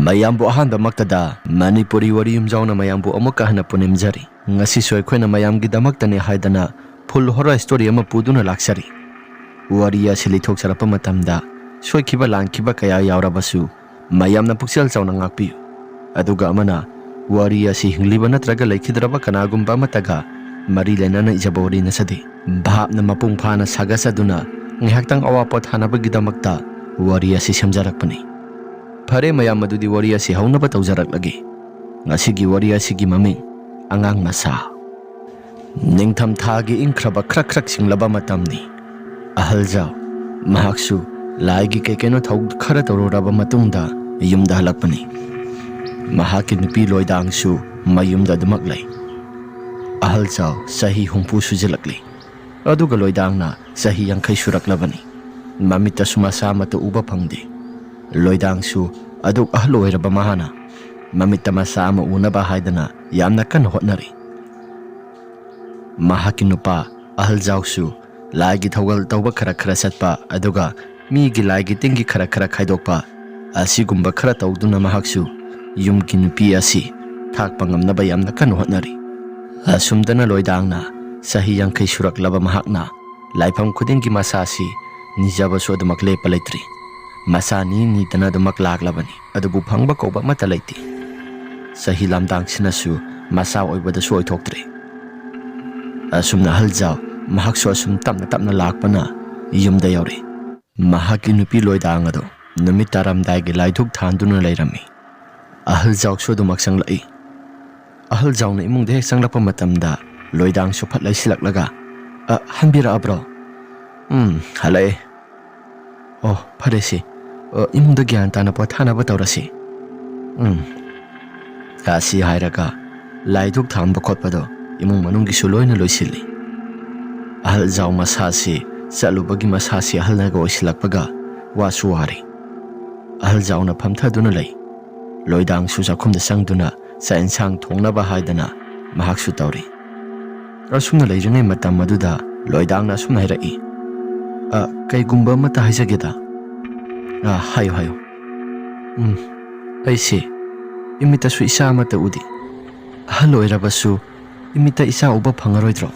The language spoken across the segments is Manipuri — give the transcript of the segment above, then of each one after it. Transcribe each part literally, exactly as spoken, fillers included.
ꯑꯌꯥꯝꯕꯨ ꯑꯍꯥꯟꯕꯃꯛꯇꯗ ꯃꯅꯤꯄꯨꯔꯤ ꯋꯥꯔꯤ ꯌꯨꯝꯖꯥꯎꯅ ꯃꯌꯥꯝꯕꯨ ꯑꯃꯨꯛꯀ ꯍꯟꯅ ꯄꯨꯅꯤꯡꯖꯔꯤ꯫ ꯉꯁꯤꯁꯨ ꯑꯩꯈꯣꯏꯅ ꯃꯌꯥꯝꯒꯤꯗꯃꯛꯇꯅꯤ ꯍꯥꯏꯗꯅ full horror story ꯑꯃ ꯄꯨꯗꯨꯅ ꯂꯥꯛꯆꯔꯤ꯫ ꯋꯥꯔꯤ ꯑꯁꯤ ꯂꯤꯊꯣꯛꯆꯔꯛꯄ ꯃꯇꯝꯗ ꯁꯣꯏꯈꯤꯕ ꯂꯥꯟꯈꯤꯕ ꯀꯌꯥ ꯌꯥꯎꯔꯕꯁꯨ ꯃꯌꯥꯝꯅ ꯄꯨꯛꯆꯦꯜ ꯆꯥꯎꯅ ꯉꯥꯛꯄꯤꯌꯨ꯫ ꯑꯗꯨꯒ ꯑꯃꯅ, ꯋꯥꯔꯤ ꯑꯁꯤ ꯍꯤꯡꯂꯤꯕ ꯅꯠꯇ꯭ꯔꯒ ꯂꯩꯈꯤꯗ꯭ꯔꯕ ꯀꯅꯥꯒꯨꯝꯕ ꯑꯃꯠꯇꯒ ꯃꯔꯤ ꯂꯩꯅꯅ ꯏꯖꯕ ꯋꯥꯔꯤ ꯅꯠꯆꯗꯦ꯫ ꯚꯥꯞꯅ ꯃꯄꯨꯡ ꯐꯥꯅ ꯁꯥꯒꯠꯆꯗꯨꯅ ꯉꯥꯏꯍꯥꯛꯇꯪ ꯑꯋꯥ ꯄꯣꯊꯥꯅꯕꯒꯤꯗꯃꯛꯇ ꯋꯥꯔꯤ ꯑꯁꯤ ꯁꯦꯝꯖꯔꯛꯄꯅꯤ꯫ ꯐꯔꯦ ꯃꯌꯥꯝ, ꯑꯗꯨꯗꯤ ꯋꯥꯔꯤ ꯑꯁꯤ ꯍꯧꯅꯕ ꯇꯧꯖꯔꯛꯂꯒꯦ꯫ ꯉꯁꯤꯒꯤ ꯋꯥꯔꯤ ꯑꯁꯤꯒꯤ ꯃꯃꯤꯡ ꯑꯉꯥꯡ ꯃꯆꯥ꯫ ꯅꯤꯡꯊꯝ ꯊꯥꯒꯤ ꯏꯪꯈ꯭ꯔꯕ ꯈ꯭ꯔꯛ ꯈ꯭ꯔꯛ ꯆꯤꯡꯂꯕ ꯃꯇꯝꯅꯤ꯫ ꯑꯍꯜ ꯖꯥꯎ, ꯃꯍꯥꯛꯁꯨ ꯂꯥꯏꯒꯤ ꯀꯩ ꯀꯩꯅꯣ ꯊꯧ ꯈꯔ ꯇꯧꯔꯨꯔꯕ ꯃꯇꯨꯡꯗ ꯌꯨꯝꯗ ꯍꯜꯂꯛꯄꯅꯤ꯫ ꯃꯍꯥꯛꯀꯤ ꯅꯨꯄꯤ ꯂꯣꯏꯗꯥꯡꯁꯨ ꯃꯌꯨꯝꯗ ꯑꯗꯨꯃꯛ ꯂꯩ꯫ ꯑꯍꯜ ꯖꯥꯎ ꯆꯍꯤ ꯍꯨꯝꯐꯨ ꯁꯨꯖꯤꯜꯂꯛꯂꯤ꯫ ꯑꯗꯨꯒ ꯂꯣꯏꯗꯥꯡꯅ ꯆꯍꯤ ꯌꯥꯡꯈꯩ ꯁꯨꯔꯛꯂꯕꯅꯤ꯫ ꯃꯃꯤꯠꯇꯁꯨ ꯃꯁꯥ ꯑꯃꯠꯇ ꯎꯕ ꯐꯪꯗꯦ꯫ ꯂꯣꯏꯗꯥꯡꯁꯨ ꯑꯗꯨꯛ ꯑꯍꯜ ꯑꯣꯏꯔꯕ ꯃꯍꯥꯛꯅ ꯃꯃꯤꯠꯇ ꯃꯁꯥ ꯑꯃ ꯎꯅꯕ ꯍꯥꯏꯗꯅ ꯌꯥꯝꯅ ꯀꯟꯅ ꯍꯣꯠꯅꯔꯤ꯫ ꯃꯍꯥꯛꯀꯤ ꯅꯨꯄꯥ ꯑꯍꯜ ꯖꯥꯎꯁꯨ ꯂꯥꯏꯒꯤ ꯊꯧꯒꯜ ꯇꯧꯕ ꯈꯔ ꯈꯔ ꯆꯠꯄ, ꯑꯗꯨꯒ ꯃꯤꯒꯤ ꯂꯥꯏꯒꯤ ꯇꯤꯟꯒꯤ ꯈꯔ ꯈꯔ ꯈꯥꯏꯗꯣꯛꯄ, ꯑꯁꯤꯒꯨꯝꯕ ꯈꯔ ꯇꯧꯗꯨꯅ ꯃꯍꯥꯛꯁꯨ ꯌꯨꯝꯒꯤ ꯅꯨꯄꯤ ꯑꯁꯤ ꯊꯥꯛꯄ ꯉꯝꯅꯕ ꯌꯥꯝꯅ ꯀꯟꯅ ꯍꯣꯠꯅꯔꯤ꯫ ꯑꯁꯨꯝꯗꯅ ꯂꯣꯏꯗꯥꯡꯅ ꯆꯍꯤ ꯌꯥꯡꯈꯩ ꯁꯨꯔꯛꯂꯕ ꯃꯍꯥꯛꯅ ꯂꯥꯏꯐꯝ ꯈꯨꯗꯤꯡꯒꯤ ꯃꯁꯥꯁꯤ ꯅꯤꯖꯕꯁꯨ ꯑꯗꯨꯃꯛ ꯂꯦꯞꯄ ꯂꯩꯇ꯭ꯔꯤ꯫ ꯃꯁꯥ ꯅꯤ ꯅꯤꯗꯅ ꯑꯗꯨꯃꯛ ꯂꯥꯛꯂꯕꯅꯤ꯫ ꯑꯗꯨꯕꯨ ꯐꯪꯕ ꯀꯧꯕ ꯑꯃꯠꯇ ꯂꯩꯇꯦ꯫ ꯆꯍꯤ ꯂꯝꯗꯥꯡꯁꯤꯅꯁꯨ ꯃꯆꯥ ꯑꯣꯏꯕꯗꯁꯨ ꯑꯣꯏꯊꯣꯛꯇ꯭ꯔꯦ꯫ ꯑꯁꯨꯝꯅ ꯑꯍꯜ ꯖꯥꯎ ꯃꯍꯥꯛꯁꯨ ꯑꯁꯨꯝ ꯇꯞꯅ ꯇꯞꯅ ꯂꯥꯛꯄꯅ ꯌꯨꯝꯗ ꯌꯧꯔꯛꯏ꯫ ꯃꯍꯥꯛꯀꯤ ꯅꯨꯄꯤ ꯂꯣꯏꯗꯥꯡ ꯑꯗꯨ ꯅꯨꯃꯤꯠ ꯇꯥꯔꯝꯗꯥꯏꯒꯤ ꯂꯥꯏꯙꯨꯛ ꯊꯥꯟꯗꯨꯅ ꯂꯩꯔꯝꯃꯤ꯫ ꯑꯍꯜ ꯖꯥꯎꯁꯨ ꯑꯗꯨꯃꯛ ꯆꯪꯂꯛꯏ꯫ ꯑꯍꯜ ꯖꯥꯎꯅ ꯏꯃꯨꯡꯗ ꯍꯦꯛ ꯆꯪꯂꯛꯄ ꯃꯇꯝꯗ ꯂꯣꯏꯗꯥꯡꯁꯨ ꯐꯠ ꯂꯩꯁꯤꯜꯂꯛꯂꯒ, "ꯑ, ꯍꯟꯕꯤꯔꯛꯑꯕ꯭ꯔꯣ?" "ꯎꯝ, ꯍꯜꯂꯛꯑꯦ꯫" "ꯑꯣ, ꯐꯔꯦꯁꯦ꯫ ꯑ, ꯏꯃꯨꯡꯗ ꯒ꯭ꯌꯥꯟ ꯇꯥꯅ ꯄꯣꯊꯥꯅꯕ ꯇꯧꯔꯁꯤ꯫" "ꯎꯝ꯫" ꯑꯁꯤ ꯍꯥꯏꯔꯒ ꯂꯥꯏꯙꯨꯛ ꯊꯥꯟꯕ ꯈꯣꯠꯄꯗꯣ ꯏꯃꯨꯡ ꯃꯅꯨꯡꯒꯤꯁꯨ ꯂꯣꯏꯅ ꯂꯣꯏꯁꯤꯜꯂꯤ꯫ ꯑꯍꯜ ꯖꯥꯎ ꯃꯁꯥꯁꯤ ꯆꯠꯂꯨꯕꯒꯤ ꯃꯁꯥꯁꯤ ꯑꯍꯜꯅꯒ ꯑꯣꯏꯁꯤꯜꯂꯛꯄꯒ ꯋꯥꯁꯨ ꯋꯥꯔꯦ꯫ ꯑꯍꯜ ꯖꯥꯎꯅ ꯐꯝꯊꯗꯨꯅ ꯂꯩ꯫ ꯂꯣꯏꯗꯥꯡꯁꯨ ꯆꯥꯛꯈꯨꯝꯗ ꯆꯪꯗꯨꯅ ꯆꯥꯛ ꯏꯟꯁꯥꯡ ꯊꯣꯡꯅꯕ ꯍꯥꯏꯗꯅ ꯃꯍꯥꯛꯁꯨ ꯇꯧꯔꯤ꯫ ꯑꯁꯨꯝꯅ ꯂꯩꯔꯤꯉꯩ ꯃꯇꯝ ꯑꯗꯨꯗ ꯂꯣꯏꯗꯥꯡꯅ ꯑꯁꯨꯝꯅ ꯍꯥꯏꯔꯛꯏ, "ꯑ, ꯀꯩꯒꯨꯝꯕ ꯑꯃꯠꯇ ꯍꯥꯏꯖꯒꯦꯗ꯫" "ꯑ, ꯍꯥꯏꯌꯨ, ꯍꯥꯏꯌꯨ꯫" "ꯎꯝ, ꯑꯩꯁꯦ ꯏꯃꯤꯠꯇꯁꯨ ꯏꯆꯥ ꯑꯃꯠꯇ ꯎꯗꯦ꯫ ꯑꯍꯜ ꯑꯣꯏꯔꯕꯁꯨ ꯏꯃꯤꯠꯇ ꯏꯆꯥ ꯎꯕ ꯐꯪꯉꯔꯣꯏꯗ꯭ꯔꯣ?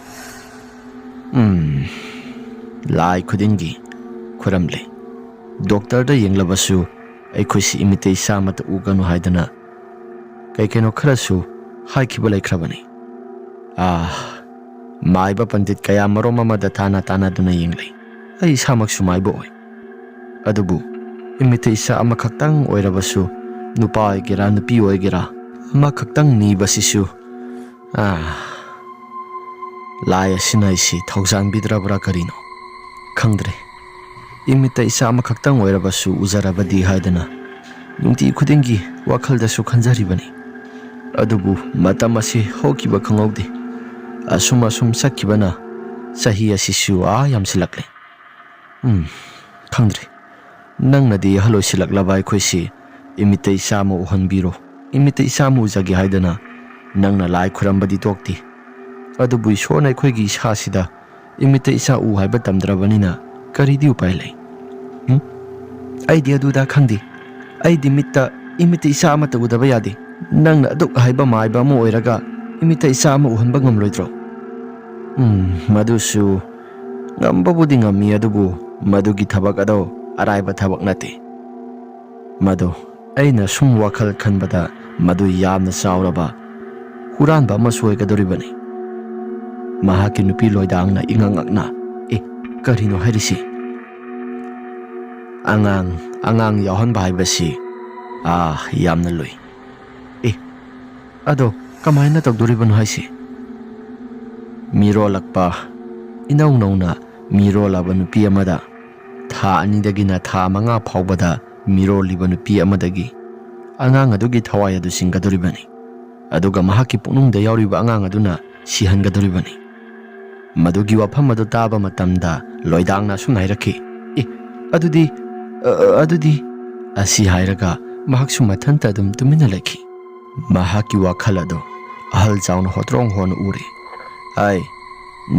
ꯎꯝ, ꯂꯥꯏ ꯈꯨꯗꯤꯡꯒꯤ ꯈꯨꯔꯝꯂꯦ꯫ ꯗꯣꯛꯇꯔꯗ ꯌꯦꯡꯂꯕꯁꯨ ꯑꯩꯈꯣꯏꯁꯤ ꯏꯃꯤꯠꯇ ꯏꯆꯥ ꯑꯃꯠꯇ ꯎꯒꯅꯨ ꯍꯥꯏꯗꯅ ꯀꯩ ꯀꯩꯅꯣ ꯈꯔꯁꯨ ꯍꯥꯏꯈꯤꯕ ꯂꯩꯈ꯭ꯔꯕꯅꯤ꯫ ꯑꯥ, ꯃꯥꯏꯕ ꯄꯟꯗꯤꯠ ꯀꯌꯥ ꯃꯔꯨꯝ ꯑꯃꯗ ꯇꯥꯟꯅ ꯇꯥꯟꯅꯗꯨꯅ ꯌꯦꯡꯂꯦ꯫ ꯑꯩ ꯏꯁꯥꯃꯛꯁꯨ ꯃꯥꯏꯕ ꯑꯣꯏ꯫ ꯑꯗꯨꯕꯨ ꯏꯃꯤꯠꯇ ꯏꯆꯥ ꯑꯃꯈꯛꯇꯪ ꯑꯣꯏꯔꯕꯁꯨ, ꯅꯨꯄꯥ ꯑꯣꯏꯒꯦꯔꯥ ꯅꯨꯄꯤ ꯑꯣꯏꯒꯦꯔꯥ, ꯑꯃꯈꯛꯇꯪ ꯅꯤꯕꯁꯤꯁꯨ, ꯑꯥ, ꯂꯥꯏ ꯑꯁꯤꯅ ꯑꯩꯁꯤ ꯊꯧꯖꯥꯟꯕꯤꯗ꯭ꯔꯕ꯭ꯔꯥ ꯀꯔꯤꯅꯣ ꯈꯪꯗ꯭ꯔꯦ꯫ ꯏꯃꯤꯠꯇ ꯏꯆꯥ ꯑꯃꯈꯛꯇꯪ ꯑꯣꯏꯔꯕꯁꯨ ꯎꯖꯔꯕꯗꯤ ꯍꯥꯏꯗꯅ ꯅꯨꯡꯇꯤ ꯈꯨꯗꯤꯡꯒꯤ ꯋꯥꯈꯜꯗꯁꯨ ꯈꯟꯖꯔꯤꯕꯅꯤ꯫ ꯑꯗꯨꯕꯨ ꯃꯇꯝ ꯑꯁꯤ ꯍꯧꯈꯤꯕ ꯈꯪꯍꯧꯗꯦ꯫ ꯑꯁꯨꯝ ꯑꯁꯨꯝ ꯆꯠꯈꯤꯕꯅ ꯆꯍꯤ ꯑꯁꯤꯁꯨ ꯑꯥ ꯌꯥꯝꯁꯤꯜꯂꯛꯂꯦ꯫ ꯎꯝ, ꯈꯪꯗ꯭ꯔꯦ꯫ ꯅꯪꯅꯗꯤ ꯑꯍꯜ ꯑꯣꯏꯁꯤꯜꯂꯛꯂꯕ ꯑꯩꯈꯣꯏꯁꯤ ꯏꯃꯤꯠꯇ ꯏꯆꯥ ꯑꯃ ꯎꯍꯟꯕꯤꯔꯣ, ꯏꯃꯤꯠꯇ ꯏꯆꯥ ꯑꯃ ꯎꯖꯒꯦ ꯍꯥꯏꯗꯅ ꯅꯪꯅ ꯂꯥꯏ ꯈꯨꯔꯝꯕꯗꯤ ꯇꯣꯛꯇꯦ꯫ ꯑꯗꯨꯕꯨ ꯏꯁꯣꯔꯅ ꯑꯩꯈꯣꯏꯒꯤ ꯏꯁꯥꯁꯤꯗ ꯏꯃꯤꯠꯇ ꯏꯆꯥ ꯎ ꯍꯥꯏꯕ ꯇꯝꯗ꯭ꯔꯕꯅꯤꯅ ꯀꯔꯤꯗꯤ ꯎꯄꯥꯏ ꯂꯩ? ꯎꯝ? ꯑꯩꯗꯤ ꯑꯗꯨꯗ ꯈꯪꯗꯦ꯫ ꯑꯩꯗꯤ ꯃꯤꯠꯇ, ꯏꯃꯤꯠꯇ ꯏꯆꯥ ꯑꯃꯠꯇ ꯎꯗꯕ ꯌꯥꯗꯦ꯫ ꯅꯪꯅ ꯑꯗꯨꯛ ꯍꯥꯏꯕ ꯃꯥꯏꯕ ꯑꯃ ꯑꯣꯏꯔꯒ ꯏꯃꯤꯠꯇ ꯏꯆꯥ ꯑꯃ ꯎꯍꯟꯕ ꯉꯝꯂꯣꯏꯗ꯭ꯔꯣ? ꯎꯝ, ꯃꯗꯨꯁꯨ ꯉꯝꯕꯕꯨꯗꯤ ꯉꯝꯃꯤ, ꯑꯗꯨꯕꯨ ꯃꯗꯨꯒꯤ ꯊꯕꯛ ꯑꯗꯣ ꯑꯔꯥꯏꯕ ꯊꯕꯛ ꯅꯠꯇꯦ꯫ ꯃꯗꯨ ꯑꯩꯅ ꯁꯨꯝ ꯋꯥꯈꯜ ꯈꯟꯕꯗ ꯃꯗꯨ ꯌꯥꯝꯅ ꯆꯥꯎꯔꯕ ꯍꯨꯔꯥꯟꯕ ꯑꯃꯁꯨ ꯑꯣꯏꯒꯗꯧꯔꯤꯕꯅꯤ꯫ ꯃꯍꯥꯛꯀꯤ ꯅꯨꯄꯤ ꯂꯣꯏꯗꯥꯡꯅ ꯏꯉꯛ ꯉꯛꯅ, "ꯑꯦ, ꯀꯔꯤꯅꯣ ꯍꯥꯏꯔꯤꯁꯤ?" "ꯑꯉꯥꯡ, ꯑꯉꯥꯡ ꯌꯥꯎꯍꯟꯕ ꯍꯥꯏꯕꯁꯤ, ꯑꯥ, ꯌꯥꯝꯅ ꯂꯨꯏ꯫" "ꯑꯦ, ꯑꯗꯣ ꯀꯃꯥꯏꯅ ꯇꯧꯗꯣꯔꯤꯕꯅꯣ ꯍꯥꯏꯁꯤ?" ꯃꯤꯔꯣꯜꯂꯛꯄ, ꯏꯅꯧ ꯅꯧꯅ ꯃꯤꯔꯣꯜꯂꯕ ꯅꯨꯄꯤ ꯑꯃꯗ, ꯊꯥ ꯑꯅꯤꯗꯒꯤꯅ ꯊꯥ ꯃꯉꯥ ꯐꯥꯎꯕꯗ ꯃꯤꯔꯣꯜꯂꯤꯕ ꯅꯨꯄꯤ ꯑꯃꯗꯒꯤ ꯑꯉꯥꯡ ꯑꯗꯨꯒꯤ ꯊꯋꯥꯏ ꯑꯗꯨ ꯆꯤꯡꯒꯗꯧꯔꯤꯕꯅꯤ꯫ ꯑꯗꯨꯒ ꯃꯍꯥꯛꯀꯤ ꯄꯨꯛꯅꯨꯡꯗ ꯌꯥꯎꯔꯤꯕ ꯑꯉꯥꯡ ꯑꯗꯨꯅ ꯁꯤꯍꯟꯒꯗꯧꯔꯤꯕꯅꯤ꯫ ꯃꯗꯨꯒꯤ ꯋꯥꯐꯝ ꯑꯗꯨ ꯇꯥꯕ ꯃꯇꯝꯗ ꯂꯣꯏꯗꯥꯡꯅ ꯑꯁꯨꯝꯅ ꯍꯥꯏꯔꯛꯈꯤ, "ꯑꯦ, ꯑꯗꯨꯗꯤ, ꯑ, ꯑ, ꯑꯗꯨꯗꯤ," ꯑꯁꯤ ꯍꯥꯏꯔꯒ ꯃꯍꯥꯛꯁꯨ ꯃꯊꯟꯇ ꯑꯗꯨꯝ ꯇꯨꯃꯤꯟꯅ ꯂꯩꯈꯤ꯫ ꯃꯍꯥꯛꯀꯤ ꯋꯥꯈꯜ ꯑꯗꯨ ꯑꯍꯜ ꯆꯥꯎꯅ ꯍꯣꯇ꯭ꯔꯣꯡ ꯍꯣꯅ ꯎꯔꯤ꯫ "ꯑꯩ,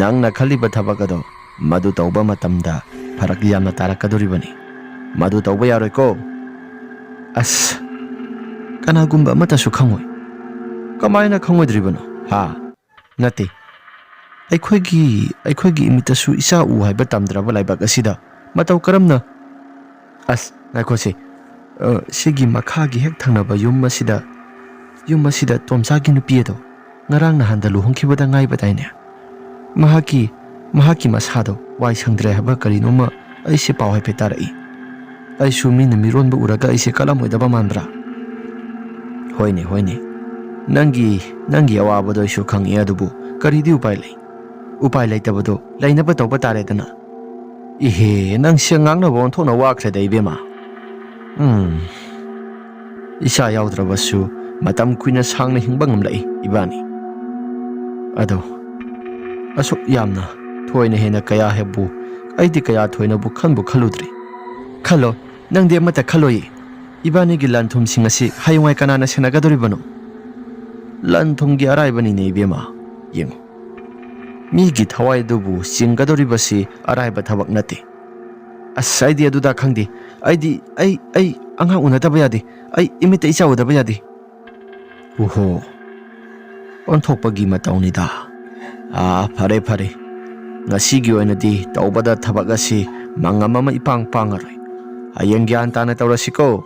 ꯅꯪꯅ ꯈꯜꯂꯤꯕ ꯊꯕꯛ ꯑꯗꯣ ꯃꯗꯨ ꯇꯧꯕ ꯃꯇꯝꯗ ꯐꯔꯛ ꯌꯥꯝꯅ ꯇꯥꯔꯛꯀꯗꯧꯔꯤꯕꯅꯤ꯫ ꯃꯗꯨ ꯇꯧꯕ ꯌꯥꯔꯣꯏꯀꯣ꯫" "ꯑꯁ, ꯀꯅꯥꯒꯨꯝꯕ ꯑꯃꯠꯇꯁꯨ ꯈꯪꯉꯣꯏ꯫ ꯀꯃꯥꯏꯅ ꯈꯪꯉꯣꯏꯗ꯭ꯔꯤꯕꯅꯣ? ꯍꯥ? ꯅꯠꯇꯦ꯫ ꯑꯩꯈꯣꯏꯒꯤ, ꯑꯩꯈꯣꯏꯒꯤ ꯏꯃꯤꯠꯇꯁꯨ ꯏꯆꯥ ꯎ ꯍꯥꯏꯕ ꯇꯝꯗ꯭ꯔꯕ ꯂꯥꯏꯕꯛ ꯑꯁꯤꯗ ꯃꯇꯧ ꯀꯔꯝꯅ? ꯑꯁ, ꯉꯥꯏꯈꯣꯁꯦ꯫ ꯑ, ꯁꯤꯒꯤ ꯃꯈꯥꯒꯤ ꯍꯦꯛ ꯊꯪꯅꯕ ꯌꯨꯝ ꯑꯁꯤꯗ, ꯌꯨꯝ ꯑꯁꯤꯗ ꯇꯣꯝꯆꯥꯒꯤ ꯅꯨꯄꯤ ꯑꯗꯣ ꯉꯔꯥꯡ ꯅꯍꯥꯟꯗ ꯂꯨꯍꯣꯡꯈꯤꯕꯗ ꯉꯥꯏꯕꯗꯥꯏꯅꯦ? ꯃꯍꯥꯛꯀꯤ, ꯃꯍꯥꯛꯀꯤ ꯃꯁꯥꯗꯣ ꯋꯥꯏ ꯁꯪꯗ꯭ꯔꯦ ꯍꯥꯏꯕ ꯀꯔꯤꯅꯣꯃ ꯑꯩꯁꯦ ꯄꯥꯎ ꯍꯥꯏꯐꯦꯠ ꯇꯥꯔꯛꯏ꯫ ꯑꯩꯁꯨ ꯃꯤꯅ ꯃꯤꯔꯣꯟꯕ ꯎꯔꯒ ꯑꯩꯁꯦ ꯀꯜꯂꯝꯃꯣꯏꯗꯕ ꯃꯥꯟꯕ꯭ꯔꯥ? ꯍꯣꯏꯅꯦ, ꯍꯣꯏꯅꯦ꯫ ꯅꯪꯒꯤ, ꯅꯪꯒꯤ ꯑꯋꯥꯕꯗꯣ ꯑꯩꯁꯨ ꯈꯪꯉꯤ, ꯑꯗꯨꯕꯨ ꯀꯔꯤꯗꯤ ꯎꯄꯥꯏ ꯂꯩ? ꯎꯄꯥꯏ ꯂꯩꯇꯕꯗꯣ ꯂꯩꯅꯕ ꯇꯧꯕ ꯇꯥꯔꯦꯗꯅ꯫ ꯏꯍꯦ, ꯅꯪꯁꯦ ꯉꯥꯡꯅꯕ ꯑꯣꯟꯊꯣꯛꯅ ꯋꯥꯈ꯭ꯔꯦꯗ, ꯏꯕꯦꯝꯃ꯫ ꯎꯝ꯫ ꯏꯆꯥ ꯌꯥꯎꯗ꯭ꯔꯕꯁꯨ ꯃꯇꯝ ꯀꯨꯏꯅ ꯁꯥꯡꯅ ꯍꯤꯡꯕ ꯉꯝꯂꯛꯏ ꯏꯕꯥꯅꯤ꯫ ꯑꯗꯣ ꯑꯁꯨꯛ ꯌꯥꯝꯅ ꯊꯣꯏꯅ ꯍꯦꯟꯅ ꯀꯌꯥ ꯍꯦꯛꯄꯨ ꯑꯩꯗꯤ ꯀꯌꯥ ꯊꯣꯏꯅꯕꯨ ꯈꯟꯕꯨ ꯈꯜꯂꯨꯗ꯭ꯔꯤ꯫ ꯈꯜꯂꯣ, ꯅꯪꯗꯤ ꯑꯃꯠꯇ ꯈꯜꯂꯣꯏꯌꯦ꯫ ꯏꯕꯥꯅꯤꯒꯤ ꯂꯟ ꯊꯨꯝꯁꯤꯡ ꯑꯁꯤ ꯍꯌꯦꯡꯋꯥꯏ ꯀꯅꯥꯅ ꯁꯦꯟꯅꯒꯗꯧꯔꯤꯕꯅꯣ? ꯂꯟ ꯊꯨꯝꯒꯤ ꯑꯔꯥꯏꯕꯅꯤꯅꯦ ꯏꯕꯦꯝꯃ꯫ ꯌꯦꯡꯉꯨ, ꯃꯤꯒꯤ ꯊꯋꯥꯏ ꯑꯗꯨꯕꯨ ꯆꯤꯡꯒꯗꯧꯔꯤꯕꯁꯤ ꯑꯔꯥꯏꯕ ꯊꯕꯛ ꯅꯠꯇꯦ꯫ ꯑꯁ, ꯑꯩꯗꯤ ꯑꯗꯨꯗ ꯈꯪꯗꯦ꯫ ꯑꯩꯗꯤ, ꯑꯩ, ꯑꯩ ꯑꯉꯥꯡ ꯎꯅꯗꯕ ꯌꯥꯗꯦ꯫ ꯑꯩ ꯏꯃꯤꯠꯇ ꯏꯆꯥ ꯎꯗꯕ ꯌꯥꯗꯦ꯫ ꯎꯍꯣ, ꯑꯣꯟꯊꯣꯛꯄꯒꯤ ꯃꯇꯧꯅꯤꯗ꯫ ꯑꯥ, ꯐꯔꯦ, ꯐꯔꯦ꯫ ꯉꯁꯤꯒꯤ ꯑꯣꯏꯅꯗꯤ ꯇꯧꯕꯗ ꯊꯕꯛ ꯑꯁꯤ ꯃꯪꯉꯝ ꯑꯃ ꯏꯄꯥꯡ ꯄꯥꯡꯉꯔꯣꯏ꯫ ꯍꯌꯦꯡ ꯒ꯭ꯌꯥꯟ ꯇꯥꯅ ꯇꯧꯔꯁꯤꯀꯣ꯫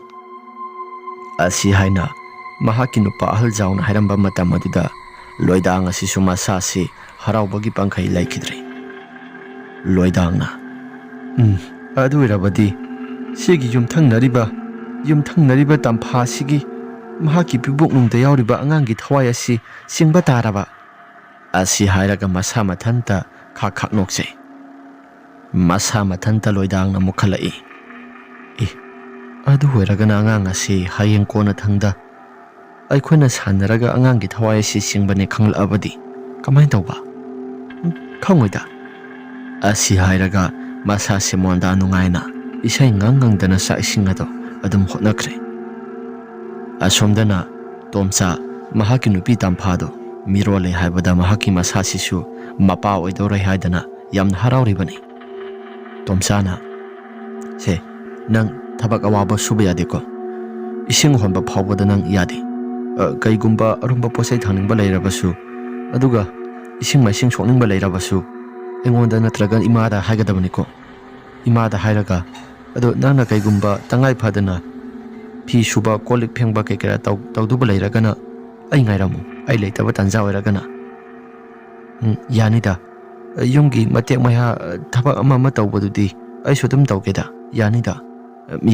ꯑꯁꯤ ꯍꯥꯏꯅ ꯃꯍꯥꯛꯀꯤ ꯅꯨꯄꯥ ꯑꯍꯜ ꯖꯥꯎꯅ ꯍꯥꯏꯔꯝꯕ ꯃꯇꯝ ꯑꯗꯨꯗ ꯂꯣꯏꯗꯥꯡ ꯑꯁꯤꯁꯨ ꯃꯁꯥꯁꯤ ꯍꯔꯥꯎꯕꯒꯤ ꯄꯥꯡꯈꯩ ꯂꯩꯈꯤꯗ꯭ꯔꯦ꯫ ꯂꯣꯏꯗꯥꯡꯅ, "ꯎꯝ, ꯑꯗꯨ ꯑꯣꯏꯔꯕꯗꯤ ꯁꯤꯒꯤ ꯌꯨꯝꯊꯪꯅꯔꯤꯕ, ꯌꯨꯝꯊꯪꯅꯔꯤꯕ ꯇꯝꯐꯥ ꯑꯁꯤꯒꯤ ꯃꯍꯥꯛꯀꯤ ꯄꯤꯕꯣꯛꯅꯨꯡꯗ ꯌꯥꯎꯔꯤꯕ ꯑꯉꯥꯡꯒꯤ ꯊꯋꯥꯏ ꯑꯁꯤ ꯆꯤꯡꯕ ꯇꯥꯔꯕ?" ꯑꯁꯤ ꯍꯥꯏꯔꯒ ꯃꯁꯥ ꯃꯊꯟꯇ ꯈꯥꯛ ꯈꯥꯛ ꯅꯣꯛꯆꯩ꯫ ꯃꯁꯥ ꯃꯊꯟꯇ ꯂꯣꯏꯗꯥꯡꯅ ꯃꯨꯛꯈꯠꯂꯛꯏ꯫ "ꯑꯦ, ꯑꯗꯨ ꯑꯣꯏꯔꯒꯅ ꯑꯉꯥꯡ ꯑꯁꯤ ꯍꯌꯦꯡ ꯀꯣꯟꯅ ꯊꯪꯗ ꯑꯩꯈꯣꯏꯅ ꯁꯥꯟꯅꯔꯒ ꯑꯉꯥꯡꯒꯤ ꯊꯋꯥꯏ ꯑꯁꯤ ꯆꯤꯡꯕꯅꯦ ꯈꯪꯂꯛꯑꯕꯗꯤ ꯀꯃꯥꯏꯅ ꯇꯧꯕ? ꯎꯝ, ꯈꯪꯉꯣꯏꯗ꯫" ꯑꯁꯤ ꯍꯥꯏꯔꯒ ꯃꯁꯥꯁꯦ ꯃꯣꯟꯗꯥ ꯅꯨꯡꯉꯥꯏꯅ ꯏꯁꯩ ꯉꯪ ꯉꯪꯗꯅ ꯆꯥꯛ ꯏꯁꯤꯡ ꯑꯗꯣ ꯑꯗꯨꯝ ꯍꯣꯠꯅꯈ꯭ꯔꯦ꯫ ꯑꯁꯣꯝꯗꯅ ꯇꯣꯝꯆꯥ ꯃꯍꯥꯛꯀꯤ ꯅꯨꯄꯤ ꯇꯝꯐꯥꯗꯣ ꯃꯤꯔꯣꯜꯂꯦ ꯍꯥꯏꯕꯗ ꯃꯍꯥꯛꯀꯤ ꯃꯁꯥꯁꯤꯁꯨ ꯃꯄꯥ ꯑꯣꯏꯗꯧꯔꯦ ꯍꯥꯏꯗꯅ ꯌꯥꯝꯅ ꯍꯔꯥꯎꯔꯤꯕꯅꯤ꯫ ꯇꯣꯝꯆꯥꯅ, "ꯁꯦ, ꯅꯪ ꯊꯕꯛ ꯑꯋꯥꯕ ꯁꯨꯕ ꯌꯥꯗꯦꯀꯣ꯫ ꯏꯁꯤꯡ ꯍꯣꯟꯕ ꯐꯥꯎꯕꯗ ꯅꯪ ꯌꯥꯗꯦ꯫ ꯑ, ꯀꯩꯒꯨꯝꯕ ꯑꯔꯨꯝꯕ ꯄꯣꯠ ꯆꯩ ꯊꯥꯡꯅꯤꯡꯕ ꯂꯩꯔꯕꯁꯨ, ꯑꯗꯨꯒ ꯏꯁꯤꯡ ꯃꯥꯏꯁꯤꯡ ꯁꯣꯛꯅꯤꯡꯕ ꯂꯩꯔꯕꯁꯨ, ꯑꯩꯉꯣꯟꯗ ꯅꯠꯇ꯭ꯔꯒ ꯏꯃꯥꯗ ꯍꯥꯏꯒꯗꯕꯅꯤꯀꯣ꯫ ꯏꯃꯥꯗ ꯍꯥꯏꯔꯒ, ꯑꯗꯣ ꯅꯪꯅ ꯀꯩꯒꯨꯝꯕ ꯇꯉꯥꯏ ꯐꯗꯅ ꯐꯤ ꯁꯨꯕ, ꯀꯣꯜ ꯂꯤꯛ ꯐꯦꯡꯕ ꯀꯩ ꯀꯩꯔꯥ ꯇꯧ-, ꯇꯧꯗꯨꯕ ꯂꯩꯔꯒꯅ ꯑꯩ ꯉꯥꯏꯔꯝꯃꯨ, ꯑꯩ ꯂꯩꯇꯕ ꯇꯥꯟꯖꯥ ꯑꯣꯏꯔꯒꯅ꯫ "ꯎꯝ, ꯌꯥꯅꯤꯗ꯫ ꯌꯨꯝꯒꯤ ꯃꯇꯦꯛ ꯃꯌꯥ, ꯊꯕꯛ ꯑꯃ ꯑꯃ ꯇꯧꯕꯗꯨꯗꯤ ꯑꯩꯁꯨ ꯑꯗꯨꯝ ꯇꯧꯒꯦꯗ꯫ ꯌꯥꯅꯤꯗ꯫"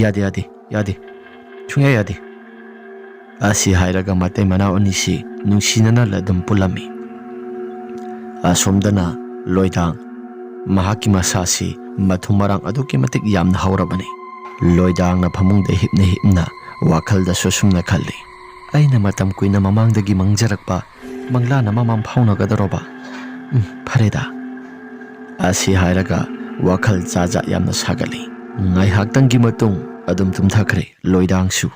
"ꯌꯥꯗꯦ, ꯌꯥꯗꯦ, ꯌꯥꯗꯦ꯫ ꯁꯨꯡꯌꯥ ꯌꯥꯗꯦ꯫" ꯑꯁꯤ ꯍꯥꯏꯔꯒ ꯃꯇꯩ ꯃꯅꯥꯎ ꯑꯅꯤꯁꯤ ꯅꯨꯡꯁꯤꯅꯅ ꯑꯗꯨꯝ ꯄꯨꯜꯂꯝꯃꯤ꯫ ꯑꯁꯣꯝꯗꯅ ꯂꯣꯏꯗꯥꯡ ꯃꯍꯥꯛꯀꯤ ꯃꯁꯥꯁꯤ ꯃꯊꯨꯝ ꯃꯔꯥꯡ ꯑꯗꯨꯛꯀꯤ ꯃꯇꯤꯛ ꯌꯥꯝꯅ ꯍꯧꯔꯕꯅꯤ꯫ ꯂꯣꯏꯗꯥꯡꯅ ꯐꯃꯨꯡꯗ ꯍꯤꯞꯅ ꯍꯤꯞꯅ ꯋꯥꯈꯜꯗꯁꯨ ꯑꯁꯨꯝꯅ ꯈꯜꯂꯤ, "ꯑꯩꯅ ꯃꯇꯝ ꯀꯨꯏꯅ ꯃꯃꯥꯡꯗꯒꯤ ꯃꯪꯖꯔꯛꯄ ꯃꯪꯂꯥꯟ ꯑꯃ ꯃꯪ ꯐꯥꯎꯅꯒꯗꯧꯔꯕ? ꯎꯝ, ꯐꯔꯦꯗ꯫" ꯑꯁꯤ ꯍꯥꯏꯔꯒ ꯋꯥꯈꯜ ꯖꯥꯠ ꯖꯥꯠ ꯌꯥꯝꯅ ꯁꯥꯒꯠꯂꯤ꯫ ꯉꯥꯏꯍꯥꯛꯇꯪꯒꯤ ꯃꯇꯨꯡ ꯑꯗꯨꯝ ꯇꯨꯝꯊꯈ꯭ꯔꯦ ꯂꯣꯏꯗꯥꯡꯁꯨ꯫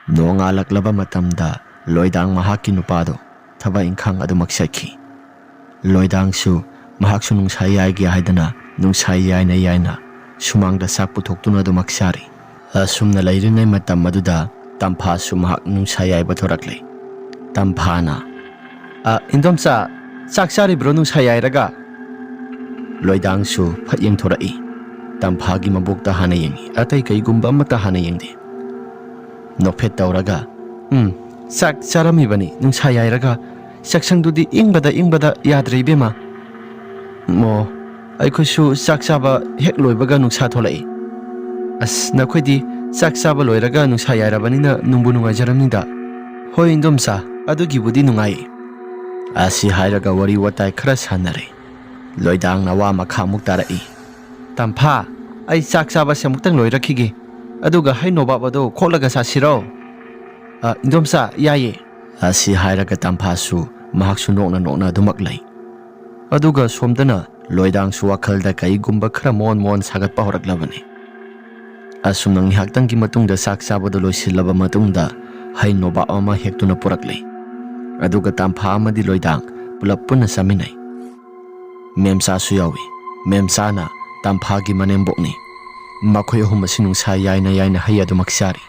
ꯅꯣꯡꯉꯥꯜꯂꯛꯂꯕ ꯃꯇꯝꯗ ꯂꯣꯏꯗꯥꯡ ꯃꯍꯥꯛꯀꯤ ꯅꯨꯄꯥꯗꯣ ꯊꯕꯛ ꯏꯪꯈꯥꯡ ꯑꯗꯨꯃꯛ ꯆꯠꯈꯤ꯫ ꯂꯣꯏꯗꯥꯡꯁꯨ ꯃꯍꯥꯛꯁꯨ ꯅꯨꯡꯁꯥ ꯌꯥꯏꯒꯦ ꯍꯥꯏꯗꯅ ꯅꯨꯡꯁꯥ ꯌꯥꯏꯅ ꯌꯥꯏꯅ ꯁꯨꯃꯥꯡꯗ ꯆꯥꯛ ꯄꯨꯊꯣꯛꯇꯨꯅ ꯑꯗꯨꯃꯛ ꯆꯥꯔꯤ꯫ ꯑꯁꯨꯝꯅ ꯂꯩꯔꯤꯉꯩ ꯃꯇꯝ ꯑꯗꯨꯗ ꯇꯝꯐꯥꯁꯨ ꯃꯍꯥꯛ ꯅꯨꯡꯁꯥ ꯌꯥꯏꯕ ꯊꯣꯔꯛꯂꯦ꯫ ꯇꯝꯐꯥꯅ, "ꯑ, ꯏꯟꯗꯣꯝꯆꯥ, ꯆꯥꯛ ꯆꯥꯔꯤꯕ꯭ꯔꯣ ꯅꯨꯡꯁꯥ ꯌꯥꯏꯔꯒ?" ꯂꯣꯏꯗꯥꯡꯁꯨ ꯐꯠ ꯌꯦꯡꯊꯣꯔꯛꯏ꯫ ꯇꯝꯐꯥꯒꯤ ꯃꯕꯣꯛꯇ ꯍꯥꯟꯅ ꯌꯦꯡꯉꯤ, ꯑꯇꯩ ꯀꯩꯒꯨꯝꯕ ꯑꯃꯠꯇ ꯍꯥꯟꯅ ꯌꯦꯡꯗꯦ꯫ ꯅꯣꯛꯐꯦꯠ ꯇꯧꯔꯒ, "ꯎꯝ, ꯆꯥꯛ ꯆꯥꯔꯝꯃꯤꯕꯅꯤ ꯅꯨꯡꯁꯥ ꯌꯥꯏꯔꯒ꯫ ꯆꯥꯛꯁꯪꯗꯨꯗꯤ ꯏꯪꯕꯗ ꯏꯪꯕꯗ ꯌꯥꯗ꯭ꯔꯦ ꯏꯕꯦꯝꯃ꯫" "ꯑꯣ, ꯑꯩꯈꯣꯏꯁꯨ ꯆꯥꯛ ꯆꯥꯕ ꯍꯦꯛ ꯂꯣꯏꯕꯒ ꯅꯨꯡꯁꯥ ꯊꯣꯛꯂꯛꯏ꯫ ꯑꯁ, ꯅꯈꯣꯏꯗꯤ ꯆꯥꯛ ꯆꯥꯕ ꯂꯣꯏꯔꯒ ꯅꯨꯡꯁꯥ ꯌꯥꯏꯔꯕꯅꯤꯅ ꯅꯨꯡꯕꯨ ꯅꯨꯡꯉꯥꯏꯖꯔꯝꯅꯤꯗ꯫" "ꯍꯣꯏ ꯏꯟꯗꯣꯝꯆꯥ, ꯑꯗꯨꯒꯤꯕꯨꯗꯤ ꯅꯨꯡꯉꯥꯏ꯫" ꯑꯁꯤ ꯍꯥꯏꯔꯒ ꯋꯥꯔꯤ ꯋꯥꯇꯥꯏ ꯈꯔ ꯁꯥꯟꯅꯔꯦ꯫ ꯂꯣꯏꯗꯥꯡꯅ ꯋꯥ ꯃꯈꯥ ꯑꯃꯨꯛ ꯇꯥꯔꯛꯏ꯫ "ꯇꯝꯐꯥ, ꯑꯩ ꯆꯥꯛ ꯆꯥꯕꯁꯦ ꯑꯃꯨꯛꯇꯪ ꯂꯣꯏꯔꯛꯈꯤꯒꯦ, ꯑꯗꯨꯒ ꯍꯩ ꯅꯣꯕꯥꯞ ꯑꯗꯣ ꯈꯣꯛꯂꯒ ꯆꯥꯁꯤꯔꯣ?" "ꯑ, ꯏꯟꯗꯣꯝꯆꯥ, ꯌꯥꯏꯌꯦ꯫" ꯑꯁꯤ ꯍꯥꯏꯔꯒ ꯇꯝꯐꯥꯁꯨ ꯃꯍꯥꯛꯁꯨ ꯅꯣꯛꯅ ꯅꯣꯛꯅ ꯑꯗꯨꯃꯛ ꯂꯩ꯫ ꯑꯗꯨꯒ ꯁꯣꯝꯗꯅ ꯂꯣꯏꯗꯥꯡꯁꯨ ꯋꯥꯈꯜꯗ ꯀꯩꯒꯨꯝꯕ ꯈꯔ ꯃꯣꯟ ꯃꯣꯟ ꯁꯥꯒꯠꯄ ꯍꯧꯔꯛꯂꯕꯅꯤ꯫ ꯑꯁꯨꯝꯅ ꯉꯥꯏꯍꯥꯛꯇꯪꯒꯤ ꯃꯇꯨꯡꯗ ꯆꯥꯛ ꯆꯥꯕꯗꯨ ꯂꯣꯏꯁꯤꯜꯂꯕ ꯃꯇꯨꯡꯗ ꯍꯩ ꯅꯣꯕꯥꯞ ꯑꯃ ꯍꯦꯛꯇꯨꯅ ꯄꯨꯔꯛꯂꯦ꯫ ꯑꯗꯨꯒ ꯇꯝꯐꯥ ꯑꯃꯗꯤ ꯂꯣꯏꯗꯥꯡ ꯄꯨꯂꯞ ꯄꯨꯟꯅ ꯆꯥꯃꯤꯟꯅꯩ꯫ ꯃꯦꯝꯆꯥꯁꯨ ꯌꯥꯎꯏ꯫ ꯃꯦꯝꯆꯥꯅ ꯇꯝꯐꯥꯒꯤ ꯃꯅꯦꯝꯕꯣꯛꯅꯤ꯫ ꯃꯈꯣꯏ ꯑꯍꯨꯝ ꯑꯁꯤ ꯅꯨꯡꯁꯥ ꯌꯥꯏꯅ ꯌꯥꯏꯅ ꯍꯩ ꯑꯗꯨꯃꯛ ꯆꯥꯔꯤ꯫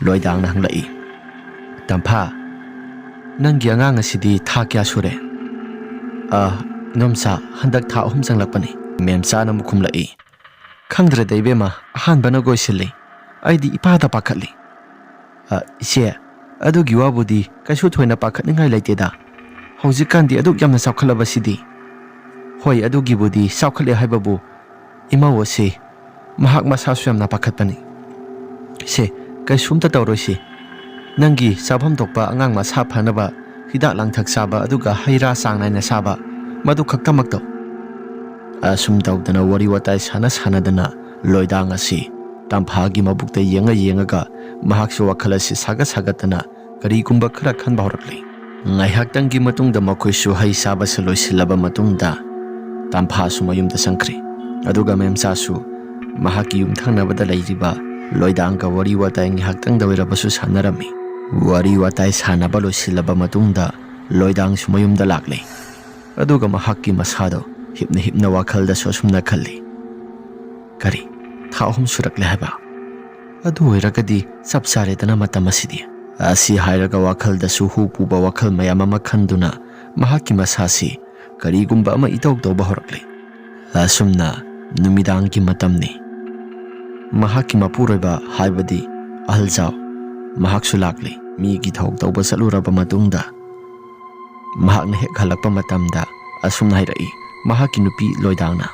ꯂꯣꯏꯗꯥꯡꯅ ꯍꯪꯂꯛꯏ꯫ "ꯇꯝꯐꯥ, ꯅꯪꯒꯤ ꯑꯉꯥꯡ ꯑꯁꯤꯗꯤ ꯊꯥ ꯀꯌꯥ ꯁꯨꯔꯦ?" "ꯑ, ꯏꯅꯣꯝꯆꯥ, ꯍꯟꯗꯛ ꯊꯥ ꯑꯍꯨꯝ ꯆꯪꯂꯛꯄꯅꯤ," ꯃꯦꯝꯆꯥꯅ ꯑꯃꯨꯛ ꯈꯨꯝꯂꯛꯏ꯫ "ꯈꯪꯗ꯭ꯔꯦꯗ ꯏꯕꯦꯝꯃ, ꯑꯍꯥꯟꯕꯅ ꯀꯣꯏꯁꯤꯜꯂꯤ꯫ ꯑꯩꯗꯤ ꯏꯄꯥꯗ ꯄꯥꯈꯠꯂꯤ꯫" "ꯑ, ꯏꯆꯦ, ꯑꯗꯨꯒꯤ ꯋꯥꯕꯨꯗꯤ ꯀꯩꯁꯨ ꯊꯣꯏꯅ ꯄꯥꯈꯠꯅꯤꯡꯉꯥꯏ ꯂꯩꯇꯦꯗ꯫ ꯍꯧꯖꯤꯛꯀꯥꯟꯗꯤ ꯑꯗꯨꯛ ꯌꯥꯝꯅ ꯆꯥꯎꯈꯠꯂꯕꯁꯤꯗꯤ꯫" "ꯍꯣꯏ, ꯑꯗꯨꯒꯤꯕꯨꯗꯤ ꯆꯥꯎꯈꯠꯂꯦ ꯍꯥꯏꯕꯕꯨ, ꯏꯃꯧ ꯑꯁꯤ ꯃꯍꯥꯛ ꯃꯁꯥꯁꯨ ꯌꯥꯝꯅ ꯄꯥꯈꯠꯄꯅꯤ꯫ ꯁꯦ, ꯀꯩꯁꯨꯝꯇ ꯇꯧꯔꯣꯏꯁꯤ꯫ ꯅꯪꯒꯤ ꯆꯥꯐꯝ ꯊꯣꯛꯄ ꯑꯉꯥꯡ ꯃꯁꯥ ꯐꯅꯕ ꯍꯤꯗꯥꯛ ꯂꯥꯡꯊꯛ ꯆꯥꯕ, ꯑꯗꯨꯒ ꯍꯩ ꯔꯥ ꯆꯥꯡ ꯅꯥꯏꯅ ꯆꯥꯕ, ꯃꯗꯨ ꯈꯛꯇꯃꯛ ꯇꯧ꯫" ꯑꯁꯨꯝ ꯇꯧꯗꯅ ꯋꯥꯔꯤ ꯋꯥꯇꯥꯏ ꯁꯥꯟꯅ ꯁꯥꯟꯅꯗꯅ ꯂꯣꯏꯗꯥꯡ ꯑꯁꯤ ꯇꯝꯐꯥꯒꯤ ꯃꯕꯨꯛꯇ ꯌꯦꯡꯉ ꯌꯦꯡꯉꯒ ꯃꯍꯥꯛꯁꯨ ꯋꯥꯈꯜ ꯑꯁꯤ ꯁꯥꯒꯠ ꯁꯥꯒꯠꯇꯅ ꯀꯔꯤꯒꯨꯝꯕ ꯈꯔ ꯈꯟꯕ ꯍꯧꯔꯛꯂꯤ꯫ ꯉꯥꯏꯍꯥꯛꯇꯪꯒꯤ ꯃꯇꯨꯡꯗ ꯃꯈꯣꯏꯁꯨ ꯍꯩ ꯆꯥꯕꯁꯨ ꯂꯣꯏꯁꯤꯜꯂꯕ ꯃꯇꯨꯡꯗ ꯇꯝꯐꯥꯁꯨ ꯃꯌꯨꯝꯗ ꯆꯪꯈ꯭ꯔꯦ꯫ ꯑꯗꯨꯒ ꯃꯦꯝꯆꯥꯁꯨ ꯃꯍꯥꯛꯀꯤ ꯌꯨꯝꯊꯪꯅꯕꯗ ꯂꯩꯔꯤꯕ ꯂꯣꯏꯗꯥꯡꯒ ꯋꯥꯔꯤ ꯋꯥꯇꯥꯏ ꯉꯥꯏꯍꯥꯛꯇꯪꯗ ꯑꯣꯏꯔꯕꯁꯨ ꯁꯥꯟꯅꯔꯝꯃꯤ꯫ ꯋꯥꯔꯤ ꯋꯥꯇꯥꯏ ꯁꯥꯟꯅꯕ ꯂꯣꯏꯁꯤꯜꯂꯕ ꯃꯇꯨꯡꯗ ꯂꯣꯏꯗꯥꯡꯁꯨ ꯃꯌꯨꯝꯗ ꯂꯥꯛꯂꯦ꯫ ꯑꯗꯨꯒ ꯃꯍꯥꯛꯀꯤ ꯃꯁꯥꯗꯣ ꯍꯤꯞꯅ ꯍꯤꯞꯅ ꯋꯥꯈꯜꯗꯁꯨ ꯑꯁꯨꯝꯅ ꯈꯜꯂꯤ, "ꯀꯔꯤ, ꯊꯥ ꯑꯍꯨꯝ ꯁꯨꯔꯛꯂꯦ ꯍꯥꯏꯕ? ꯑꯗꯨ ꯑꯣꯏꯔꯒꯗꯤ ꯆꯞ ꯆꯥꯔꯦꯗꯅ ꯃꯇꯝ ꯑꯁꯤꯗꯤ꯫" ꯑꯁꯤ ꯍꯥꯏꯔꯒ ꯋꯥꯈꯜꯗꯁꯨ ꯍꯨ ꯄꯨꯕ ꯋꯥꯈꯜ ꯃꯌꯥꯝ ꯑꯃ ꯈꯟꯗꯨꯅ ꯃꯍꯥꯛꯀꯤ ꯃꯁꯥꯁꯤ ꯀꯔꯤꯒꯨꯝꯕ ꯑꯃ ꯏꯇꯧ ꯇꯧꯕ ꯍꯧꯔꯛꯂꯦ꯫ ꯑꯁꯨꯝꯅ ꯅꯨꯃꯤꯗꯥꯡꯒꯤ ꯃꯇꯝꯅꯤ꯫ ꯃꯍꯥꯛꯀꯤ ꯃꯄꯨꯔꯣꯏꯕ, ꯍꯥꯏꯕꯗꯤ ꯑꯍꯜꯖꯥꯎ, ꯃꯍꯥꯛꯁꯨ ꯂꯥꯛꯂꯦ꯫ ꯃꯤꯒꯤ ꯊꯧ ꯇꯧꯕ ꯆꯠꯂꯨꯔꯕ ꯃꯇꯨꯡꯗ ꯃꯍꯥꯛꯅ ꯍꯦꯛ ꯍꯜꯂꯛꯄ ꯃꯇꯝꯗ ꯑꯁꯨꯝꯅ ꯍꯥꯏꯔꯛꯏ, ꯃꯍꯥꯛꯀꯤ ꯅꯨꯄꯤ ꯂꯣꯏꯗꯥꯡꯅ,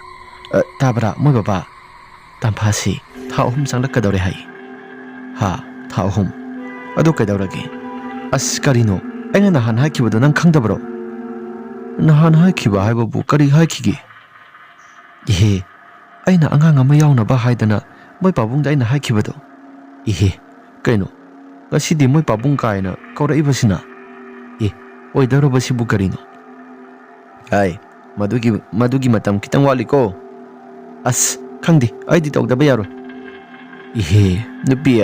"ꯑ, ꯇꯥꯕ꯭ꯔꯥ, ꯃꯣꯏ ꯕꯕꯥ? ꯇꯝꯐꯥꯁꯤ ꯊꯥ ꯑꯍꯨꯝ ꯆꯪꯂꯛꯀꯗꯧꯔꯦ ꯍꯥꯏ꯫" "ꯍꯥ? ꯊꯥ ꯑꯍꯨꯝ? ꯑꯗꯨ ꯀꯩꯗꯧꯔꯒꯦ?" "ꯑꯁ, ꯀꯔꯤꯅꯣ? ꯑꯩꯅ ꯅꯍꯥꯟ ꯍꯥꯏꯈꯤꯕꯗꯣ ꯅꯪ ꯈꯪꯗꯕ꯭ꯔꯣ?" "ꯅꯍꯥꯟ ꯍꯥꯏꯈꯤꯕ ꯍꯥꯏꯕꯕꯨ ꯀꯔꯤ ꯍꯥꯏꯈꯤꯒꯦ?" "ꯏꯍꯦ, ꯑꯩꯅ ꯑꯉꯥꯡ ꯑꯃ ꯌꯥꯎꯅꯕ ꯍꯥꯏꯗꯅ ꯃꯣꯏ ꯄꯥꯕꯨꯡꯗ ꯑꯩꯅ ꯍꯥꯏꯈꯤꯕꯗꯣ꯫" "ꯏꯍꯦ, ꯀꯩꯅꯣ? ꯉꯁꯤꯗꯤ ꯃꯣꯏ ꯄꯥꯕꯨꯡ ꯀꯥꯏꯅ ꯀꯧꯔꯛꯏꯕꯁꯤꯅ? ꯑꯦ, ꯑꯣꯏꯗꯧꯔꯕꯁꯤꯕꯨ ꯀꯔꯤꯅꯣ?" "ꯑꯥꯏ, ꯃꯗꯨꯒꯤ, ꯃꯗꯨꯒꯤ ꯃꯇꯝ ꯈꯤꯇꯪ ꯋꯥꯠꯂꯤꯀꯣ꯫" "ꯑꯁ, ꯈꯪꯗꯦ, ꯑꯩꯗꯤ ꯇꯧꯗꯕ ꯌꯥꯔꯣꯏ꯫" "ꯏꯍꯦ, ꯅꯨꯄꯤ,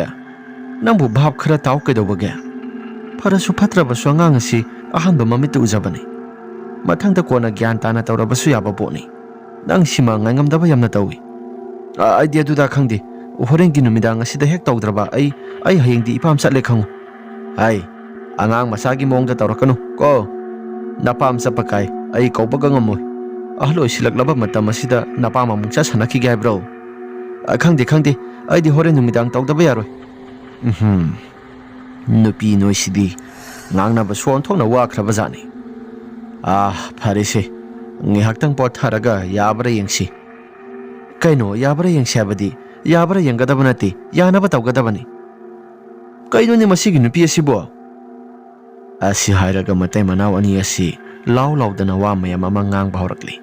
ꯅꯪꯕꯨ ꯚꯥꯞ ꯈꯔ ꯇꯥꯎ ꯀꯩꯗꯧꯕꯒꯦ? ꯐꯔꯁꯨ ꯐꯠꯇ꯭ꯔꯕꯁꯨ ꯑꯉꯥꯡ ꯑꯁꯤ ꯑꯍꯥꯟꯕ ꯃꯃꯤꯠꯇ ꯎꯖꯕꯅꯤ꯫ ꯃꯊꯪꯗ ꯀꯣꯟꯅ ꯒ꯭ꯌꯥꯟ ꯇꯥꯅ ꯇꯧꯔꯕꯁꯨ ꯌꯥꯕ ꯄꯣꯠꯅꯤ꯫ ꯅꯪ ꯁꯤꯃ ꯉꯥꯏꯉꯝꯗꯕ ꯌꯥꯝꯅ ꯇꯧꯏ꯫" "ꯑ, ꯑꯩꯗꯤ ꯑꯗꯨꯗ ꯈꯪꯗꯦ꯫ ꯍꯣꯔꯦꯟꯒꯤ ꯅꯨꯃꯤꯗꯥꯡ ꯑꯁꯤꯗ ꯍꯦꯛ ꯇꯧꯗ꯭ꯔꯕ ꯑꯩ, ꯑꯩ ꯍꯌꯦꯡꯗꯤ ꯏꯄꯥꯝ ꯆꯠꯂꯦ ꯈꯪꯉꯨ꯫ ꯍꯥꯏ, ꯑꯉꯥꯡ ꯃꯆꯥꯒꯤ ꯃꯑꯣꯡꯗ ꯇꯧꯔꯛꯀꯅꯨ ꯀꯣ꯫ ꯅꯄꯥꯝ ꯆꯠꯄ ꯀꯥꯏ ꯑꯩ ꯀꯧꯕꯒ ꯉꯝꯃꯣꯏ꯫ ꯑꯍꯜ ꯑꯣꯏꯁꯤꯜꯂꯛꯂꯕ ꯃꯇꯝ ꯑꯁꯤꯗ ꯅꯄꯥꯝ ꯑꯃꯨꯛ ꯆꯠꯁꯥꯟꯅꯈꯤꯒꯦ ꯍꯥꯏꯕ꯭ꯔꯣ? ꯑ, ꯈꯪꯗꯦ, ꯈꯪꯗꯦ, ꯑꯩꯗꯤ ꯍꯣꯔꯦꯟ ꯅꯨꯃꯤꯗꯥꯡ ꯇꯧꯗꯕ ꯌꯥꯔꯣꯏ꯫ ꯎꯝꯍꯨꯝ, ꯅꯨꯄꯤ ꯅꯣꯏꯁꯤꯗꯤ ꯉꯥꯡꯅꯕꯁꯨ ꯑꯣꯟꯊꯣꯛꯅ ꯋꯥꯈ꯭ꯔꯕ ꯖꯥꯠꯅꯤ꯫ ꯑꯥ, ꯐꯔꯦꯁꯦ, ꯉꯥꯏꯍꯥꯛꯇꯪ ꯄꯣꯊꯥꯔꯒ ꯌꯥꯕ꯭ꯔꯥ ꯌꯦꯡꯁꯤ꯫ ꯀꯩꯅꯣ, ꯌꯥꯕ꯭ꯔꯥ ꯌꯦꯡꯁꯤ ꯍꯥꯏꯕꯗꯤ? ꯌꯥꯕ꯭ꯔꯥ ꯌꯦꯡꯒꯗꯕ ꯅꯠꯇꯦ, ꯌꯥꯅꯕ ꯇꯧꯒꯗꯕꯅꯤ꯫ ꯀꯩꯅꯣꯅꯦ ꯃꯁꯤꯒꯤ ꯅꯨꯄꯤ ꯑꯁꯤꯕꯣ? ꯑꯁꯤ ꯍꯥꯏꯔꯒ ꯃꯇꯩ ꯃꯅꯥꯎ ꯑꯅꯤ ꯑꯁꯤ ꯂꯥꯎ ꯂꯥꯎꯗꯅ ꯋꯥ ꯃꯌꯥꯝ ꯑꯃ ꯉꯥꯡꯕ ꯍꯧꯔꯛꯂꯤ꯫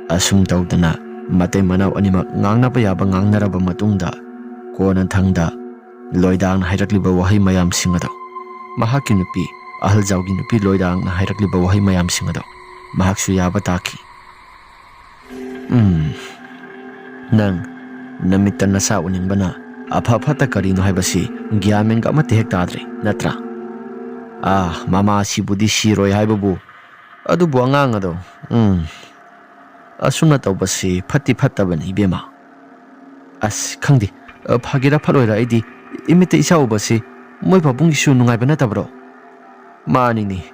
ꯑꯁꯨꯝ ꯇꯧꯗꯅ ꯃꯇꯩ ꯃꯅꯥꯎ ꯑꯅꯤꯃꯛ ꯉꯥꯡꯅꯕ ꯌꯥꯕ ꯉꯥꯡꯅꯔꯕ ꯃꯇꯨꯡꯗ, ꯀꯣꯟꯅꯊꯪꯗ ꯂꯣꯏꯗꯥꯡꯅ ꯍꯥꯏꯔꯛꯂꯤꯕ ꯋꯥꯍꯩ ꯃꯌꯥꯝꯁꯤꯡ ꯑꯗꯣ, ꯃꯍꯥꯛꯀꯤ ꯅꯨꯄꯤ, ꯑꯍꯜꯖꯥꯎꯒꯤ ꯅꯨꯄꯤ ꯂꯣꯏꯗꯥꯡꯅ ꯍꯥꯏꯔꯛꯂꯤꯕ ꯋꯥꯍꯩ ꯃꯌꯥꯝꯁꯤꯡ ꯑꯗꯣ ꯃꯍꯥꯛꯁꯨ ꯌꯥꯕ ꯇꯥꯈꯤ꯫ ꯎꯝ, ꯅꯪ ꯅꯃꯤꯠꯇ ꯅꯁꯥ ꯎꯅꯤꯡꯕꯅ ꯑꯐ ꯐꯠꯇ ꯀꯔꯤꯅꯣ ꯍꯥꯏꯕꯁꯤ ꯒ꯭ꯌꯥꯟ ꯃꯦꯟꯒ ꯑꯃꯠꯇ ꯍꯦꯛ ꯇꯥꯗ꯭ꯔꯦ, ꯅꯠꯇ꯭ꯔꯥ? ꯑꯥ, ꯃꯃꯥꯁꯤꯕꯨꯗꯤ ꯁꯤꯔꯣꯏ ꯍꯥꯏꯕꯕꯨ, ꯑꯗꯨꯕꯨ ꯑꯉꯥꯡ ꯑꯗꯣ, ꯎꯝ, ꯑꯁꯨꯝꯅ ꯇꯧꯕꯁꯤ ꯐꯠꯇꯤ ꯐꯠꯇꯕꯅꯤ, ꯏꯕꯦꯝꯃ꯫ ꯑꯁ, ꯈꯪꯗꯦ, ꯑ, ꯐꯒꯦꯔꯥ ꯐꯠꯂꯣꯏꯔꯥ, ꯑꯩꯗꯤ ꯏꯃꯤꯠꯇ ꯏꯆꯥ ꯎꯕꯁꯤ ꯃꯣꯏ ꯄꯥꯕꯨꯡꯒꯤꯁꯨ ꯅꯨꯡꯉꯥꯏꯕ ꯅꯠꯇꯕ꯭ꯔꯣ? ꯃꯥꯅꯤꯅꯦ,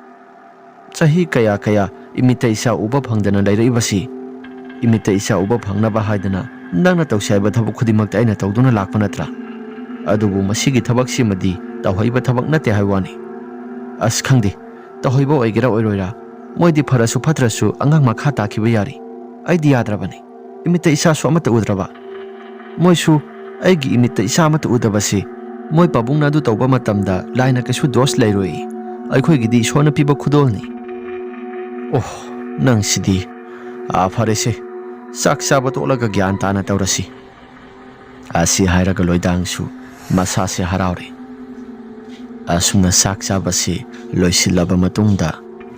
ꯆꯍꯤ ꯀꯌꯥ ꯀꯌꯥ ꯏꯃꯤꯠꯇ ꯏꯆꯥ ꯎꯕ ꯐꯪꯗꯅ ꯂꯩꯔꯛꯏꯕꯁꯤ꯫ ꯏꯃꯤꯠꯇ ꯏꯆꯥ ꯎꯕ ꯐꯪꯅꯕ ꯍꯥꯏꯗꯅ ꯅꯪꯅ ꯇꯧꯁꯤ ꯍꯥꯏꯕ ꯊꯕꯛ ꯈꯨꯗꯤꯡꯃꯛꯇ ꯑꯩꯅ ꯇꯧꯗꯨꯅ ꯂꯥꯛꯄ ꯅꯠꯇ꯭ꯔꯥ? ꯑꯗꯨꯕꯨ ꯃꯁꯤꯒꯤ ꯊꯕꯛꯁꯤꯃꯗꯤ ꯇꯧꯍꯩꯕ ꯊꯕꯛ ꯅꯠꯇꯦ ꯍꯥꯏꯕ ꯋꯥꯅꯤ꯫ ꯑꯁ, ꯈꯪꯗꯦ, ꯇꯧꯍꯩꯕ ꯑꯣꯏꯒꯦꯔꯥ ꯑꯣꯏꯔꯣꯏꯔꯥ, ꯃꯣꯏꯗꯤ ꯐꯔꯁꯨ ꯐꯠꯇ꯭ꯔꯁꯨ ꯑꯉꯥꯡ ꯃꯈꯥ ꯇꯥꯈꯤꯕ ꯌꯥꯔꯤ꯫ ꯑꯩꯗꯤ ꯌꯥꯗ꯭ꯔꯕꯅꯤ꯫ ꯏꯃꯤꯠꯇ ꯏꯆꯥꯁꯨ ꯑꯃꯠꯇ ꯎꯗ꯭ꯔꯕ꯫ ꯃꯣꯏꯁꯨ ꯑꯩꯒꯤ ꯏꯃꯤꯠꯇ ꯏꯆꯥ ꯑꯃꯠꯇ ꯎꯗꯕꯁꯤ ꯃꯣꯏ ꯄꯥꯕꯨꯡꯅ ꯑꯗꯨ ꯇꯧꯕ ꯃꯇꯝꯗ ꯂꯥꯏꯅ ꯀꯩꯁꯨ ꯗꯣꯁ ꯂꯩꯔꯣꯏ꯫ ꯑꯩꯈꯣꯏꯒꯤꯗꯤ ꯏꯁꯣꯔꯅ ꯄꯤꯕ ꯈꯨꯗꯣꯜꯅꯤ꯫ ꯑꯣꯍ, ꯅꯪꯁꯤꯗꯤ꯫ ꯑꯥ, ꯐꯔꯦꯁꯦ, ꯆꯥꯛ ꯆꯥꯕ ꯇꯣꯛꯂꯒ ꯒ꯭ꯌꯥꯟ ꯇꯥꯅ ꯇꯧꯔꯁꯤ꯫ ꯑꯁꯤ ꯍꯥꯏꯔꯒ ꯂꯣꯏꯗꯥꯡꯁꯨ ꯃꯁꯥꯁꯦ ꯍꯔꯥꯎꯔꯦ꯫ ꯑꯁꯨꯝꯅ ꯆꯥꯛ ꯆꯥꯕꯁꯤ ꯂꯣꯏꯁꯤꯜꯂꯕ ꯃꯇꯨꯡꯗ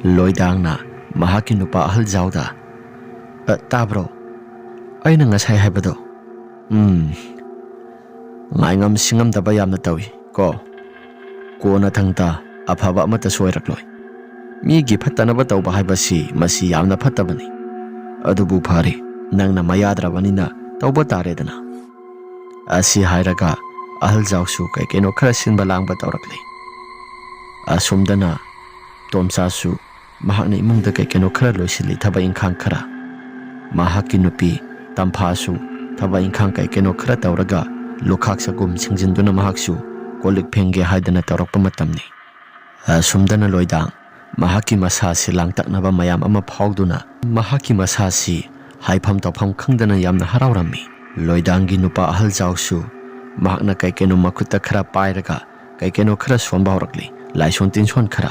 ꯂꯣꯏꯗꯥꯡꯅ ꯃꯍꯥꯛꯀꯤ ꯅꯨꯄꯥ ꯑꯍꯜ ꯖꯥꯎꯗ, "ꯑ, ꯇꯥꯕ꯭ꯔꯣ? ꯑꯩꯅ ꯉꯁꯥꯏ ꯍꯥꯏꯕꯗꯣ? ꯎꯝ, ꯉꯥꯏꯉꯝ ꯁꯤꯡꯉꯝꯗꯕ ꯌꯥꯝꯅ ꯇꯧꯏ ꯀꯣ꯫ ꯀꯣꯟꯅꯊꯪꯗ ꯑꯐꯕ ꯑꯃꯠꯇꯁꯨ ꯑꯣꯏꯔꯛꯂꯣꯏ꯫ ꯃꯤꯒꯤ ꯐꯠꯇꯅꯕ ꯇꯧꯕ ꯍꯥꯏꯕꯁꯤ ꯃꯁꯤ ꯌꯥꯝꯅ ꯐꯠꯇꯕꯅꯤ꯫ ꯑꯗꯨꯕꯨ ꯐꯔꯦ, ꯅꯪꯅ ꯃꯌꯥꯗ꯭ꯔꯕꯅꯤꯅ ꯇꯧꯕ ꯇꯥꯔꯦꯗꯅ꯫ ꯑꯁꯤ ꯍꯥꯏꯔꯒ ꯑꯍꯜ ꯖꯥꯎꯁꯨ ꯀꯩ ꯀꯩꯅꯣ ꯈꯔ ꯁꯤꯟꯕ ꯂꯥꯡꯕ ꯇꯧꯔꯛꯂꯤ꯫ ꯑꯁꯣꯝꯗꯅ ꯇꯣꯝꯆꯥꯁꯨ ꯃꯍꯥꯛꯅ ꯏꯃꯨꯡꯗ ꯀꯩ ꯀꯩꯅꯣ ꯈꯔ ꯂꯣꯏꯁꯤꯜꯂꯤ, ꯊꯕꯛ ꯏꯪꯈꯥꯡ ꯈꯔ꯫ ꯃꯍꯥꯛꯀꯤ ꯅꯨꯄꯤ ꯇꯝꯐꯥꯁꯨ ꯊꯕꯛ ꯏꯪꯈꯥꯡ ꯀꯩ ꯀꯩꯅꯣ ꯈꯔ ꯇꯧꯔꯒ ꯂꯨꯈꯥꯛ ꯆꯒꯨꯝ ꯁꯦꯡꯖꯤꯟꯗꯨꯅ ꯃꯍꯥꯛꯁꯨ ꯀꯣꯜ ꯂꯤꯛ ꯐꯦꯡꯒꯦ ꯍꯥꯏꯗꯅ ꯇꯧꯔꯛꯄ ꯃꯇꯝꯅꯤ꯫ ꯑꯁꯨꯝꯗꯅ ꯂꯣꯏꯗꯥꯡ ꯃꯍꯥꯛꯀꯤ ꯃꯁꯥꯁꯤ ꯂꯥꯡꯇꯛꯅꯕ ꯃꯌꯥꯝ ꯑꯃ ꯐꯥꯎꯗꯨꯅ ꯃꯍꯥꯛꯀꯤ ꯃꯁꯥꯁꯤ ꯍꯥꯏꯐꯝ ꯇꯧꯐꯝ ꯈꯪꯗꯅ ꯌꯥꯝꯅ ꯍꯔꯥꯎꯔꯝꯃꯤ꯫ ꯂꯣꯏꯗꯥꯡꯒꯤ ꯅꯨꯄꯥ ꯑꯍꯜ ꯖꯥꯎꯁꯨ ꯃꯍꯥꯛꯅ ꯀꯩ ꯀꯩꯅꯣ ꯃꯈꯨꯠꯇ ꯈꯔ ꯄꯥꯏꯔꯒ ꯀꯩ ꯀꯩꯅꯣ ꯈꯔ ꯁꯣꯟꯕ ꯍꯧꯔꯛꯂꯤ, ꯂꯥꯏꯁꯣꯟ ꯇꯤꯟꯁꯣꯟ ꯈꯔ꯫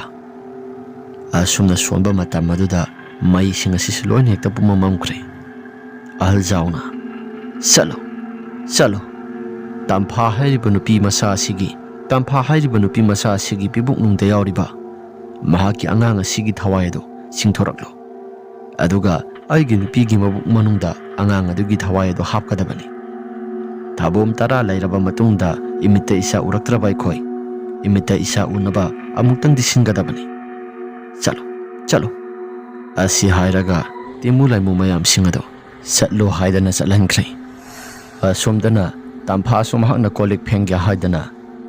ꯑꯁꯨꯝꯅ ꯁꯣꯟꯕ ꯃꯇꯝ ꯑꯗꯨꯗ ꯃꯩꯁꯤꯡ ꯑꯁꯤꯁꯨ ꯂꯣꯏꯅ ꯍꯦꯛꯇ ꯄꯨꯝꯃꯝ ꯃꯝꯈ꯭ꯔꯦ꯫ ꯑꯍꯜ ꯖꯥꯎꯅ, "ꯆꯠꯂꯣ, ꯆꯠꯂꯣ, ꯇꯝꯐꯥ ꯍꯥꯏꯔꯤꯕ ꯅꯨꯄꯤ ꯃꯆꯥ ꯑꯁꯤꯒꯤ, ꯇꯝꯐꯥ ꯍꯥꯏꯔꯤꯕ ꯅꯨꯄꯤ ꯃꯆꯥ ꯑꯁꯤꯒꯤ ꯄꯤꯕꯨꯛꯅꯨꯡꯗ ꯌꯥꯎꯔꯤꯕ ꯃꯍꯥꯛꯀꯤ ꯑꯉꯥꯡ ꯑꯁꯤꯒꯤ ꯊꯋꯥꯏ ꯑꯗꯨ ꯆꯤꯡꯊꯣꯔꯛꯂꯨ꯫ ꯑꯗꯨꯒ ꯑꯩꯒꯤ ꯅꯨꯄꯤꯒꯤ ꯃꯕꯨꯛ ꯃꯅꯨꯡꯗ ꯑꯉꯥꯡ ꯑꯗꯨꯒꯤ ꯊꯋꯥꯏ ꯑꯗꯨ ꯍꯥꯞꯀꯗꯕꯅꯤ꯫ ꯊꯥꯕꯣꯝ ꯇꯔꯥ ꯂꯩꯔꯕ ꯃꯇꯨꯡꯗ ꯏꯃꯤꯠꯇ ꯏꯆꯥ ꯎꯔꯛꯇ꯭ꯔꯕ ꯑꯩꯈꯣꯏ, ꯏꯃꯤꯠꯇ ꯏꯆꯥ ꯎꯅꯕ ꯑꯃꯨꯛꯇꯪꯗꯤ ꯁꯤꯟꯒꯗꯕꯅꯤ꯫ ꯆꯠꯂꯨ, ꯆꯠꯂꯨ꯫" ꯑꯁꯤ ꯍꯥꯏꯔꯒ ꯇꯤꯃꯨ ꯂꯥꯏꯃꯨ ꯃꯌꯥꯝꯁꯤꯡ ꯑꯗꯨ ꯆꯠꯂꯣ ꯍꯥꯏꯗꯅ ꯆꯠꯍꯟꯈ꯭ꯔꯦ꯫ ꯑꯁꯣꯝꯗꯅ ꯇꯝꯐꯥꯁꯨ ꯃꯍꯥꯛꯅ ꯀꯣꯜ ꯂꯤꯛ ꯐꯦꯡꯒꯦ ꯍꯥꯏꯗꯅ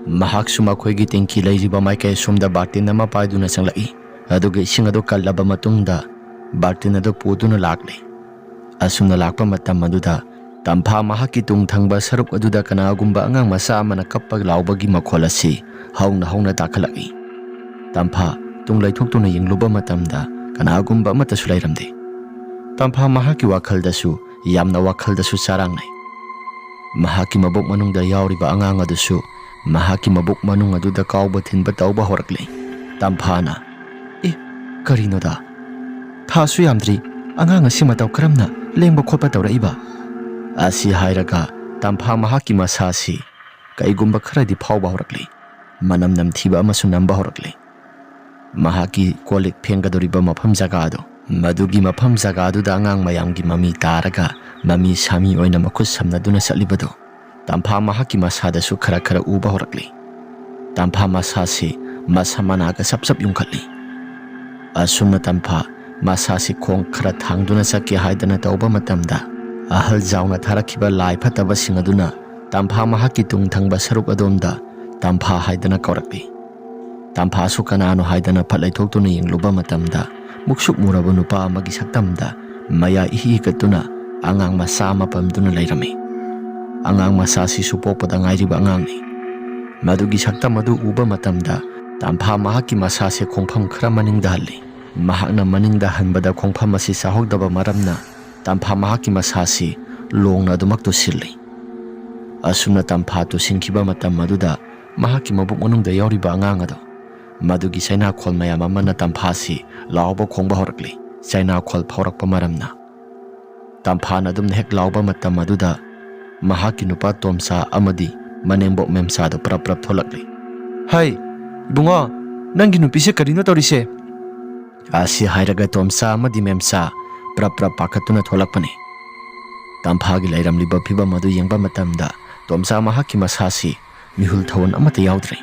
ꯃꯍꯥꯛꯁꯨ ꯃꯈꯣꯏꯒꯤ ꯇꯦꯡꯀꯤ ꯂꯩꯔꯤꯕ ꯃꯥꯏꯀꯩ ꯑꯁꯣꯝꯗ ꯕꯥꯔꯇꯤꯟ ꯑꯃ ꯄꯥꯏꯗꯨꯅ ꯆꯪꯂꯛꯏ꯫ ꯑꯗꯨꯒ ꯏꯁꯤꯡ ꯑꯗꯨ ꯀꯜꯂꯕ ꯃꯇꯨꯡꯗ ꯕꯥꯔꯇꯤꯟ ꯑꯗꯨ ꯄꯨꯗꯨꯅ ꯂꯥꯛꯂꯤ꯫ ꯑꯁꯨꯝꯅ ꯂꯥꯛꯄ ꯃꯇꯝ ꯑꯗꯨꯗ ꯇꯝꯐꯥ ꯃꯍꯥꯛꯀꯤ ꯇꯨꯡ ꯊꯪꯕ ꯁꯔꯨꯛ ꯑꯗꯨꯗ ꯀꯅꯥꯒꯨꯝꯕ ꯑꯉꯥꯡ ꯃꯆꯥ ꯑꯃꯅ ꯀꯞꯄ ꯂꯥꯎꯕꯒꯤ ꯃꯈꯣꯜ ꯑꯁꯤ ꯍꯧꯅ ꯍꯧꯅ ꯇꯥꯈꯠꯂꯛꯏ꯫ ꯇꯝꯐꯥ ꯇꯨꯡ ꯂꯩꯊꯣꯛꯇꯨꯅ ꯌꯦꯡꯂꯨꯕ ꯃꯇꯝꯗ ꯀꯅꯥꯒꯨꯝꯕ ꯑꯃꯠꯇꯁꯨ ꯂꯩꯔꯝꯗꯦ꯫ ꯇꯝꯐꯥ ꯃꯍꯥꯛꯀꯤ ꯋꯥꯈꯜꯗꯁꯨ ꯌꯥꯝꯅ ꯋꯥꯈꯜꯗꯁꯨ ꯆꯔꯥꯡꯅꯩ꯫ ꯃꯍꯥꯛꯀꯤ ꯃꯕꯨꯛ ꯃꯅꯨꯡꯗ ꯌꯥꯎꯔꯤꯕ ꯑꯉꯥꯡ ꯑꯗꯨꯁꯨ ꯃꯍꯥꯛꯀꯤ ꯃꯕꯨꯛ ꯃꯅꯨꯡ ꯑꯗꯨꯗ ꯀꯥꯎꯕ ꯊꯤꯟꯕ ꯇꯧꯕ ꯍꯧꯔꯛꯂꯤ꯫ ꯇꯝꯐꯥꯅ, "ꯑꯦ, ꯀꯔꯤꯅꯣꯗ? ꯊꯥꯁꯨ ꯌꯥꯝꯗ꯭ꯔꯤ, ꯑꯉꯥꯡ ꯑꯁꯤ ꯃꯇꯧ ꯀꯔꯝꯅ ꯂꯦꯡꯕ ꯈꯣꯠꯄ ꯇꯧꯔꯛꯏꯕ?" ꯑꯁꯤ ꯍꯥꯏꯔꯒ ꯇꯝꯐꯥ ꯃꯍꯥꯛꯀꯤ ꯃꯁꯥꯁꯤ ꯀꯩꯒꯨꯝꯕ ꯈꯔꯗꯤ ꯐꯥꯎꯕ ꯍꯧꯔꯛꯂꯤ꯫ ꯃꯅꯝ ꯅꯝꯊꯤꯕ ꯑꯃꯁꯨ ꯅꯝꯕ ꯍꯧꯔꯛꯂꯤ꯫ ꯃꯍꯥꯛꯀꯤ ꯀꯣꯜ ꯂꯤꯛ ꯐꯦꯡꯒꯗꯧꯔꯤꯕ ꯃꯐꯝ ꯖꯒꯥ ꯑꯗꯨ, ꯃꯗꯨꯒꯤ ꯃꯐꯝ ꯖꯒꯥ ꯑꯗꯨꯗ ꯑꯉꯥꯡ ꯃꯌꯥꯝꯒꯤ ꯃꯃꯤ ꯇꯥꯔꯒ ꯃꯃꯤ ꯁꯥꯃꯤ ꯑꯣꯏꯅ ꯃꯈꯨꯠ ꯁꯝꯅꯗꯨꯅ ꯆꯠꯂꯤꯕꯗꯨ ꯇꯝꯐꯥ ꯃꯍꯥꯛꯀꯤ ꯃꯁꯥꯗꯁꯨ ꯈꯔ ꯈꯔ ꯎꯕ ꯍꯧꯔꯛꯂꯤ꯫ ꯇꯝꯐꯥ ꯃꯁꯥꯁꯤ ꯃꯁꯝ ꯃꯅꯥꯒ ꯁꯞ ꯁꯞ ꯌꯨꯡꯈꯠꯂꯤ꯫ ꯑꯁꯨꯝꯅ ꯇꯝꯐꯥ ꯃꯁꯥꯁꯤ ꯈꯣꯡ ꯈꯔ ꯊꯥꯡꯗꯨꯅ ꯆꯠꯀꯦ ꯍꯥꯏꯗꯅ ꯇꯧꯕ ꯃꯇꯝꯗ, ꯑꯍꯜ ꯖꯥꯎꯅ ꯊꯥꯔꯛꯈꯤꯕ ꯂꯥꯏ ꯐꯠꯇꯕꯁꯤꯡ ꯑꯗꯨꯅ ꯇꯝꯐꯥ ꯃꯍꯥꯛꯀꯤ ꯇꯨꯡ ꯊꯪꯕ ꯁꯔꯨꯛ ꯑꯗꯣꯝꯗ ꯇꯝꯐꯥ ꯍꯥꯏꯗꯅ ꯀꯧꯔꯛꯂꯤ꯫ ꯇꯝꯐꯥꯁꯨ ꯀꯅꯥꯅꯣ ꯍꯥꯏꯗꯅ ꯐꯠ ꯂꯩꯊꯣꯛꯇꯨꯅ ꯌꯦꯡꯂꯨꯕ ꯃꯇꯝꯗ, ꯃꯨꯛꯁꯨꯛ ꯃꯨꯔꯕ ꯅꯨꯄꯥ ꯑꯃꯒꯤ ꯁꯛꯇꯝꯗ ꯃꯌꯥ ꯏꯍꯤ ꯍꯤꯒꯠꯇꯨꯅ ꯑꯉꯥꯡ ꯃꯆꯥ ꯑꯃ ꯄꯝꯗꯨꯅ ꯂꯩꯔꯝꯃꯤ꯫ ꯑꯉꯥꯡ ꯃꯆꯥꯁꯤꯁꯨ ꯄꯣꯛꯄꯗ ꯉꯥꯏꯔꯤꯕ ꯑꯉꯥꯡꯅꯤ꯫ ꯃꯗꯨꯒꯤ ꯁꯛꯇꯝ ꯑꯗꯨ ꯎꯕ ꯃꯇꯝꯗ ꯇꯝꯐꯥ ꯃꯍꯥꯛꯀꯤ ꯃꯁꯥꯁꯦ ꯈꯣꯡꯐꯝ ꯈꯔ ꯃꯅꯤꯡꯗ ꯍꯜꯂꯤ꯫ ꯃꯍꯥꯛꯅ ꯃꯅꯤꯡꯗ ꯍꯟꯕꯗ ꯈꯣꯡꯐꯝ ꯑꯁꯤ ꯆꯥꯍꯧꯗꯕ ꯃꯔꯝꯅ ꯇꯝꯐꯥ ꯃꯍꯥꯛꯀꯤ ꯃꯁꯥꯁꯤ ꯂꯣꯡꯅ ꯑꯗꯨꯃꯛ ꯇꯨꯁꯤꯜꯂꯤ꯫ ꯑꯁꯨꯝꯅ ꯇꯝꯐꯥ ꯇꯨꯁꯤꯟꯈꯤꯕ ꯃꯇꯝ ꯑꯗꯨꯗ ꯃꯍꯥꯛꯀꯤ ꯃꯕꯨꯛ ꯃꯅꯨꯡꯗ ꯌꯥꯎꯔꯤꯕ ꯑꯉꯥꯡ ꯑꯗꯣ, ꯃꯗꯨꯒꯤ ꯆꯩꯅꯥꯈꯣꯜ ꯃꯌꯥꯝ ꯑꯃꯅ ꯇꯝꯐꯥꯁꯤ ꯂꯥꯎꯕ ꯈꯣꯡꯕ ꯍꯧꯔꯛꯂꯤ꯫ ꯆꯩꯅꯥꯈꯣꯜ ꯐꯥꯎꯔꯛꯄ ꯃꯔꯝꯅ꯫ ꯇꯝꯐꯥꯅ ꯑꯗꯨꯝꯅ ꯍꯦꯛ ꯂꯥꯎꯕ ꯃꯇꯝ ꯑꯗꯨꯗ ꯃꯍꯥꯛꯀꯤ ꯅꯨꯄꯥ ꯇꯣꯝꯆꯥ ꯑꯃꯗꯤ ꯃꯅꯦꯝꯕꯣꯛ ꯃꯦꯝꯆꯥꯗꯨ ꯄ꯭ꯔꯞ ꯄ꯭ꯔꯞ ꯊꯣꯛꯂꯛꯂꯤ꯫ "ꯍꯩ, ꯏꯕꯨꯡꯉꯣ, ꯅꯪꯒꯤ ꯅꯨꯄꯤꯁꯦ ꯀꯔꯤꯅꯣ ꯇꯧꯔꯤꯁꯦ?" ꯑꯁꯤ ꯍꯥꯏꯔꯒ ꯇꯣꯝꯆꯥ ꯑꯃꯗꯤ ꯃꯦꯝꯆꯥ ꯄ꯭ꯔꯞ ꯄ꯭ꯔꯞ ꯄꯥꯈꯠꯇꯨꯅ ꯊꯣꯛꯂꯛꯄꯅꯤ꯫ ꯇꯝꯐꯥꯒꯤ ꯂꯩꯔꯝꯂꯤꯕ ꯐꯤꯕꯝ ꯑꯗꯨ ꯌꯦꯡꯕ ꯃꯇꯝꯗ ꯇꯣꯝꯆꯥ ꯃꯍꯥꯛꯀꯤ ꯃꯁꯥꯁꯤ ꯃꯤꯍꯨꯜ ꯊꯧꯍꯟ ꯑꯃꯠꯇ ꯌꯥꯎꯗ꯭ꯔꯦ꯫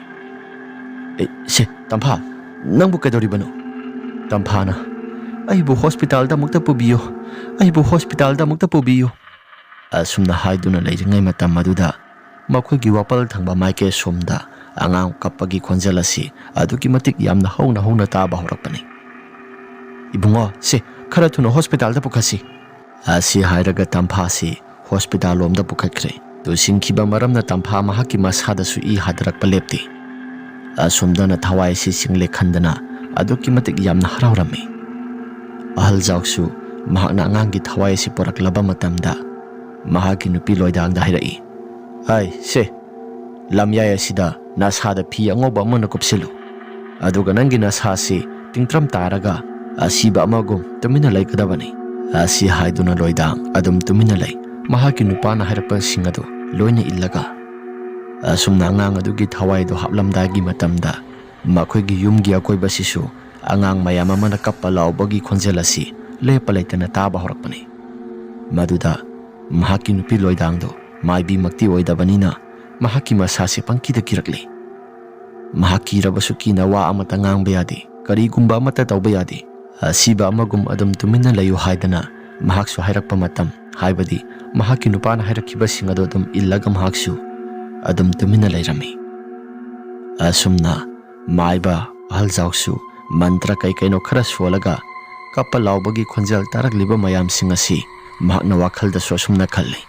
"ꯑꯦ, ꯁꯦ, ꯇꯝꯐꯥ, ꯅꯪꯕꯨ ꯀꯩꯗꯧꯔꯤꯕꯅꯣ?" ꯇꯝꯐꯥꯅ, "ꯑꯩꯕꯨ ꯍꯣꯁꯄꯤꯇꯥꯜꯗ ꯑꯃꯨꯛꯇ ꯄꯨꯕꯤꯌꯨ, ꯑꯩꯕꯨ ꯍꯣꯁꯄꯤꯇꯥꯜꯗ ꯑꯃꯨꯛꯇ ꯄꯨꯕꯤꯌꯨ"꯫ ꯑꯁꯨꯝꯅ ꯍꯥꯏꯗꯨꯅ ꯂꯩꯔꯤꯉꯩ ꯃꯇꯝ ꯑꯗꯨꯗ ꯃꯈꯣꯏꯒꯤ ꯋꯥꯄꯜ ꯊꯪꯕ ꯃꯥꯏꯀꯩ ꯁꯣꯝꯗ ꯑꯉꯥꯡ ꯀꯞꯄꯒꯤ ꯈꯣꯟꯖꯦꯜ ꯑꯁꯤ ꯑꯗꯨꯛꯀꯤ ꯃꯇꯤꯛ ꯌꯥꯝꯅ ꯍꯧꯅ ꯍꯧꯅ ꯇꯥꯕ ꯍꯧꯔꯛꯄꯅꯤ꯫ "ꯏꯕꯨꯡꯉꯣ, ꯁꯦ, ꯈꯔ ꯊꯨꯅ ꯍꯣꯁꯄꯤꯇꯥꯜꯗ ꯄꯨꯈꯠꯁꯤ"꯫ ꯑꯁꯤ ꯍꯥꯏꯔꯒ ꯇꯝꯐꯥꯁꯤ ꯍꯣꯁꯄꯤꯇꯥꯜ ꯂꯣꯝꯗ ꯄꯨꯈꯠꯈ꯭ꯔꯦ꯫ ꯇꯨꯁꯤꯟꯈꯤꯕ ꯃꯔꯝꯅ ꯇꯝꯐꯥ ꯃꯍꯥꯛꯀꯤ ꯃꯁꯥꯗꯁꯨ ꯏ ꯍꯥꯗꯔꯛꯄ ꯂꯦꯞꯇꯦ꯫ ꯑꯁꯣꯝꯗꯅ ꯊꯋꯥꯏ ꯑꯁꯤ ꯁꯤꯡꯂꯦ ꯈꯟꯗꯅ ꯑꯗꯨꯛꯀꯤ ꯃꯇꯤꯛ ꯌꯥꯝꯅ ꯍꯔꯥꯎꯔꯝꯃꯤ꯫ ꯑꯍꯜ ꯖꯥꯎꯁꯨ ꯃꯍꯥꯛꯅ ꯑꯉꯥꯡꯒꯤ ꯊꯋꯥꯏ ꯑꯁꯤ ꯄꯨꯔꯛꯂꯕ ꯃꯇꯝꯗ ꯃꯍꯥꯛꯀꯤ ꯅꯨꯄꯤ ꯂꯣꯏꯗꯥꯡꯗ ꯍꯥꯏꯔꯛꯏ, "ꯍꯥꯏ, ꯁꯦ, ꯂꯝꯌꯥꯏ ꯑꯁꯤꯗ ꯅꯁꯥꯗ ꯐꯤ ꯑꯉꯧꯕ ꯑꯃꯅ ꯀꯨꯞꯁꯤꯜꯂꯨ꯫ ꯑꯗꯨꯒ ꯅꯪꯒꯤ ꯅꯁꯥꯁꯤ ꯇꯤꯡꯇ꯭ꯔꯝ ꯇꯥꯔꯒ ꯑꯁꯤꯕ ꯑꯃꯒꯨꯝ ꯇꯨꯃꯤꯟꯅ ꯂꯩꯒꯗꯕꯅꯤ"꯫ ꯑꯁꯤ ꯍꯥꯏꯗꯨꯅ ꯂꯣꯏꯗꯥꯡ ꯑꯗꯨꯝ ꯇꯨꯃꯤꯟꯅ ꯂꯩ꯫ ꯃꯍꯥꯛꯀꯤ ꯅꯨꯄꯥꯅ ꯍꯥꯏꯔꯛꯄꯁꯤꯡ ꯑꯗꯨ ꯂꯣꯏꯅ ꯏꯜꯂꯒ꯫ ꯑꯁꯨꯝꯅ ꯑꯉꯥꯡ ꯑꯗꯨꯒꯤ ꯊꯋꯥꯏꯗꯨ ꯍꯥꯞꯂꯝꯗꯥꯏꯒꯤ ꯃꯇꯝꯗ ꯃꯈꯣꯏꯒꯤ ꯌꯨꯝꯒꯤ ꯑꯀꯣꯏꯕꯁꯤꯁꯨ ꯑꯉꯥꯡ ꯃꯌꯥꯝ ꯑꯃꯅ ꯀꯞꯄ ꯂꯥꯎꯕꯒꯤ ꯈꯣꯟꯖꯦꯜ ꯑꯁꯤ ꯂꯦꯞꯄ ꯂꯩꯇꯅ ꯇꯥꯕ ꯍꯧꯔꯛꯄꯅꯤ꯫ ꯃꯗꯨꯗ ꯃꯍꯥꯛꯀꯤ ꯅꯨꯄꯤ ꯂꯣꯏꯗꯥꯡꯗꯨ ꯃꯥꯏꯕꯤꯃꯛꯇꯤ ꯑꯣꯏꯗꯕꯅꯤꯅ ꯃꯍꯥꯛꯀꯤ ꯃꯁꯥꯁꯤ ꯄꯪꯀꯤꯗ ꯀꯤꯔꯛꯂꯤ꯫ ꯃꯍꯥꯛ ꯀꯤꯔꯕꯁꯨ ꯀꯤꯅ ꯋꯥ ꯑꯃꯠꯇ ꯉꯥꯡꯕ ꯌꯥꯗꯦ, ꯀꯔꯤꯒꯨꯝꯕ ꯑꯃꯠꯇ ꯇꯧꯕ ꯌꯥꯗꯦ꯫ ꯑꯁꯤꯕ ꯑꯃꯒꯨꯝ ꯑꯗꯨꯝ ꯇꯨꯃꯤꯟꯅ ꯂꯩꯌꯨ ꯍꯥꯏꯗꯅ ꯃꯍꯥꯛꯁꯨ ꯍꯥꯏꯔꯛꯄ ꯃꯇꯝ ꯍꯥꯏꯕꯗꯤ ꯃꯍꯥꯛꯀꯤ ꯅꯨꯄꯥꯅ ꯍꯥꯏꯔꯛꯈꯤꯕꯁꯤꯡ ꯑꯗꯨ ꯑꯗꯨꯝ ꯏꯜꯂꯒ ꯃꯍꯥꯛꯁꯨ ꯑꯗꯨꯝ ꯇꯨꯃꯤꯟꯅ ꯂꯩꯔꯝꯃꯤ꯫ ꯑꯁꯨꯝꯅ ꯃꯥꯏꯕ ꯑꯍꯜꯖꯥꯎꯁꯨ ꯃꯟꯇ꯭ꯔ ꯀꯩ ꯀꯩꯅꯣ ꯈꯔ ꯁꯣꯜꯂꯒ ꯀꯞꯄ ꯂꯥꯎꯕꯒꯤ ꯈꯣꯟꯖꯦꯜ ꯇꯥꯔꯛꯂꯤꯕ ꯃꯌꯥꯝꯁꯤꯡ ꯑꯁꯤ ꯃꯍꯥꯛꯅ ꯋꯥꯈꯜꯗꯁꯨ ꯑꯁꯨꯝꯅ ꯈꯜꯂꯤ,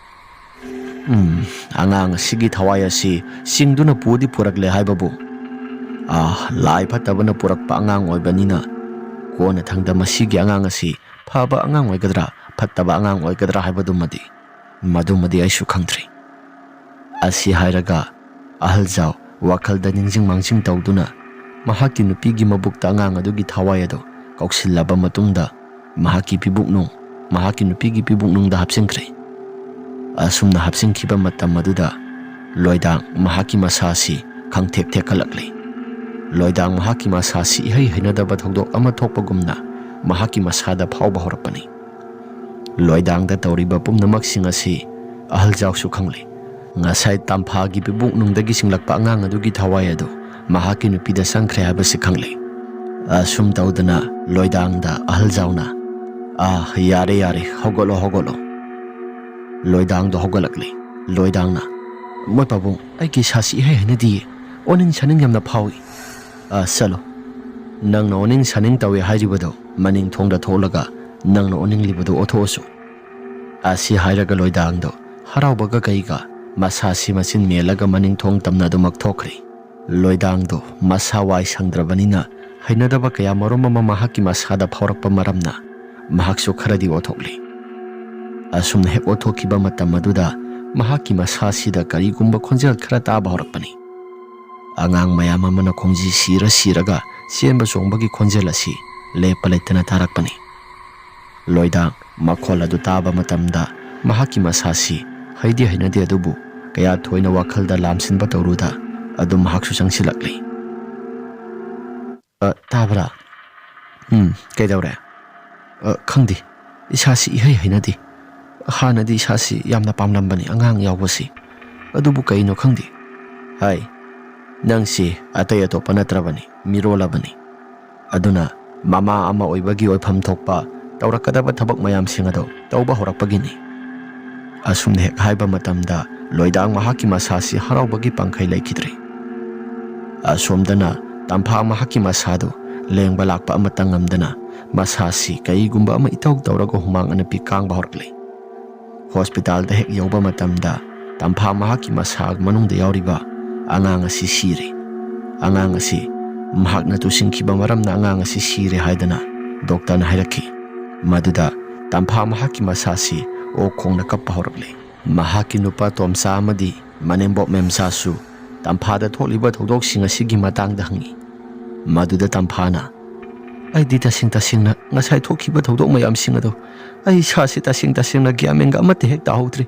"ꯎꯝ, ꯑꯉꯥꯡ ꯑꯁꯤꯒꯤ ꯊꯋꯥꯏ ꯑꯁꯤ ꯆꯤꯡꯗꯨꯅ ꯄꯨꯗꯤ ꯄꯨꯔꯛꯂꯦ ꯍꯥꯏꯕꯕꯨ, ꯑꯥ, ꯂꯥꯏ ꯐꯠꯇꯕꯅ ꯄꯨꯔꯛꯄ ꯑꯉꯥꯡ ꯑꯣꯏꯕꯅꯤꯅ ꯀꯣꯟꯅ ꯊꯪꯗ ꯃꯁꯤꯒꯤ ꯑꯉꯥꯡ ꯑꯁꯤ ꯐꯕ ꯑꯉꯥꯡ ꯑꯣꯏꯒꯗ꯭ꯔꯥ, ꯐꯠꯇꯕ ꯑꯉꯥꯡ ꯑꯣꯏꯒꯗ꯭ꯔꯥ ꯍꯥꯏꯕꯗꯨꯃꯗꯤ, ꯃꯗꯨꯃꯗꯤ ꯑꯩꯁꯨ ꯈꯪꯗ꯭ꯔꯤ"꯫ ꯑꯁꯤ ꯍꯥꯏꯔꯒ ꯑꯍꯜꯖꯥꯎ ꯋꯥꯈꯜꯗ ꯅꯤꯡꯁꯤꯡ ꯃꯥꯡꯖꯤꯡ ꯇꯧꯗꯨꯅ ꯃꯍꯥꯛꯀꯤ ꯅꯨꯄꯤꯒꯤ ꯃꯕꯨꯛꯇ ꯑꯉꯥꯡ ꯑꯗꯨꯒꯤ ꯊꯋꯥꯏ ꯑꯗꯨ ꯀꯧꯁꯤꯜꯂꯕ ꯃꯇꯨꯡꯗ ꯃꯍꯥꯛꯀꯤ ꯄꯤꯕꯨꯛꯅꯨꯡ, ꯃꯍꯥꯛꯀꯤ ꯅꯨꯄꯤꯒꯤ ꯄꯤꯕꯨꯛꯅꯨꯡꯗ ꯍꯥꯞꯆꯤꯟꯈ꯭ꯔꯦ꯫ ꯑꯁꯨꯝꯅ ꯍꯥꯞꯆꯤꯟꯈꯤꯕ ꯃꯇꯝ ꯑꯗꯨꯗ ꯂꯣꯏꯗꯥꯡ ꯃꯍꯥꯛꯀꯤ ꯃꯁꯥꯁꯤ ꯈꯪꯊꯦꯛ ꯊꯦꯛꯀꯠꯂꯛꯂꯤ꯫ ꯂꯣꯏꯗꯥꯡ ꯃꯍꯥꯛꯀꯤ ꯃꯁꯥꯁꯤ ꯏꯍꯩ ꯍꯩꯅꯗꯕ ꯊꯧꯗꯣꯛ ꯑꯃ ꯊꯣꯛꯄꯒꯨꯝꯅ ꯃꯍꯥꯛꯀꯤ ꯃꯁꯥꯗ ꯐꯥꯎꯕ ꯍꯧꯔꯛꯄꯅꯤ꯫ ꯂꯣꯏꯗꯥꯡꯗ ꯇꯧꯔꯤꯕ ꯄꯨꯝꯅꯃꯛꯁꯤꯡ ꯑꯁꯤ ꯑꯍꯜꯖꯥꯎꯁꯨ ꯈꯪꯂꯤ꯫ ꯉꯁꯥꯏ ꯇꯝꯐꯥꯒꯤ ꯄꯤꯕꯨꯛꯅꯨꯡꯗꯒꯤ ꯁꯤꯡꯂꯛꯄ ꯑꯉꯥꯡ ꯑꯗꯨꯒꯤ ꯊꯋꯥꯏ ꯑꯗꯨ ꯃꯍꯥꯛꯀꯤ ꯅꯨꯄꯤꯗ ꯆꯪꯈ꯭ꯔꯦ ꯍꯥꯏꯕꯁꯤ ꯈꯪꯂꯤ꯫ ꯑꯁꯨꯝ ꯇꯧꯗꯅ ꯂꯣꯏꯗꯥꯡꯗ ꯑꯍꯜꯖꯥꯎꯅ, "ꯑꯥ, ꯌꯥꯔꯦ, ꯌꯥꯔꯦ, ꯍꯧꯒꯠꯂꯣ, ꯍꯧꯒꯠꯂꯣ"꯫ ꯂꯣꯏꯗꯥꯡꯗꯣ ꯍꯧꯒꯠꯂꯛꯂꯤ꯫ ꯂꯣꯏꯗꯥꯡꯅ, "ꯃꯣꯏ ꯄꯥꯕꯨꯡ, ꯑꯩꯒꯤ ꯏꯁꯥꯁꯤ ꯏꯍꯩ ꯍꯩꯅꯗꯤꯌꯦ꯫ ꯑꯣꯅꯤꯡ ꯁꯥꯅꯤꯡ ꯌꯥꯝꯅ ꯐꯥꯎꯏ"꯫ "ꯑꯥ, ꯆꯠꯂꯣ꯫ ꯅꯪꯅ ꯑꯣꯅꯤꯡ ꯁꯥꯅꯤꯡ ꯇꯧꯏ ꯍꯥꯏꯔꯤꯕꯗꯣ ꯃꯅꯤꯡ ꯊꯣꯡꯗ ꯊꯣꯛꯂꯒ ꯅꯪꯅ ꯑꯣꯅꯤꯡꯂꯤꯕꯗꯨ ꯑꯣꯊꯣꯛꯑꯁꯨ"꯫ ꯑꯁꯤ ꯍꯥꯏꯔꯒ ꯂꯣꯏꯗꯥꯡꯗꯣ ꯍꯔꯥꯎꯕꯒ ꯀꯩꯒ ꯃꯁꯥꯁꯤ ꯃꯆꯤꯟ ꯃꯦꯜꯂꯒ ꯃꯅꯤꯡ ꯊꯣꯡ ꯇꯝꯅ ꯑꯗꯨꯃꯛ ꯊꯣꯛꯈ꯭ꯔꯦ꯫ ꯂꯣꯏꯗꯥꯡꯗꯣ ꯃꯁꯥ ꯋꯥꯏ ꯁꯪꯗ꯭ꯔꯕꯅꯤꯅ ꯍꯩꯅꯗꯕ ꯀꯌꯥ ꯃꯔꯨꯝ ꯑꯃ ꯃꯍꯥꯛꯀꯤ ꯃꯁꯥꯗ ꯐꯥꯎꯔꯛꯄ ꯃꯔꯝꯅ ꯃꯍꯥꯛꯁꯨ ꯈꯔꯗꯤ ꯑꯣꯊꯣꯛꯂꯤ꯫ ꯑꯁꯨꯝꯅ ꯍꯦꯛ ꯑꯣꯊꯣꯛꯈꯤꯕ ꯃꯇꯝ ꯑꯗꯨꯗ ꯃꯍꯥꯛꯀꯤ ꯃꯁꯥꯁꯤꯗ ꯀꯔꯤꯒꯨꯝꯕ ꯈꯣꯟꯖꯦꯜ ꯈꯔ ꯇꯥꯕ ꯍꯧꯔꯛꯄꯅꯤ꯫ ꯑꯉꯥꯡ ꯃꯌꯥꯝ ꯑꯃꯅ ꯈꯣꯡꯖꯤ ꯁꯤꯔ ꯁꯤꯔꯒ ꯆꯦꯟꯕ ꯆꯣꯡꯕꯒꯤ ꯈꯣꯟꯖꯦꯜ ꯑꯁꯤ ꯂꯦꯞꯄ ꯂꯩꯇꯅ ꯇꯥꯔꯛꯄꯅꯤ꯫ ꯂꯣꯏꯗꯥꯡ ꯃꯈꯣꯜ ꯑꯗꯨ ꯇꯥꯕ ꯃꯇꯝꯗ ꯃꯍꯥꯛꯀꯤ ꯃꯁꯥꯁꯤ ꯍꯩꯗꯤ ꯍꯩꯅꯗꯦ, ꯑꯗꯨꯕꯨ ꯀꯌꯥ ꯊꯣꯏꯅ ꯋꯥꯈꯜꯗ ꯂꯥꯝꯁꯤꯟꯕ ꯇꯧꯔꯨꯗ ꯑꯗꯨꯝ ꯃꯍꯥꯛꯁꯨ ꯆꯪꯁꯤꯜꯂꯛꯂꯤ꯫ "ꯑ, ꯇꯥꯕ꯭ꯔꯥ? ꯎꯝ, ꯀꯩꯗꯧꯔꯦ?" "ꯑ, ꯈꯪꯗꯦ꯫ ꯏꯁꯥꯁꯤ ꯏꯍꯩ ꯍꯩꯅꯗꯦ꯫ ꯍꯥꯟꯅꯗꯤ ꯏꯁꯥꯁꯤ ꯌꯥꯝꯅ ꯄꯥꯝꯂꯝꯕꯅꯤ ꯑꯉꯥꯡ ꯌꯥꯎꯕꯁꯤ꯫ ꯑꯗꯨꯕꯨ ꯀꯩꯅꯣ ꯈꯪꯗꯦ"꯫ "ꯍꯥꯏ, ꯅꯪꯁꯤ ꯑꯇꯩ ꯑꯇꯣꯞꯄ ꯅꯠꯇ꯭ꯔꯕꯅꯤ, ꯃꯤꯔꯣꯜꯂꯕꯅꯤ꯫ ꯑꯗꯨꯅ ꯃꯃꯥ ꯑꯃ ꯑꯣꯏꯕꯒꯤ ꯑꯣꯏꯐꯝ ꯊꯣꯛꯄ ꯇꯧꯔꯛꯀꯗꯕ ꯊꯕꯛ ꯃꯌꯥꯝꯁꯤꯡ ꯑꯗꯨ ꯇꯧꯕ ꯍꯧꯔꯛꯄꯒꯤꯅꯤ"꯫ ꯑꯁꯨꯝꯅ ꯍꯦꯛ ꯍꯥꯏꯕ ꯃꯇꯝꯗ ꯂꯣꯏꯗꯥꯡ ꯃꯍꯥꯛꯀꯤ ꯃꯁꯥꯁꯤ ꯍꯔꯥꯎꯕꯒꯤ ꯄꯥꯡꯈꯩ ꯂꯩꯈꯤꯗ꯭ꯔꯦ꯫ ꯑꯁꯣꯝꯗꯅ ꯇꯝꯐꯥ ꯃꯍꯥꯛꯀꯤ ꯃꯁꯥꯗꯨ ꯂꯦꯡꯕ ꯂꯥꯛꯄ ꯑꯃꯠꯇ ꯉꯝꯗꯅ ꯃꯁꯥꯁꯤ ꯀꯩꯒꯨꯝꯕ ꯑꯃ ꯏꯇꯧ ꯇꯧꯔꯒ ꯍꯨꯃꯥꯡ ꯑꯅꯞꯄꯤ ꯀꯥꯡꯕ ꯍꯧꯔꯛꯂꯦ꯫ ꯍꯣꯁꯄꯤꯇꯥꯜꯗ ꯍꯦꯛ ꯌꯧꯕ ꯃꯇꯝꯗ ꯇꯝꯐꯥ ꯃꯍꯥꯛꯀꯤ ꯃꯁꯥ ꯃꯅꯨꯡꯗ ꯌꯥꯎꯔꯤꯕ ꯑꯉꯥꯡ ꯑꯁꯤ ꯁꯤꯔꯦ꯫ ꯑꯉꯥꯡ ꯑꯁꯤ ꯃꯍꯥꯛꯅ ꯇꯨꯁꯤꯟꯈꯤꯕ ꯃꯔꯝꯅ ꯑꯉꯥꯡ ꯑꯁꯤ ꯁꯤꯔꯦ ꯍꯥꯏꯗꯅ ꯗꯣꯛꯇꯔꯅ ꯍꯥꯏꯔꯛꯈꯤ꯫ ꯃꯗꯨꯗ ꯇꯝꯐꯥ ꯃꯍꯥꯛꯀꯤ ꯃꯁꯥꯁꯤ ꯑꯣꯛ ꯈꯣꯡꯅ ꯀꯞꯄ ꯍꯧꯔꯛꯂꯦ꯫ ꯃꯍꯥꯛꯀꯤ ꯅꯨꯄꯥ ꯇꯣꯝꯆꯥ ꯑꯃꯗꯤ ꯃꯅꯦꯝꯕꯣꯛ ꯃꯦꯝꯆꯥꯁꯨ ꯇꯝꯐꯥꯗ ꯊꯣꯛꯂꯤꯕ ꯊꯧꯗꯣꯛꯁꯤꯡ ꯑꯁꯤꯒꯤ ꯃꯇꯥꯡꯗ ꯍꯪꯉꯤ꯫ ꯃꯗꯨꯗ ꯇꯝꯐꯥꯅ, "ꯑꯩꯗꯤ ꯇꯁꯦꯡ ꯇꯁꯦꯡꯅ ꯉꯁꯥꯏ ꯊꯣꯛꯈꯤꯕ ꯊꯧꯗꯣꯛ ꯃꯌꯥꯝꯁꯤꯡ ꯑꯗꯣ ꯑꯩ ꯏꯁꯥꯁꯤ ꯇꯁꯦꯡ ꯇꯁꯦꯡꯅ ꯒ꯭ꯌꯥꯟ ꯃꯦꯟꯒ ꯑꯃꯠꯇ ꯍꯦꯛ ꯇꯥꯍꯧꯗ꯭ꯔꯦ꯫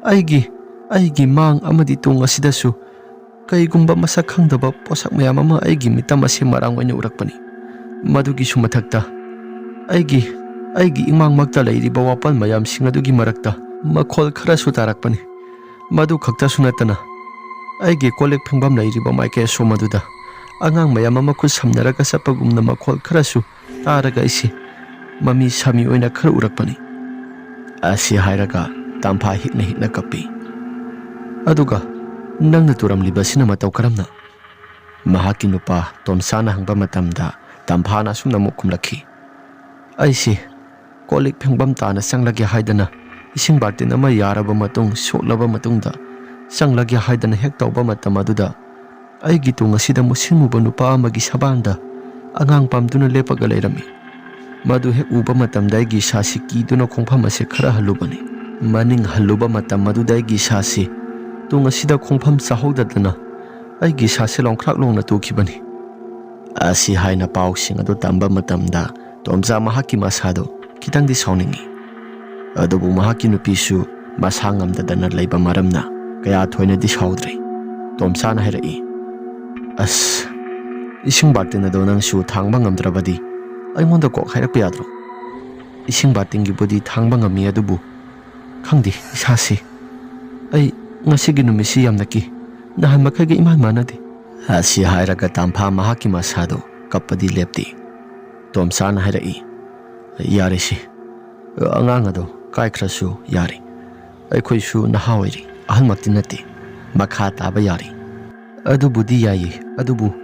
ꯑꯩꯒꯤ, ꯑꯩꯒꯤ ꯃꯥꯡ ꯑꯃꯗꯤ ꯇꯨꯡ ꯑꯁꯤꯗꯁꯨ ꯀꯩꯒꯨꯝꯕ ꯃꯁꯛ ꯈꯪꯗꯕ ꯄꯣꯠꯁꯛ ꯃꯌꯥꯝ ꯑꯃ ꯑꯩꯒꯤ ꯃꯤꯠꯇ ꯃꯁꯦ ꯃꯔꯥꯡ ꯑꯣꯏꯅ ꯎꯔꯛꯄꯅꯤ꯫ ꯃꯗꯨꯒꯤꯁꯨ ꯃꯊꯛꯇ ꯑꯩꯒꯤ, ꯑꯩꯒꯤ ꯏꯃꯥꯡꯃꯛꯇ ꯂꯩꯔꯤꯕ ꯋꯥꯄꯜ ꯃꯌꯥꯝꯁꯤꯡ ꯑꯗꯨꯒꯤ ꯃꯔꯛꯇ ꯃꯈꯣꯜ ꯈꯔꯁꯨ ꯇꯥꯔꯛꯄꯅꯤ꯫ ꯃꯗꯨ ꯈꯛꯇꯁꯨ ꯅꯠꯇꯅ ꯑꯩꯒꯤ ꯀꯣꯜ ꯂꯤꯛ ꯐꯦꯡꯐꯝ ꯂꯩꯔꯤꯕ ꯃꯥꯏꯀꯩ ꯑꯁꯣꯝ ꯑꯗꯨꯗ ꯑꯉꯥꯡ ꯃꯌꯥꯝ ꯑꯃ ꯈꯨꯠ ꯁꯝꯅꯔꯒ ꯆꯠꯄꯒꯨꯝꯅ ꯃꯈꯣꯜ ꯈꯔꯁꯨ ꯇꯥꯔꯒ ꯑꯩꯁꯦ ꯃꯃꯤ ꯁꯥꯃꯤ ꯑꯣꯏꯅ ꯈꯔ ꯎꯔꯛꯄꯅꯤ"꯫ ꯑꯁꯤ ꯍꯥꯏꯔꯒ ꯇꯝꯐꯥ ꯍꯤꯛꯅ ꯍꯤꯛꯅ ꯀꯞꯄꯤ꯫ "ꯑꯗꯨꯒ ꯅꯪꯅ ꯇꯨꯔꯝꯂꯤꯕꯁꯤꯅ ꯃꯇꯧ ꯀꯔꯝꯅ?" ꯃꯍꯥꯛꯀꯤ ꯅꯨꯄꯥ ꯇꯣꯝꯆꯥꯅ ꯍꯪꯕ ꯃꯇꯝꯗ ꯇꯝꯐꯥꯅ ꯑꯁꯨꯝꯅ ꯑꯃꯨꯛ ꯈꯨꯝꯂꯛꯈꯤ, "ꯑꯩꯁꯦ ꯀꯣꯜ ꯂꯤꯛ ꯐꯦꯡꯐꯝ ꯇꯥꯅ ꯆꯪꯂꯒꯦ ꯍꯥꯏꯗꯅ ꯏꯁꯤꯡ ꯕꯥꯔꯇꯤꯟ ꯑꯃ ꯌꯥꯔꯕ ꯃꯇꯨꯡ ꯁꯣꯛꯂꯕ ꯃꯇꯨꯡꯗ ꯆꯪꯂꯒꯦ ꯍꯥꯏꯗꯅ ꯍꯦꯛ ꯇꯧꯕ ꯃꯇꯝ ꯑꯗꯨꯗ ꯑꯩꯒꯤ ꯇꯨꯡ ꯑꯁꯤꯗ ꯃꯨꯁꯤꯟ ꯃꯨꯕ ꯅꯨꯄꯥ ꯑꯃꯒꯤ ꯁꯕꯥꯟꯗ ꯑꯉꯥꯡ ꯄꯥꯝꯗꯨꯅ ꯂꯦꯞꯄꯒ ꯂꯩꯔꯝꯃꯤ꯫ ꯃꯗꯨ ꯍꯦꯛ ꯎꯕ ꯃꯇꯝꯗ ꯑꯩꯒꯤ ꯏꯁꯥꯁꯤ ꯀꯤꯗꯨꯅ ꯈꯣꯡꯐꯝ ꯑꯁꯦ ꯈꯔ ꯍꯜꯂꯨꯕꯅꯤ꯫ ꯃꯅꯤꯡ ꯍꯜꯂꯨꯕ ꯃꯇꯝ ꯑꯗꯨꯗ ꯑꯩꯒꯤ ꯏꯁꯥꯁꯤ ꯇꯨꯡ ꯑꯁꯤꯗ ꯈꯣꯡꯐꯝ ꯆꯥꯍꯧꯗꯗꯅ ꯑꯩꯒꯤ ꯏꯁꯥꯁꯦ ꯂꯣꯡꯈ꯭ꯔꯥꯛ ꯂꯣꯡꯅ ꯇꯨꯈꯤꯕꯅꯤ"꯫ ꯑꯁꯤ ꯍꯥꯏꯅ ꯄꯥꯎꯁꯤꯡ ꯑꯗꯨ ꯇꯝꯕ ꯃꯇꯝꯗ ꯇꯣꯝꯆꯥ ꯃꯍꯥꯛꯀꯤ ꯃꯁꯥꯗꯨ ꯈꯤꯇꯪꯗꯤ ꯁꯥꯎꯅꯤꯡꯏ꯫ ꯑꯗꯨꯕꯨ ꯃꯍꯥꯛꯀꯤ ꯅꯨꯄꯤꯁꯨ ꯃꯁꯥ ꯉꯝꯗꯗꯅ ꯂꯩꯕ ꯃꯔꯝꯅ ꯀꯌꯥ ꯊꯣꯏꯅꯗꯤ ꯁꯥꯎꯗ꯭ꯔꯦ꯫ ꯇꯣꯝꯆꯥꯅ ꯍꯥꯏꯔꯛꯏ, "ꯑꯁ, ꯏꯁꯤꯡ ꯕꯥꯔꯇꯤꯟ ꯑꯗꯣ ꯅꯪꯁꯨ ꯊꯥꯡꯕ ꯉꯝꯗ꯭ꯔꯕꯗꯤ ꯑꯩꯉꯣꯟꯗ ꯀꯣꯛ ꯍꯥꯏꯔꯛꯄ ꯌꯥꯗ꯭ꯔꯣ? ꯏꯁꯤꯡ ꯕꯥꯔꯇꯤꯟꯒꯤꯕꯨꯗꯤ ꯊꯥꯡꯕ ꯉꯝꯃꯤ, ꯑꯗꯨꯕꯨ ꯈꯪꯗꯦ, ꯏꯁꯥꯁꯤ, ꯑꯩ ꯉꯁꯤꯒꯤ ꯅꯨꯃꯤꯠꯁꯤ ꯌꯥꯝꯅ ꯀꯤ꯫ ꯅꯍꯥꯟ ꯃꯈꯩꯒ ꯏꯃꯥꯟ ꯃꯥꯟꯅꯗꯦ"꯫ ꯑꯁꯤ ꯍꯥꯏꯔꯒ ꯇꯝꯐꯥ ꯃꯍꯥꯛꯀꯤ ꯃꯁꯥꯗꯨ ꯀꯞꯄꯗꯤ ꯂꯦꯞꯇꯦ꯫ ꯇꯣꯝꯆꯥꯅ ꯍꯥꯏꯔꯛꯏ, "ꯌꯥꯔꯦꯁꯦ, ꯑꯉꯥꯡ ꯑꯗꯣ ꯀꯥꯏꯈ꯭ꯔꯁꯨ ꯌꯥꯔꯦ꯫ ꯑꯩꯈꯣꯏꯁꯨ ꯅꯍꯥ ꯑꯣꯏꯔꯤ, ꯑꯍꯜꯃꯛꯇꯤ ꯅꯠꯇꯦ꯫ ꯃꯈꯥ ꯇꯥꯕ ꯌꯥꯔꯤ꯫ ꯑꯗꯨꯕꯨꯗꯤ ꯌꯥꯏꯌꯦ, ꯑꯗꯨꯕꯨ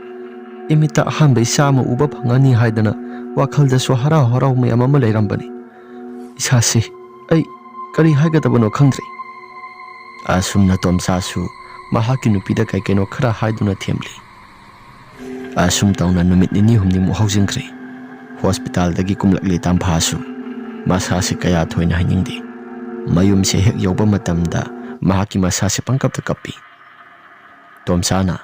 ꯏꯃꯤꯠꯇ ꯑꯍꯥꯟꯕ ꯏꯆꯥ ꯑꯃ ꯎꯕ ꯐꯪꯉꯅꯤ ꯍꯥꯏꯗꯅ ꯋꯥꯈꯜꯗꯁꯨ ꯍꯔꯥꯎ ꯍꯔꯥꯎ ꯃꯌꯥꯝ ꯑꯃ ꯂꯩꯔꯝꯕꯅꯤ꯫ ꯏꯁꯥꯁꯤ, ꯑꯩ ꯀꯔꯤ ꯍꯥꯏꯒꯗꯕꯅꯣ ꯈꯪꯗ꯭ꯔꯦ꯫ ꯑꯁꯨꯝꯅ ꯇꯣꯝꯆꯥꯁꯨ ꯃꯍꯥꯛꯀꯤ ꯅꯨꯄꯤꯗ ꯀꯩ ꯀꯩꯅꯣ ꯈꯔ ꯍꯥꯏꯗꯨꯅ ꯊꯦꯝꯂꯤ꯫ ꯑꯁꯨꯝ ꯇꯧꯅ ꯅꯨꯃꯤꯠ ꯅꯤꯅꯤ ꯍꯨꯝꯅꯤꯃꯨꯛ ꯍꯧꯖꯤꯟꯈ꯭ꯔꯦ꯫ ꯍꯣꯁꯄꯤꯇꯥꯜꯗꯒꯤ ꯀꯨꯝꯂꯛꯂꯤ ꯇꯝꯐꯥꯁꯨ꯫ ꯃꯁꯥꯁꯦ ꯀꯌꯥ ꯊꯣꯏꯅ ꯍꯥꯏꯅꯤꯡꯗꯦ꯫ ꯃꯌꯨꯝꯁꯦ ꯍꯦꯛ ꯌꯧꯕ ꯃꯇꯝꯗ ꯃꯍꯥꯛꯀꯤ ꯃꯁꯥꯁꯦ ꯄꯪꯀꯞꯇ ꯀꯞꯄꯤ꯫ ꯇꯣꯝꯆꯥꯅ,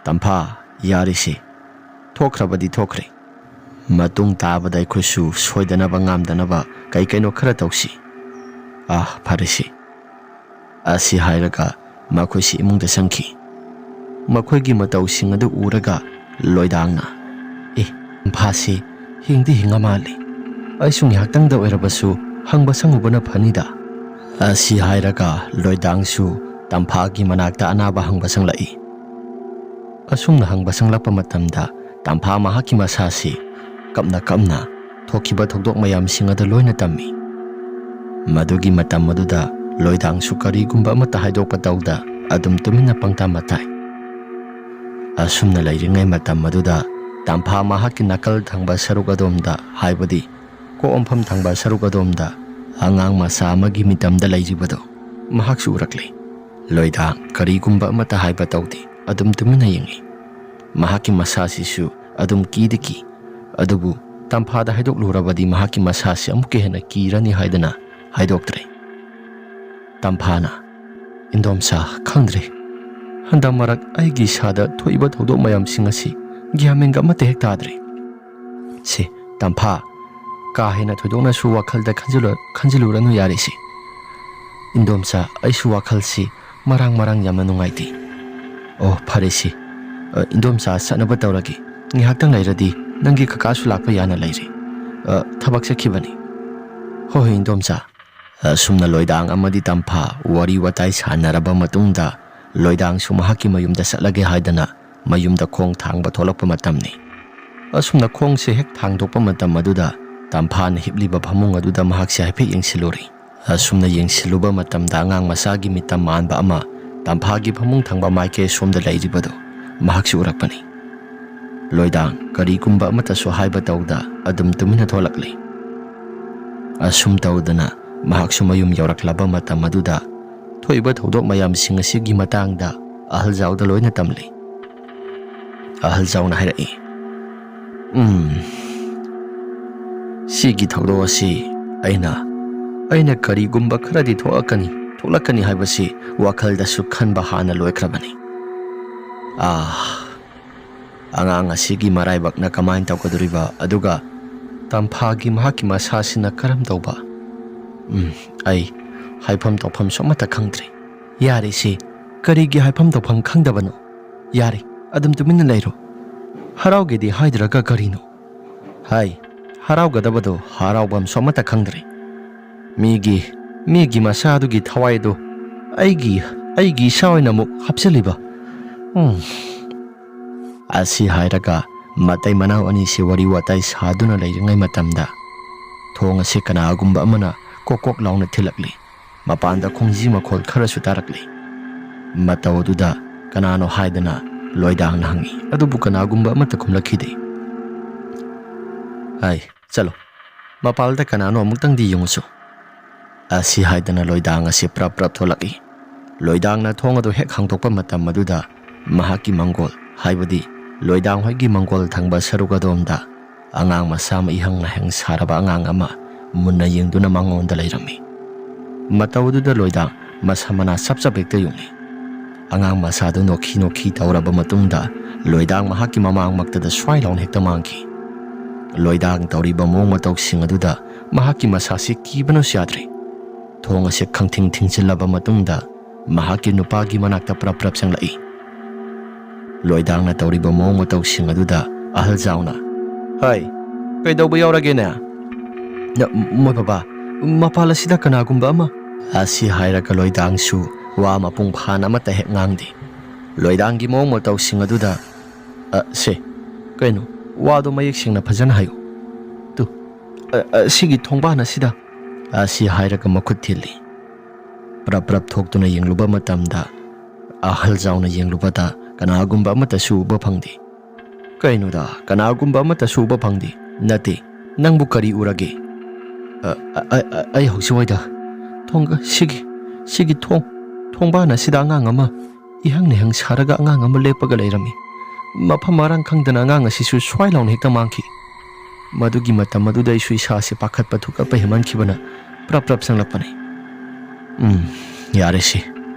"ꯇꯝꯐꯥ, ꯌꯥꯔꯤꯁꯤ꯫ ꯊꯣꯛꯈ꯭ꯔꯕꯗꯤ ꯊꯣꯛꯈ꯭ꯔꯦ꯫ ꯃꯇꯨꯡ ꯇꯥꯕꯗ ꯑꯩꯈꯣꯏꯁꯨ ꯁꯣꯏꯗꯅꯕ ꯉꯥꯝꯗꯅꯕ ꯀꯩ ꯀꯩꯅꯣ ꯈꯔ ꯇꯧꯁꯤ꯫ ꯑꯥ, ꯐꯔꯦꯁꯤ꯫" ꯑꯁꯤ ꯍꯥꯏꯔꯒ ꯃꯈꯣꯏꯁꯤ ꯏꯃꯨꯡꯗ ꯆꯪꯈꯤ꯫ ꯃꯈꯣꯏꯒꯤ ꯃꯇꯧꯁꯤꯡ ꯑꯗꯨ ꯎꯔꯒ ꯂꯣꯏꯗꯥꯡꯅ, "ꯑꯦ, ꯇꯝꯐꯥꯁꯤ ꯍꯤꯡꯗꯤ ꯍꯤꯡꯉ ꯃꯥꯜꯂꯤ꯫ ꯑꯩꯁꯨ ꯉꯥꯏꯍꯥꯛꯇꯪꯗ ꯑꯣꯏꯔꯕꯁꯨ ꯍꯪꯕ ꯁꯪꯉꯨꯕꯅ ꯐꯅꯤꯗ꯫" ꯑꯁꯤ ꯍꯥꯏꯔꯒ ꯂꯣꯏꯗꯥꯡꯁꯨ ꯇꯝꯐꯥꯒꯤ ꯃꯅꯥꯛꯇ ꯑꯅꯥꯕ ꯍꯪꯕ ꯆꯪꯂꯛꯏ꯫ ꯑꯁꯨꯝꯅ ꯍꯪꯕ ꯆꯪꯂꯛꯄ ꯃꯇꯝꯗ ꯇꯝꯐꯥ ꯃꯍꯥꯛꯀꯤ ꯃꯁꯥꯁꯤ ꯀꯞꯅ ꯀꯞꯅ ꯊꯣꯛꯈꯤꯕ ꯊꯧꯗꯣꯛ ꯃꯌꯥꯝꯁꯤꯡ ꯑꯗꯨ ꯂꯣꯏꯅ ꯇꯝꯃꯤ꯫ ꯃꯗꯨꯒꯤ ꯃꯇꯝ ꯑꯗꯨꯗ ꯂꯣꯏꯗꯥꯡꯁꯨ ꯀꯔꯤꯒꯨꯝꯕ ꯑꯃꯠꯇ ꯍꯥꯏꯗꯣꯛꯄ ꯇꯧꯗ ꯑꯗꯨꯝ ꯇꯨꯃꯤꯟꯅ ꯄꯪꯇꯥ ꯃꯇꯥꯏ꯫ ꯑꯁꯨꯝꯅ ꯂꯩꯔꯤꯉꯩ ꯃꯇꯝ ꯑꯗꯨꯗ ꯇꯝꯐꯥ ꯃꯍꯥꯛꯀꯤ ꯅꯥꯀꯜ ꯊꯪꯕ ꯁꯔꯨꯛ ꯑꯗꯣꯝꯗ, ꯍꯥꯏꯕꯗꯤ ꯀꯣꯛ ꯑꯣꯟꯐꯝ ꯊꯪꯕ ꯁꯔꯨꯛ ꯑꯗꯣꯝꯗ ꯑꯉꯥꯡ ꯃꯆꯥ ꯑꯃꯒꯤ ꯃꯤꯇꯝꯗ ꯂꯩꯔꯤꯕꯗꯣ ꯃꯍꯥꯛꯁꯨ ꯎꯔꯛꯂꯦ꯫ ꯂꯣꯏꯗꯥꯡ ꯀꯔꯤꯒꯨꯝꯕ ꯑꯃꯠꯇ ꯍꯥꯏꯕ ꯇꯧꯗꯦ, ꯑꯗꯨꯝ ꯇꯨꯃꯤꯟꯅ ꯌꯦꯡꯏ꯫ ꯃꯍꯥꯛꯀꯤ ꯃꯁꯥꯁꯤꯁꯨ ꯑꯗꯨꯝ ꯀꯤꯗꯤ ꯀꯤ, ꯑꯗꯨꯕꯨ ꯇꯝꯐꯥꯗ ꯍꯥꯏꯗꯣꯛꯂꯨꯔꯕꯗꯤ ꯃꯍꯥꯛꯀꯤ ꯃꯁꯥꯁꯤ ꯑꯃꯨꯛꯀ ꯍꯦꯟꯅ ꯀꯤꯔꯅꯤ ꯍꯥꯏꯗꯅ ꯍꯥꯏꯗꯣꯛꯇ꯭ꯔꯦ꯫ ꯇꯝꯐꯥꯅ, "ꯏꯟꯗꯣꯝꯆꯥ, ꯈꯪꯗ꯭ꯔꯦ꯫ ꯍꯟꯗꯛ ꯃꯔꯛ ꯑꯩꯒꯤ ꯏꯁꯥꯗ ꯊꯣꯛꯏꯕ ꯊꯧꯗꯣꯛ ꯃꯌꯥꯝꯁꯤꯡ ꯑꯁꯤ ꯒ꯭ꯌꯥꯟ ꯃꯦꯟꯒ ꯑꯃꯠꯇ ꯍꯦꯛ ꯇꯥꯗ꯭ꯔꯦ꯫" "ꯁꯦ, ꯇꯝꯐꯥ, ꯀꯥ ꯍꯦꯟꯅ ꯊꯣꯏꯗꯣꯛꯅꯁꯨ ꯋꯥꯈꯜꯗ ꯈꯟꯖꯤꯜꯂꯨ-, ꯈꯟꯖꯤꯜꯂꯨꯔꯅꯨ ꯌꯥꯔꯦꯁꯦ꯫" "ꯏꯟꯗꯣꯝꯆꯥ, ꯑꯩꯁꯨ ꯋꯥꯈꯜꯁꯤ ꯃꯔꯥꯡ ꯃꯔꯥꯡ ꯌꯥꯝꯅ ꯅꯨꯡꯉꯥꯏꯇꯦ꯫" "ꯑꯣ, ꯐꯔꯦꯁꯦ꯫ ꯑ, ꯏꯟꯗꯣꯝꯆꯥ ꯆꯠꯅꯕ ꯇꯧꯔꯒꯦ꯫ ꯉꯥꯏꯍꯥꯛꯇꯪ ꯂꯩꯔꯗꯤ ꯅꯪꯒꯤ ꯀꯀꯥꯁꯨ ꯂꯥꯛꯄ ꯌꯥꯅ ꯂꯩꯔꯦ꯫ ꯑ, ꯊꯕꯛ ꯆꯠꯈꯤꯕꯅꯤ꯫" "ꯍꯣꯏ, ꯍꯣꯏ, ꯏꯟꯗꯣꯝꯆꯥ꯫" ꯑꯁꯨꯝꯅ ꯂꯣꯏꯗꯥꯡ ꯑꯃꯗꯤ ꯇꯝꯐꯥ ꯋꯥꯔꯤ ꯋꯥꯇꯥꯏ ꯁꯥꯟꯅꯔꯕ ꯃꯇꯨꯡꯗ ꯂꯣꯏꯗꯥꯡꯁꯨ ꯃꯍꯥꯛꯀꯤ ꯃꯌꯨꯝꯗ ꯆꯠꯂꯒꯦ ꯍꯥꯏꯗꯅ ꯃꯌꯨꯝꯗ ꯈꯣꯡ ꯊꯥꯡꯕ ꯊꯣꯛꯂꯛꯄ ꯃꯇꯝꯅꯤ꯫ ꯑꯁꯨꯝꯅ ꯈꯣꯡꯁꯦ ꯍꯦꯛ ꯊꯥꯡꯗꯣꯛꯄ ꯃꯇꯝ ꯑꯗꯨꯗ ꯇꯝꯐꯥꯅ ꯍꯤꯞꯂꯤꯕ ꯐꯃꯨꯡ ꯑꯗꯨꯗ ꯃꯍꯥꯛꯁꯦ ꯍꯥꯏꯐꯦꯠ ꯌꯦꯡꯁꯤꯜꯂꯨꯔꯦ꯫ ꯑꯁꯨꯝꯅ ꯌꯦꯡꯁꯤꯜꯂꯨꯕ ꯃꯇꯝꯗ ꯑꯉꯥꯡ ꯃꯆꯥꯒꯤ ꯃꯤꯠꯇ ꯃꯥꯟꯕ ꯑꯃ ꯇꯝꯐꯥꯒꯤ ꯐꯃꯨꯡ ꯊꯪꯕ ꯃꯥꯏꯀꯩ ꯁꯣꯝꯗ ꯂꯩꯔꯤꯕꯗꯨ ꯃꯍꯥꯛꯁꯨ ꯎꯔꯛꯄꯅꯤ꯫ ꯂꯣꯏꯗꯥꯡ ꯀꯔꯤꯒꯨꯝꯕ ꯑꯃꯠꯇꯁꯨ ꯍꯥꯏꯕ ꯇꯧꯗ ꯑꯗꯨꯝ ꯇꯨꯃꯤꯟꯅ ꯊꯣꯛꯂꯛꯂꯤ꯫ ꯑꯁꯨꯝ ꯇꯧꯗꯅ ꯃꯍꯥꯛꯁꯨ ꯃꯌꯨꯝ ꯌꯧꯔꯛꯂꯕ ꯃꯇꯝ ꯑꯗꯨꯗ ꯊꯣꯛꯏꯕ ꯊꯧꯗꯣꯛ ꯃꯌꯥꯝꯁꯤꯡ ꯑꯁꯤꯒꯤ ꯃꯇꯥꯡꯗ ꯑꯍꯜ ꯖꯥꯎꯗ ꯂꯣꯏꯅ ꯇꯝꯂꯤ꯫ ꯑꯍꯜ ꯖꯥꯎꯅ ꯍꯥꯏꯔꯛꯏ, "ꯎꯝ, ꯁꯤꯒꯤ ꯊꯧꯗꯣꯛ ꯑꯁꯤ ꯑꯩꯅ, ꯑꯩꯅ ꯀꯔꯤꯒꯨꯝꯕ ꯈꯔꯗꯤ ꯊꯣꯛꯂꯛꯀꯅꯤ, ꯊꯣꯛꯂꯛꯀꯅꯤ ꯍꯥꯏꯕꯁꯤ ꯋꯥꯈꯜꯗꯁꯨ ꯈꯟꯕ ꯍꯥꯟꯅ ꯂꯣꯏꯈ꯭ꯔꯕꯅꯤ꯫ ꯑꯥ, ꯑꯉꯥꯡ ꯑꯁꯤꯒꯤ ꯃꯔꯥꯏꯕꯛꯅ ꯀꯃꯥꯏꯅ ꯇꯧꯒꯗꯧꯔꯤꯕ, ꯑꯗꯨꯒ ꯇꯝꯐꯥꯒꯤ ꯃꯍꯥꯛꯀꯤ ꯃꯁꯥꯁꯤꯅ ꯀꯔꯝ ꯇꯧꯕ? ꯎꯝ, ꯑꯩ ꯍꯥꯏꯐꯝ ꯇꯧꯐꯝꯁꯨ ꯑꯃꯠꯇ ꯈꯪꯗ꯭ꯔꯦ꯫ ꯌꯥꯔꯦꯁꯦ, ꯀꯔꯤꯒꯤ ꯍꯥꯏꯐꯝ ꯇꯧꯐꯝ ꯈꯪꯗꯕꯅꯣ? ꯌꯥꯔꯦ, ꯑꯗꯨꯝ ꯇꯨꯃꯤꯟꯅ ꯂꯩꯔꯣ꯫ ꯍꯔꯥꯎꯒꯦꯗꯤ ꯍꯥꯏꯗ꯭ꯔꯒ ꯀꯔꯤꯅꯣ? ꯍꯥꯏ, ꯍꯔꯥꯎꯒꯗꯕꯗꯣ ꯍꯔꯥꯎꯐꯝꯁꯨ ꯑꯃꯠꯇ ꯈꯪꯗ꯭ꯔꯦ꯫ ꯃꯤꯒꯤ, ꯃꯤꯒꯤ ꯃꯁꯥꯗꯨꯒꯤ ꯊꯋꯥꯏꯗꯣ ꯑꯩꯒꯤ, ꯑꯩꯒꯤ ꯏꯁꯥ ꯑꯣꯏꯅ ꯑꯃꯨꯛ ꯍꯥꯞꯆꯤꯜꯂꯤꯕ꯫ ꯎꯝ꯫" ꯑꯁꯤ ꯍꯥꯏꯔꯒ ꯃꯇꯩ ꯃꯅꯥꯎ ꯑꯅꯤꯁꯤ ꯋꯥꯔꯤ ꯋꯥꯇꯥꯏ ꯁꯥꯗꯨꯅ ꯂꯩꯔꯤꯉꯩ ꯃꯇꯝꯗ ꯊꯣꯡ ꯑꯁꯤ ꯀꯅꯥꯒꯨꯝꯕ ꯑꯃꯅ ꯀꯣꯛ ꯀꯣꯛ ꯂꯥꯎꯅ ꯊꯤꯜꯂꯛꯂꯤ꯫ ꯃꯄꯥꯟꯗ ꯈꯣꯡꯖꯤ ꯃꯈꯣꯜ ꯈꯔꯁꯨ ꯇꯥꯔꯛꯂꯤ꯫ ꯃꯇꯧ ꯑꯗꯨꯗ ꯀꯅꯥꯅꯣ ꯍꯥꯏꯗꯅ ꯂꯣꯏꯗꯥꯡꯅ ꯍꯪꯉꯤ, ꯑꯗꯨꯕꯨ ꯀꯅꯥꯒꯨꯝꯕ ꯑꯃꯠꯇ ꯈꯨꯝꯂꯛꯈꯤꯗꯦ꯫ "ꯍꯥꯏ, ꯆꯠꯂꯣ, ꯃꯄꯥꯜꯗ ꯀꯅꯥꯅꯣ ꯑꯃꯨꯛꯇꯪꯗꯤ ꯌꯦꯡꯉꯨꯁꯨ꯫" ꯑꯁꯤ ꯍꯥꯏꯗꯅ ꯂꯣꯏꯗꯥꯡ ꯑꯁꯤ ꯄ꯭ꯔꯞ ꯄ꯭ꯔꯞ ꯊꯣꯛꯂꯛꯏ꯫ ꯂꯣꯏꯗꯥꯡꯅ ꯊꯣꯡ ꯑꯗꯨ ꯍꯦꯛ ꯍꯥꯡꯗꯣꯛꯄ ꯃꯇꯝ ꯑꯗꯨꯗ ꯃꯍꯥꯛꯀꯤ ꯃꯪꯒꯣꯜ, ꯍꯥꯏꯕꯗꯤ ꯂꯣꯏꯗꯥꯡ ꯍꯣꯏꯒꯤ ꯃꯪꯒꯣꯜ ꯊꯪꯕ ꯁꯔꯨꯛ ꯑꯗꯣꯝꯗ ꯑꯉꯥꯡ ꯃꯆꯥ ꯑꯃ ꯏꯍꯪ ꯅꯥꯍꯪ ꯁꯥꯔꯕ ꯑꯉꯥꯡ ꯑꯃ ꯃꯨꯟꯅ ꯌꯦꯡꯗꯨꯅ ꯃꯉꯣꯟꯗ ꯂꯩꯔꯝꯃꯤ꯫ ꯃꯇꯧ ꯑꯗꯨꯗ ꯂꯣꯏꯗꯥꯡ ꯃꯁꯝ ꯃꯅꯥ ꯆꯞ ꯆꯞ ꯍꯦꯛꯇ ꯌꯨꯡꯏ꯫ ꯑꯉꯥꯡ ꯃꯆꯥꯗꯨ ꯅꯣꯛꯈꯤ ꯅꯣꯛꯈꯤ ꯇꯧꯔꯕ ꯃꯇꯨꯡꯗ ꯂꯣꯏꯗꯥꯡ ꯃꯍꯥꯛꯀꯤ ꯃꯃꯥꯡꯃꯛꯇꯗ ꯁ꯭ꯋꯥꯏ ꯂꯥꯎꯅ ꯍꯦꯛꯇ ꯃꯥꯡꯈꯤ꯫ ꯂꯣꯏꯗꯥꯡ ꯇꯧꯔꯤꯕ ꯃꯑꯣꯡ ꯃꯇꯧꯁꯤꯡ ꯑꯗꯨꯗ ꯃꯍꯥꯛꯀꯤ ꯃꯁꯥꯁꯤ ꯀꯤꯕꯅꯁꯨ ꯌꯥꯗ꯭ꯔꯦ꯫ ꯊꯣꯡ ꯑꯁꯤ ꯈꯪꯊꯤꯡ ꯊꯤꯡꯖꯤꯜꯂꯕ ꯃꯇꯨꯡꯗ ꯃꯍꯥꯛꯀꯤ ꯅꯨꯄꯥꯒꯤ ꯃꯅꯥꯛꯇ ꯄ꯭ꯔꯞ ꯄ꯭ꯔꯞ ꯆꯪꯂꯛꯏ꯫ ꯂꯣꯏꯗꯥꯡꯅ ꯇꯧꯔꯤꯕ ꯃꯑꯣꯡ ꯃꯇꯧꯁꯤꯡ ꯑꯗꯨꯗ ꯑꯍꯜ ꯖꯥꯎꯅ, "ꯍꯩ, ꯀꯩꯗꯧꯕ ꯌꯥꯎꯔꯒꯦꯅꯦ?" "ꯅ-, ꯃꯣꯏ ꯕꯕꯥ, ꯃꯄꯥꯜ ꯑꯁꯤꯗ ꯀꯅꯥꯒꯨꯝꯕ ꯑꯃ꯫" ꯑꯁꯤ ꯍꯥꯏꯔꯒ ꯂꯣꯏꯗꯥꯡꯁꯨ ꯋꯥ ꯃꯄꯨꯡ ꯐꯥꯅ ꯑꯃꯠꯇ ꯍꯦꯛ ꯉꯥꯡꯗꯦ꯫ ꯂꯣꯏꯗꯥꯡꯒꯤ ꯃꯑꯣꯡ ꯃꯇꯧꯁꯤꯡ ꯑꯗꯨꯗ, "ꯑ, ꯁꯦ, ꯀꯩꯅꯣ, ꯋꯥꯗꯣ ꯃꯌꯦꯛ ꯁꯦꯡꯅ ꯐꯖꯅ ꯍꯥꯏꯌꯨ꯫ ꯇꯨ, ꯑ, ꯑ, ꯁꯤꯒꯤ ꯊꯣꯡꯕꯥꯟ ꯑꯁꯤꯗ ꯑꯁꯤ ꯍꯥꯏꯔꯒ ꯃꯈꯨꯠ ꯊꯤꯜꯂꯤ꯫ ꯄ꯭ꯔꯞ ꯄ꯭ꯔꯞ ꯊꯣꯛꯇꯨꯅ ꯌꯦꯡꯂꯨꯕ ꯃꯇꯝꯗ, ꯑꯍꯜ ꯖꯥꯎꯅ ꯌꯦꯡꯂꯨꯕꯗ ꯀꯅꯥꯒꯨꯝꯕ ꯑꯃꯠꯇꯁꯨ ꯎꯕ ꯐꯪꯗꯦ꯫ "ꯀꯩꯅꯣꯗ, ꯀꯅꯥꯒꯨꯝꯕ ꯑꯃꯠꯇꯁꯨ ꯎꯕ ꯐꯪꯗꯦ?" "ꯅꯠꯇꯦ, ꯅꯪꯕꯨ ꯀꯔꯤ ꯎꯔꯒꯦ?" "ꯑ, ꯑ, ꯑ, ꯑ, ꯑꯩ ꯍꯧꯖꯤꯛꯋꯥꯏꯗ ꯊꯣꯡꯒ-, ꯁꯤꯒꯤ, ꯁꯤꯒꯤ ꯊꯣꯡ, ꯊꯣꯡꯕꯥꯟ ꯑꯁꯤꯗ ꯑꯉꯥꯡ ꯑꯃ ꯏꯍꯪ ꯅꯤꯍꯪ ꯁꯥꯔꯒ ꯑꯉꯥꯡ ꯑꯃ ꯂꯦꯞꯄꯒ ꯂꯩꯔꯝꯃꯤ꯫ ꯃꯐꯝ ꯃꯔꯥꯡ ꯈꯪꯗꯅ ꯑꯉꯥꯡ ꯑꯁꯤꯁꯨ ꯁ꯭ꯋꯥꯏ ꯂꯥꯎꯅ ꯍꯦꯛꯇ ꯃꯥꯡꯈꯤ꯫ ꯃꯗꯨꯒꯤ ꯃꯇꯝ ꯑꯗꯨꯗ ꯑꯩꯁꯨ ꯏꯁꯥꯁꯦ ꯄꯥꯈꯠꯄ ꯊꯨꯀꯠꯄ ꯍꯦꯟꯃꯟꯈꯤꯕꯅ ꯄ꯭ꯔꯞ ꯄ꯭ꯔꯞ ꯆꯪꯂꯛꯄꯅꯤ꯫" "ꯎꯝ, ꯌꯥꯔꯦꯁꯦ꯫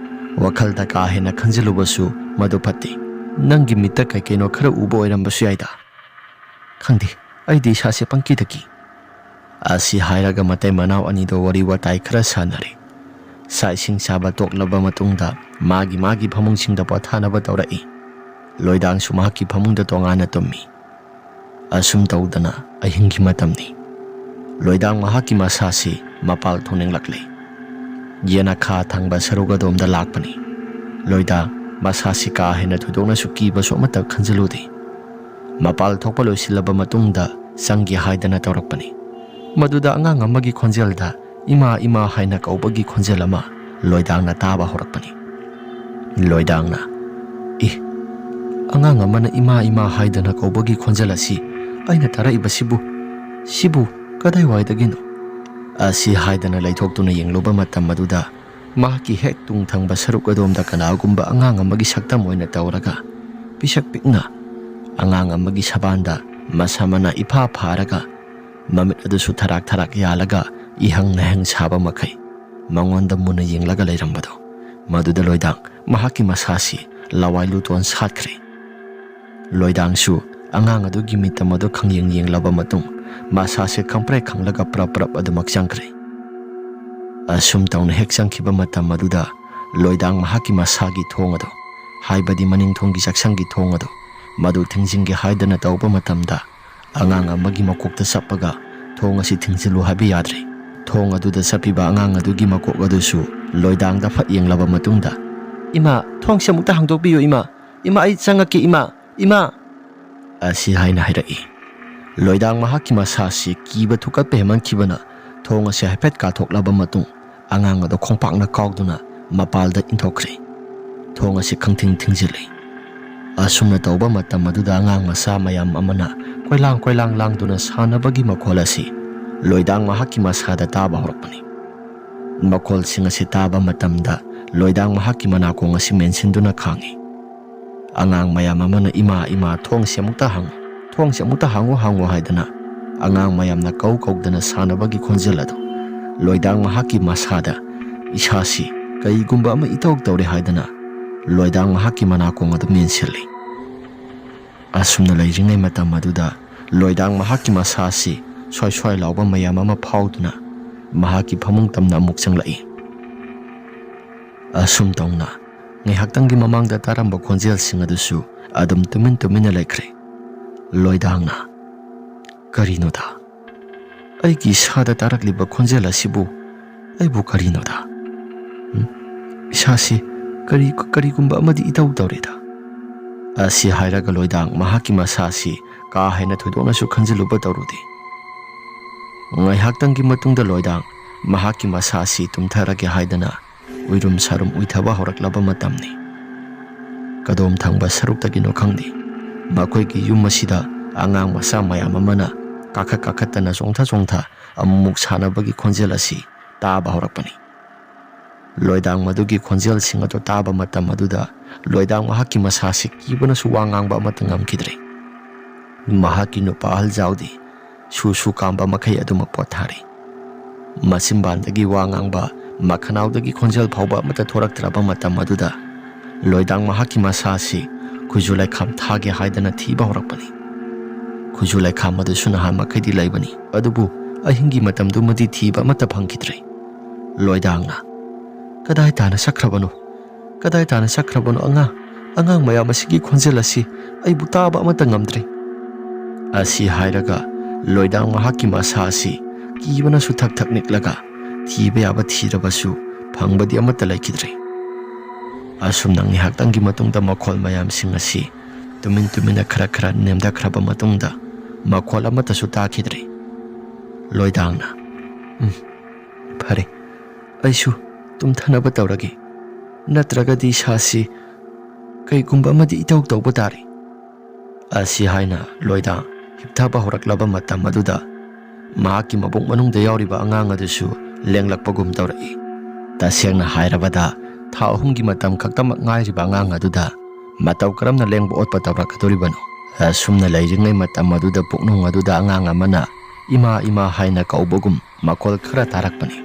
ꯋꯥꯈꯜꯗ ꯀꯥ ꯍꯦꯟꯅ ꯈꯟꯖꯤꯜꯂꯨꯕꯁꯨ ꯃꯗꯨ ꯐꯠꯇꯦ꯫ ꯅꯪꯒꯤ ꯃꯤꯠꯇ ꯀꯩ ꯀꯩꯅꯣ ꯈꯔ ꯎꯕ ꯑꯣꯏꯔꯝꯕꯁꯨ ꯌꯥꯏꯗ꯫ ꯈꯪꯗꯦ, ꯑꯩꯗꯤ ꯏꯁꯥꯁꯦ ꯄꯪꯀꯤꯗ ꯀꯤ꯫" ꯑꯁꯤ ꯍꯥꯏꯔꯒ ꯃꯇꯩ ꯃꯅꯥꯎ ꯑꯅꯤꯗꯣ ꯋꯥꯔꯤ ꯋꯥꯇꯥꯏ ꯈꯔ ꯁꯥꯟꯅꯔꯦ꯫ ꯆꯥꯛ ꯏꯁꯤꯡ ꯆꯥꯕ ꯇꯣꯛꯂꯕ ꯃꯇꯨꯡꯗ ꯃꯥꯒꯤ ꯃꯥꯒꯤ ꯐꯃꯨꯡꯁꯤꯡꯗ ꯄꯣꯊꯥꯅꯕ ꯇꯧꯔꯛꯏ꯫ ꯂꯣꯏꯗꯥꯡꯁꯨ ꯃꯍꯥꯛꯀꯤ ꯐꯃꯨꯡꯗ ꯇꯣꯉꯥꯟꯅ ꯇꯨꯝꯃꯤ꯫ ꯑꯁꯨꯝ ꯇꯧꯗꯅ ꯑꯍꯤꯡꯒꯤ ꯃꯇꯝꯅꯤ꯫ ꯂꯣꯏꯗꯥꯡ ꯃꯍꯥꯛꯀꯤ ꯃꯁꯥꯁꯤ ꯃꯄꯥꯜ ꯊꯣꯛꯅꯤꯡꯂꯛꯂꯦ꯫ ꯌꯦꯅꯈꯥ ꯊꯪꯕ ꯁꯔꯨꯛ ꯑꯗꯣꯝꯗ ꯂꯥꯛꯄꯅꯤ꯫ ꯂꯣꯏꯗꯥꯡ ꯃꯁꯥꯁꯤ ꯀꯥ ꯍꯦꯟꯅ ꯊꯣꯏꯗꯣꯛꯅꯁꯨ ꯀꯤꯕꯁꯨ ꯑꯃꯠꯇ ꯈꯟꯖꯤꯜꯂꯨꯗꯦ꯫ ꯃꯄꯥꯜ ꯊꯣꯛꯄ ꯂꯣꯏꯁꯤꯜꯂꯕ ꯃꯇꯨꯡꯗ ꯆꯪꯒꯦ ꯍꯥꯏꯗꯅ ꯇꯧꯔꯛꯄꯅꯤ꯫ ꯃꯗꯨꯗ ꯑꯉꯥꯡ ꯑꯃꯒꯤ ꯈꯣꯟꯖꯦꯜꯗ "ꯏꯃꯥ, ꯏꯃꯥ" ꯍꯥꯏꯅ ꯀꯧꯕꯒꯤ ꯈꯣꯟꯖꯦꯜ ꯑꯃ ꯂꯣꯏꯗꯥꯡꯅ ꯇꯥꯕ ꯍꯧꯔꯛꯄꯅꯤ꯫ ꯂꯣꯏꯗꯥꯡꯅ, "ꯏ, ꯑꯉꯥꯡ ꯑꯃꯅ ꯏꯃꯥ, ꯏꯃꯥ ꯍꯥꯏꯗꯅ ꯀꯧꯕꯒꯤ ꯈꯣꯟꯖꯦꯜ ꯑꯁꯤ ꯑꯩꯅ ꯇꯥꯔꯛꯏꯕꯁꯤꯕꯨ, ꯁꯤꯕꯨ ꯀꯗꯥꯏꯋꯥꯏꯗꯒꯤꯅꯣ?" ꯑꯁꯤ ꯍꯥꯏꯗꯅ ꯂꯩꯊꯣꯛꯇꯨꯅ ꯌꯦꯡꯂꯨꯕ ꯃꯇꯝ ꯑꯗꯨꯗ ꯃꯍꯥꯛꯀꯤ ꯍꯦꯛ ꯇꯨꯡ ꯊꯪꯕ ꯁꯔꯨꯛ ꯑꯗꯣꯝꯗ ꯀꯅꯥꯒꯨꯝꯕ ꯑꯉꯥꯡ ꯑꯃꯒꯤ ꯁꯛꯇꯝ ꯑꯣꯏꯅ ꯇꯧꯔꯒ ꯄꯤꯁꯛ ꯄꯤꯛꯅ ꯑꯉꯥꯡ ꯑꯃꯒꯤ ꯁꯕꯥꯟꯗ ꯃꯁꯝ ꯑꯅꯥ ꯏꯐꯥ ꯐꯥꯔꯒ ꯃꯃꯤꯠ ꯑꯗꯨꯁꯨ ꯊꯔꯥꯛ ꯊꯔꯥꯛ ꯌꯥꯜꯂꯒ ꯏꯍꯪ ꯅꯍꯪ ꯁꯥꯕ ꯃꯈꯩ ꯃꯉꯣꯟꯗ ꯃꯨꯟꯅ ꯌꯦꯡꯂꯒ ꯂꯩꯔꯝꯕꯗꯣ, ꯃꯗꯨꯗ ꯂꯣꯏꯗꯥꯡ ꯃꯍꯥꯛꯀꯤ ꯃꯁꯥꯁꯤ ꯂꯋꯥꯏ ꯂꯨꯇꯣꯟ ꯁꯥꯠꯈ꯭ꯔꯦ꯫ ꯂꯣꯏꯗꯥꯡꯁꯨ ꯑꯉꯥꯡ ꯑꯗꯨꯒꯤ ꯃꯤꯇꯝ ꯑꯗꯨ ꯈꯪꯌꯦꯡ ꯌꯦꯡꯂꯕ ꯃꯇꯨꯡ ꯃꯁꯥꯁꯦ ꯈꯪꯄ꯭ꯔꯦꯛ ꯈꯪꯂꯒ ꯄ꯭ꯔꯞ ꯄ꯭ꯔꯞ ꯑꯗꯨꯃꯛ ꯆꯪꯈ꯭ꯔꯦ꯫ ꯑꯁꯨꯝ ꯇꯧꯅ ꯍꯦꯛ ꯆꯪꯈꯤꯕ ꯃꯇꯝ ꯑꯗꯨꯗ ꯂꯣꯏꯗꯥꯡ ꯃꯍꯥꯛꯀꯤ ꯃꯁꯥꯒꯤ ꯊꯣꯡ ꯑꯗꯨ, ꯍꯥꯏꯕꯗꯤ ꯃꯅꯤꯡ ꯊꯣꯡꯒꯤ ꯆꯥꯛꯁꯪꯒꯤ ꯊꯣꯡ ꯑꯗꯨ, ꯃꯗꯨ ꯊꯤꯡꯖꯤꯟꯒꯦ ꯍꯥꯏꯗꯅ ꯇꯧꯕ ꯃꯇꯝꯗ ꯑꯉꯥꯡ ꯑꯃꯒꯤ ꯃꯀꯣꯛꯇ ꯆꯞꯄꯒ "ꯊꯣꯡ ꯑꯁꯤ ꯊꯤꯡꯖꯤꯜꯂꯨ" ꯍꯥꯏꯕ ꯌꯥꯗ꯭ꯔꯦ꯫ ꯊꯣꯡ ꯑꯗꯨꯗ ꯆꯠꯄꯤꯕ ꯑꯉꯥꯡ ꯑꯗꯨꯒꯤ ꯃꯀꯣꯛ ꯑꯗꯨꯁꯨ ꯂꯣꯏꯗꯥꯡꯗ ꯐꯠ ꯌꯦꯡꯂꯕ ꯃꯇꯨꯡꯗ, "ꯏꯃꯥ, ꯊꯣꯡꯁꯦ ꯑꯃꯨꯛꯇ ꯍꯥꯡꯗꯣꯛꯄꯤꯌꯨ ꯏꯃꯥ꯫ ꯏꯃꯥ, ꯑꯩ ꯆꯪꯉꯛꯀꯦ ꯏꯃꯥ꯫ ꯏꯃꯥ!" ꯑꯁꯤ ꯍꯥꯏꯅ ꯍꯥꯏꯔꯛꯏ꯫ ꯂꯣꯏꯗꯥꯡ ꯃꯍꯥꯛꯀꯤ ꯃꯁꯥꯁꯤ ꯀꯤꯕ ꯊꯨꯀꯠꯄ ꯍꯦꯟꯃꯟꯈꯤꯕꯅ ꯊꯣꯡ ꯑꯁꯤ ꯍꯥꯏꯐꯦꯠ ꯀꯥꯊꯣꯛꯂꯕ ꯃꯇꯨꯡ, ꯑꯉꯥꯡ ꯑꯗꯨ ꯈꯣꯡꯄꯥꯛꯅ ꯀꯥꯎꯗꯨꯅ ꯃꯄꯥꯜꯗ ꯏꯟꯊꯣꯛꯈ꯭ꯔꯦ꯫ ꯊꯣꯡ ꯑꯁꯤ ꯈꯪꯊꯤꯡ ꯊꯤꯡꯖꯤꯜꯂꯤ꯫ ꯑꯁꯨꯝꯅ ꯇꯧꯕ ꯃꯇꯝ ꯑꯗꯨꯗ ꯑꯉꯥꯡ ꯃꯆꯥ ꯃꯌꯥꯝ ꯑꯃꯅ ꯀꯣꯏꯂꯥꯡ ꯀꯣꯏꯂꯥꯡ ꯂꯥꯡꯗꯨꯅ ꯁꯥꯟꯅꯕꯒꯤ ꯃꯈꯣꯜ ꯑꯁꯤ ꯂꯣꯏꯗꯥꯡ ꯃꯍꯥꯛꯀꯤ ꯃꯁꯥꯗ ꯇꯥꯕ ꯍꯧꯔꯛꯄꯅꯤ꯫ ꯃꯈꯣꯜꯁꯤꯡ ꯑꯁꯤ ꯇꯥꯕ ꯃꯇꯝꯗ ꯂꯣꯏꯗꯥꯡ ꯃꯍꯥꯛꯀꯤ ꯃꯅꯥꯀꯣꯡ ꯑꯁꯤ ꯃꯦꯟꯁꯤꯟꯗꯨꯅ ꯈꯥꯡꯉꯤ꯫ ꯑꯉꯥꯡ ꯃꯌꯥꯝ ꯑꯃꯅ "ꯏꯃꯥ, ꯏꯃꯥ, ꯊꯣꯡꯁꯤ ꯑꯃꯨꯛꯇ ꯍꯥꯡꯉꯨ, ꯊꯣꯡꯁꯤ ꯑꯃꯨꯛꯇ ꯍꯥꯡꯉꯨ, ꯍꯥꯡꯉꯨ" ꯍꯥꯏꯗꯅ ꯑꯉꯥꯡ ꯃꯌꯥꯝꯅ ꯀꯧ ꯀꯧꯗꯅ ꯁꯥꯟꯅꯕꯒꯤ ꯈꯣꯟꯖꯦꯜ ꯑꯗꯨ ꯂꯣꯏꯗꯥꯡ ꯃꯍꯥꯛꯀꯤ ꯃꯁꯥꯗ "ꯏꯁꯥꯁꯤ ꯀꯔꯤꯒꯨꯝꯕ ꯑꯃ ꯏꯇꯧ ꯇꯧꯔꯦ" ꯍꯥꯏꯗꯅ ꯂꯣꯏꯗꯥꯡ ꯃꯍꯥꯛꯀꯤ ꯃꯅꯥꯀꯣꯡ ꯑꯗꯨ ꯃꯦꯟꯁꯤꯜꯂꯤ꯫ ꯑꯁꯨꯝꯅ ꯂꯩꯔꯤꯉꯩ ꯃꯇꯝ ꯑꯗꯨꯗ ꯂꯣꯏꯗꯥꯡ ꯃꯍꯥꯛꯀꯤ ꯃꯁꯥꯁꯤ ꯁ꯭ꯋꯥꯏ ꯁ꯭ꯋꯥꯏ ꯂꯥꯎꯕ ꯃꯌꯥꯝ ꯑꯃ ꯐꯥꯎꯗꯨꯅ ꯃꯍꯥꯛꯀꯤ ꯐꯃꯨꯡ ꯇꯝꯅ ꯑꯃꯨꯛ ꯆꯪꯂꯛꯏ꯫ ꯑꯁꯨꯝ ꯇꯧꯅ ꯉꯥꯏꯍꯥꯛꯇꯪꯒꯤ ꯃꯃꯥꯡꯗ ꯇꯥꯔꯝꯕ ꯈꯣꯟꯖꯦꯜꯁꯤꯡ ꯑꯗꯨꯁꯨ ꯑꯗꯨꯝ ꯇꯨꯃꯤꯟ ꯇꯨꯃꯤꯟꯅ ꯂꯩꯈ꯭ꯔꯦ꯫ ꯂꯣꯏꯗꯥꯡꯅ, "ꯀꯔꯤꯅꯣꯗ? ꯑꯩꯒꯤ ꯏꯁꯥꯗ ꯇꯥꯔꯛꯂꯤꯕ ꯈꯣꯟꯖꯦꯜ ꯑꯁꯤꯕꯨ ꯑꯩꯕꯨ ꯀꯔꯤꯅꯣꯗ? ꯎꯝ? ꯏꯁꯥꯁꯤ ꯀꯔꯤ, ꯀꯔꯤꯒꯨꯝꯕ ꯑꯃꯗꯤ ꯏꯇꯧ ꯇꯧꯔꯦꯗ?" ꯑꯁꯤ ꯍꯥꯏꯔꯒ ꯂꯣꯏꯗꯥꯡ ꯃꯍꯥꯛꯀꯤ ꯃꯁꯥꯁꯤ ꯀꯥ ꯍꯦꯟꯅ ꯊꯣꯏꯗꯣꯛꯅꯁꯨ ꯈꯟꯖꯤꯜꯂꯨꯕ ꯇꯧꯔꯨꯗꯦ꯫ ꯉꯥꯏꯍꯥꯛꯇꯪꯒꯤ ꯃꯇꯨꯡꯗ ꯂꯣꯏꯗꯥꯡ ꯃꯍꯥꯛꯀꯤ ꯃꯁꯥꯁꯤ ꯇꯨꯝꯊꯔꯒꯦ ꯍꯥꯏꯗꯅ ꯎꯏꯔꯨꯝ ꯁꯥꯔꯨꯝ ꯎꯏꯊꯕ ꯍꯧꯔꯛꯂꯕ ꯃꯇꯝꯅꯤ꯫ ꯀꯗꯣꯝ ꯊꯪꯕ ꯁꯔꯨꯛꯇꯒꯤꯅꯣ ꯈꯪꯗꯦ, ꯃꯈꯣꯏꯒꯤ ꯌꯨꯝ ꯑꯁꯤꯗ ꯑꯉꯥꯡ ꯃꯆꯥ ꯃꯌꯥꯝ ꯑꯃꯅ ꯀꯥꯈꯠ ꯀꯥꯈꯠꯇꯅ ꯆꯣꯡꯊ ꯆꯣꯡꯊ ꯑꯃꯨꯛ ꯁꯥꯟꯅꯕꯒꯤ ꯈꯣꯟꯖꯦꯜ ꯑꯁꯤ ꯇꯥꯕ ꯍꯧꯔꯛꯄꯅꯤ꯫ ꯂꯣꯏꯗꯥꯡ ꯃꯗꯨꯒꯤ ꯈꯣꯟꯖꯦꯜꯁꯤꯡ ꯑꯗꯨ ꯇꯥꯕ ꯃꯇꯝ ꯑꯗꯨꯗ ꯂꯣꯏꯗꯥꯡ ꯃꯍꯥꯛꯀꯤ ꯃꯁꯥꯁꯤ ꯀꯤꯕꯅꯁꯨ ꯋꯥ ꯉꯥꯡꯕ ꯑꯃꯠꯇ ꯉꯝꯈꯤꯗ꯭ꯔꯦ꯫ ꯃꯍꯥꯛꯀꯤ ꯅꯨꯄꯥ ꯑꯍꯜ ꯖꯥꯎꯗꯤ ꯁꯨ ꯁꯨ ꯀꯥꯝꯕ ꯃꯈꯩ ꯑꯗꯨꯃꯛ ꯄꯣꯊꯥꯔꯤ꯫ ꯃꯆꯤꯟꯕꯥꯟꯗꯒꯤ ꯋꯥ ꯉꯥꯡꯕ, ꯃꯈꯅꯥꯎꯗꯒꯤ ꯈꯣꯟꯖꯦꯜ ꯐꯥꯎꯕ ꯑꯃꯠꯇ ꯊꯣꯔꯛꯇ꯭ꯔꯕ ꯃꯇꯝ ꯑꯗꯨꯗ ꯂꯣꯏꯗꯥꯡ ꯃꯍꯥꯛꯀꯤ ꯃꯁꯥ ꯑꯁꯤ ꯈꯨꯖꯨ ꯂꯩꯈꯥꯝ ꯊꯥꯒꯦ ꯍꯥꯏꯗꯅ ꯊꯤꯕ ꯍꯧꯔꯛꯄꯅꯤ꯫ ꯈꯨꯖꯨ ꯂꯩꯈꯥꯝ ꯑꯗꯨꯁꯨ ꯅꯍꯥꯟ ꯃꯈꯩꯗꯤ ꯂꯩꯕꯅꯤ, ꯑꯗꯨꯕꯨ ꯑꯍꯤꯡꯒꯤ ꯃꯇꯝꯗꯨꯃꯗꯤ ꯊꯤꯕ ꯑꯃꯠꯇ ꯐꯪꯈꯤꯗ꯭ꯔꯦ꯫ ꯂꯣꯏꯗꯥꯡꯅ, "ꯀꯗꯥꯏ ꯇꯥꯅ ꯆꯠꯈ꯭ꯔꯕꯅꯣ? ꯀꯗꯥꯏ ꯇꯥꯅ ꯆꯠꯈ꯭ꯔꯕꯅꯣ? ꯑꯉꯥꯡ, ꯑꯉꯥꯡ ꯃꯌꯥꯝ ꯑꯁꯤꯒꯤ ꯈꯣꯟꯖꯦꯜ ꯑꯁꯤ ꯑꯩꯕꯨ ꯇꯥꯕ ꯑꯃꯠꯇ ꯉꯝꯗ꯭ꯔꯦ" ꯑꯁꯤ ꯍꯥꯏꯔꯒ ꯂꯣꯏꯗꯥꯡ ꯃꯍꯥꯛꯀꯤ ꯃꯁꯥ ꯑꯁꯤ ꯀꯤꯕꯅꯁꯨ ꯊꯛ ꯊꯛ ꯅꯤꯛꯂꯒ ꯊꯤꯕ ꯌꯥꯕ ꯊꯤꯔꯕꯁꯨ ꯐꯪꯕꯗꯤ ꯑꯃꯠꯇ ꯂꯩꯈꯤꯗ꯭ꯔꯦ꯫ ꯑꯁꯨꯝꯅ ꯉꯥꯏꯍꯥꯛꯇꯪꯒꯤ ꯃꯇꯨꯡꯗ ꯃꯈꯣꯜ ꯃꯌꯥꯝꯁꯤꯡ ꯑꯁꯤ ꯇꯨꯃꯤꯟ ꯇꯨꯃꯤꯟꯅ ꯈꯔ ꯈꯔ ꯅꯦꯝꯊꯈ꯭ꯔꯕ ꯃꯇꯨꯡꯗ ꯃꯈꯣꯜ ꯑꯃꯠꯇꯁꯨ ꯇꯥꯈꯤꯗ꯭ꯔꯦ꯫ ꯂꯣꯏꯗꯥꯡꯅ, "ꯎꯝ, ꯐꯔꯦ, ꯑꯩꯁꯨ ꯇꯨꯝꯊꯅꯕ ꯇꯧꯔꯒꯦ, ꯅꯠꯇ꯭ꯔꯒꯗꯤ ꯏꯁꯥꯁꯤ ꯀꯩꯒꯨꯝꯕ ꯑꯃꯗꯤ ꯏꯇꯧ ꯇꯧꯕ ꯇꯥꯔꯦ" ꯑꯁꯤ ꯍꯥꯏꯅ ꯂꯣꯏꯗꯥꯡ ꯍꯤꯞꯊꯕ ꯍꯧꯔꯛꯂꯕ ꯃꯇꯝ ꯑꯗꯨꯗ, ꯃꯍꯥꯛꯀꯤ ꯃꯕꯨꯛ ꯃꯅꯨꯡꯗ ꯌꯥꯎꯔꯤꯕ ꯑꯉꯥꯡ ꯑꯗꯨꯁꯨ ꯂꯦꯡꯂꯛꯄꯒꯨꯝ ꯇꯧꯔꯛꯏ꯫ ꯇꯁꯦꯡꯅ ꯍꯥꯏꯔꯕꯗ, ꯊꯥ ꯑꯍꯨꯝꯒꯤ ꯃꯇꯝ ꯈꯛꯇꯃꯛ ꯉꯥꯏꯔꯤꯕ ꯑꯉꯥꯡ ꯑꯗꯨꯗ ꯃꯇꯧ ꯀꯔꯝꯅ ꯂꯦꯡꯕ ꯑꯣꯠꯄ ꯇꯧꯔꯛꯀꯗꯧꯔꯤꯕꯅꯣ? ꯑꯁꯨꯝꯅ ꯂꯩꯔꯤꯉꯩ ꯃꯇꯝ ꯑꯗꯨꯗ ꯄꯨꯛꯅꯨꯡ ꯑꯗꯨꯗ ꯑꯉꯥꯡ ꯑꯃꯅ "ꯏꯃꯥ, ꯏꯃꯥ" ꯍꯥꯏꯅ ꯀꯧꯕꯒꯨꯝ ꯃꯈꯣꯜ ꯈꯔ ꯇꯥꯔꯛꯄꯅꯤ꯫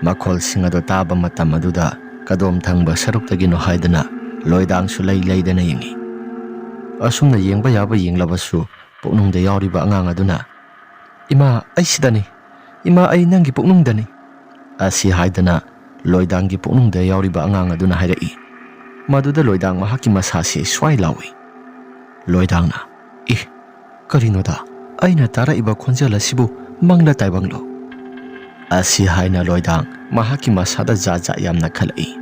ꯃꯈꯣꯜꯁꯤꯡ ꯑꯗꯨ ꯇꯥꯕ ꯃꯇꯝ ꯑꯗꯨꯗ ꯀꯗꯣꯝ ꯊꯪꯕ ꯁꯔꯨꯛꯇꯒꯤꯅꯣ ꯍꯥꯏꯗꯨꯅ ꯂꯣꯏꯗꯥꯡꯁꯨ ꯂꯩ ꯂꯩꯗꯅ ꯌꯦꯡꯏ꯫ ꯑꯁꯨꯝꯅ ꯌꯦꯡꯕ ꯌꯥꯕ ꯌꯦꯡꯂꯕꯁꯨ, ꯄꯨꯛꯅꯨꯡꯗ ꯌꯥꯎꯔꯤꯕ ꯑꯉꯥꯡ ꯑꯗꯨꯅ, "ꯏꯃꯥ, ꯑꯩ ꯁꯤꯗꯅꯤ꯫ ꯏꯃꯥ, ꯑꯩ ꯅꯪꯒꯤ ꯄꯨꯛꯅꯨꯡꯗꯅꯤ" ꯑꯁꯤ ꯍꯥꯏꯗꯅ ꯂꯣꯏꯗꯥꯡꯒꯤ ꯄꯨꯛꯅꯨꯡꯗ ꯌꯥꯎꯔꯤꯕ ꯑꯉꯥꯡ ꯑꯗꯨꯅ ꯍꯥꯏꯔꯛꯏ꯫ ꯃꯗꯨꯗ ꯂꯣꯏꯗꯥꯡ ꯃꯍꯥꯛꯀꯤ ꯃꯁꯥꯁꯤ ꯁ꯭ꯋꯥꯏ ꯂꯥꯎꯏ꯫ ꯂꯣꯏꯗꯥꯡꯅ, "ꯏ, ꯀꯔꯤꯅꯣꯗ? ꯑꯩꯅ ꯇꯥꯔꯛꯏꯕ ꯈꯣꯟꯖꯦꯜ ꯑꯁꯤꯕꯨ ꯃꯪꯂ ꯇꯥꯏꯕꯪꯂꯣ?" ꯑꯁꯤ ꯍꯥꯏꯅ ꯂꯣꯏꯗꯥꯡ ꯃꯍꯥꯛꯀꯤ ꯃꯁꯥꯗ ꯖꯥꯠ ꯖꯥꯠ ꯌꯥꯝꯅ ꯈꯜꯂꯛꯏ꯫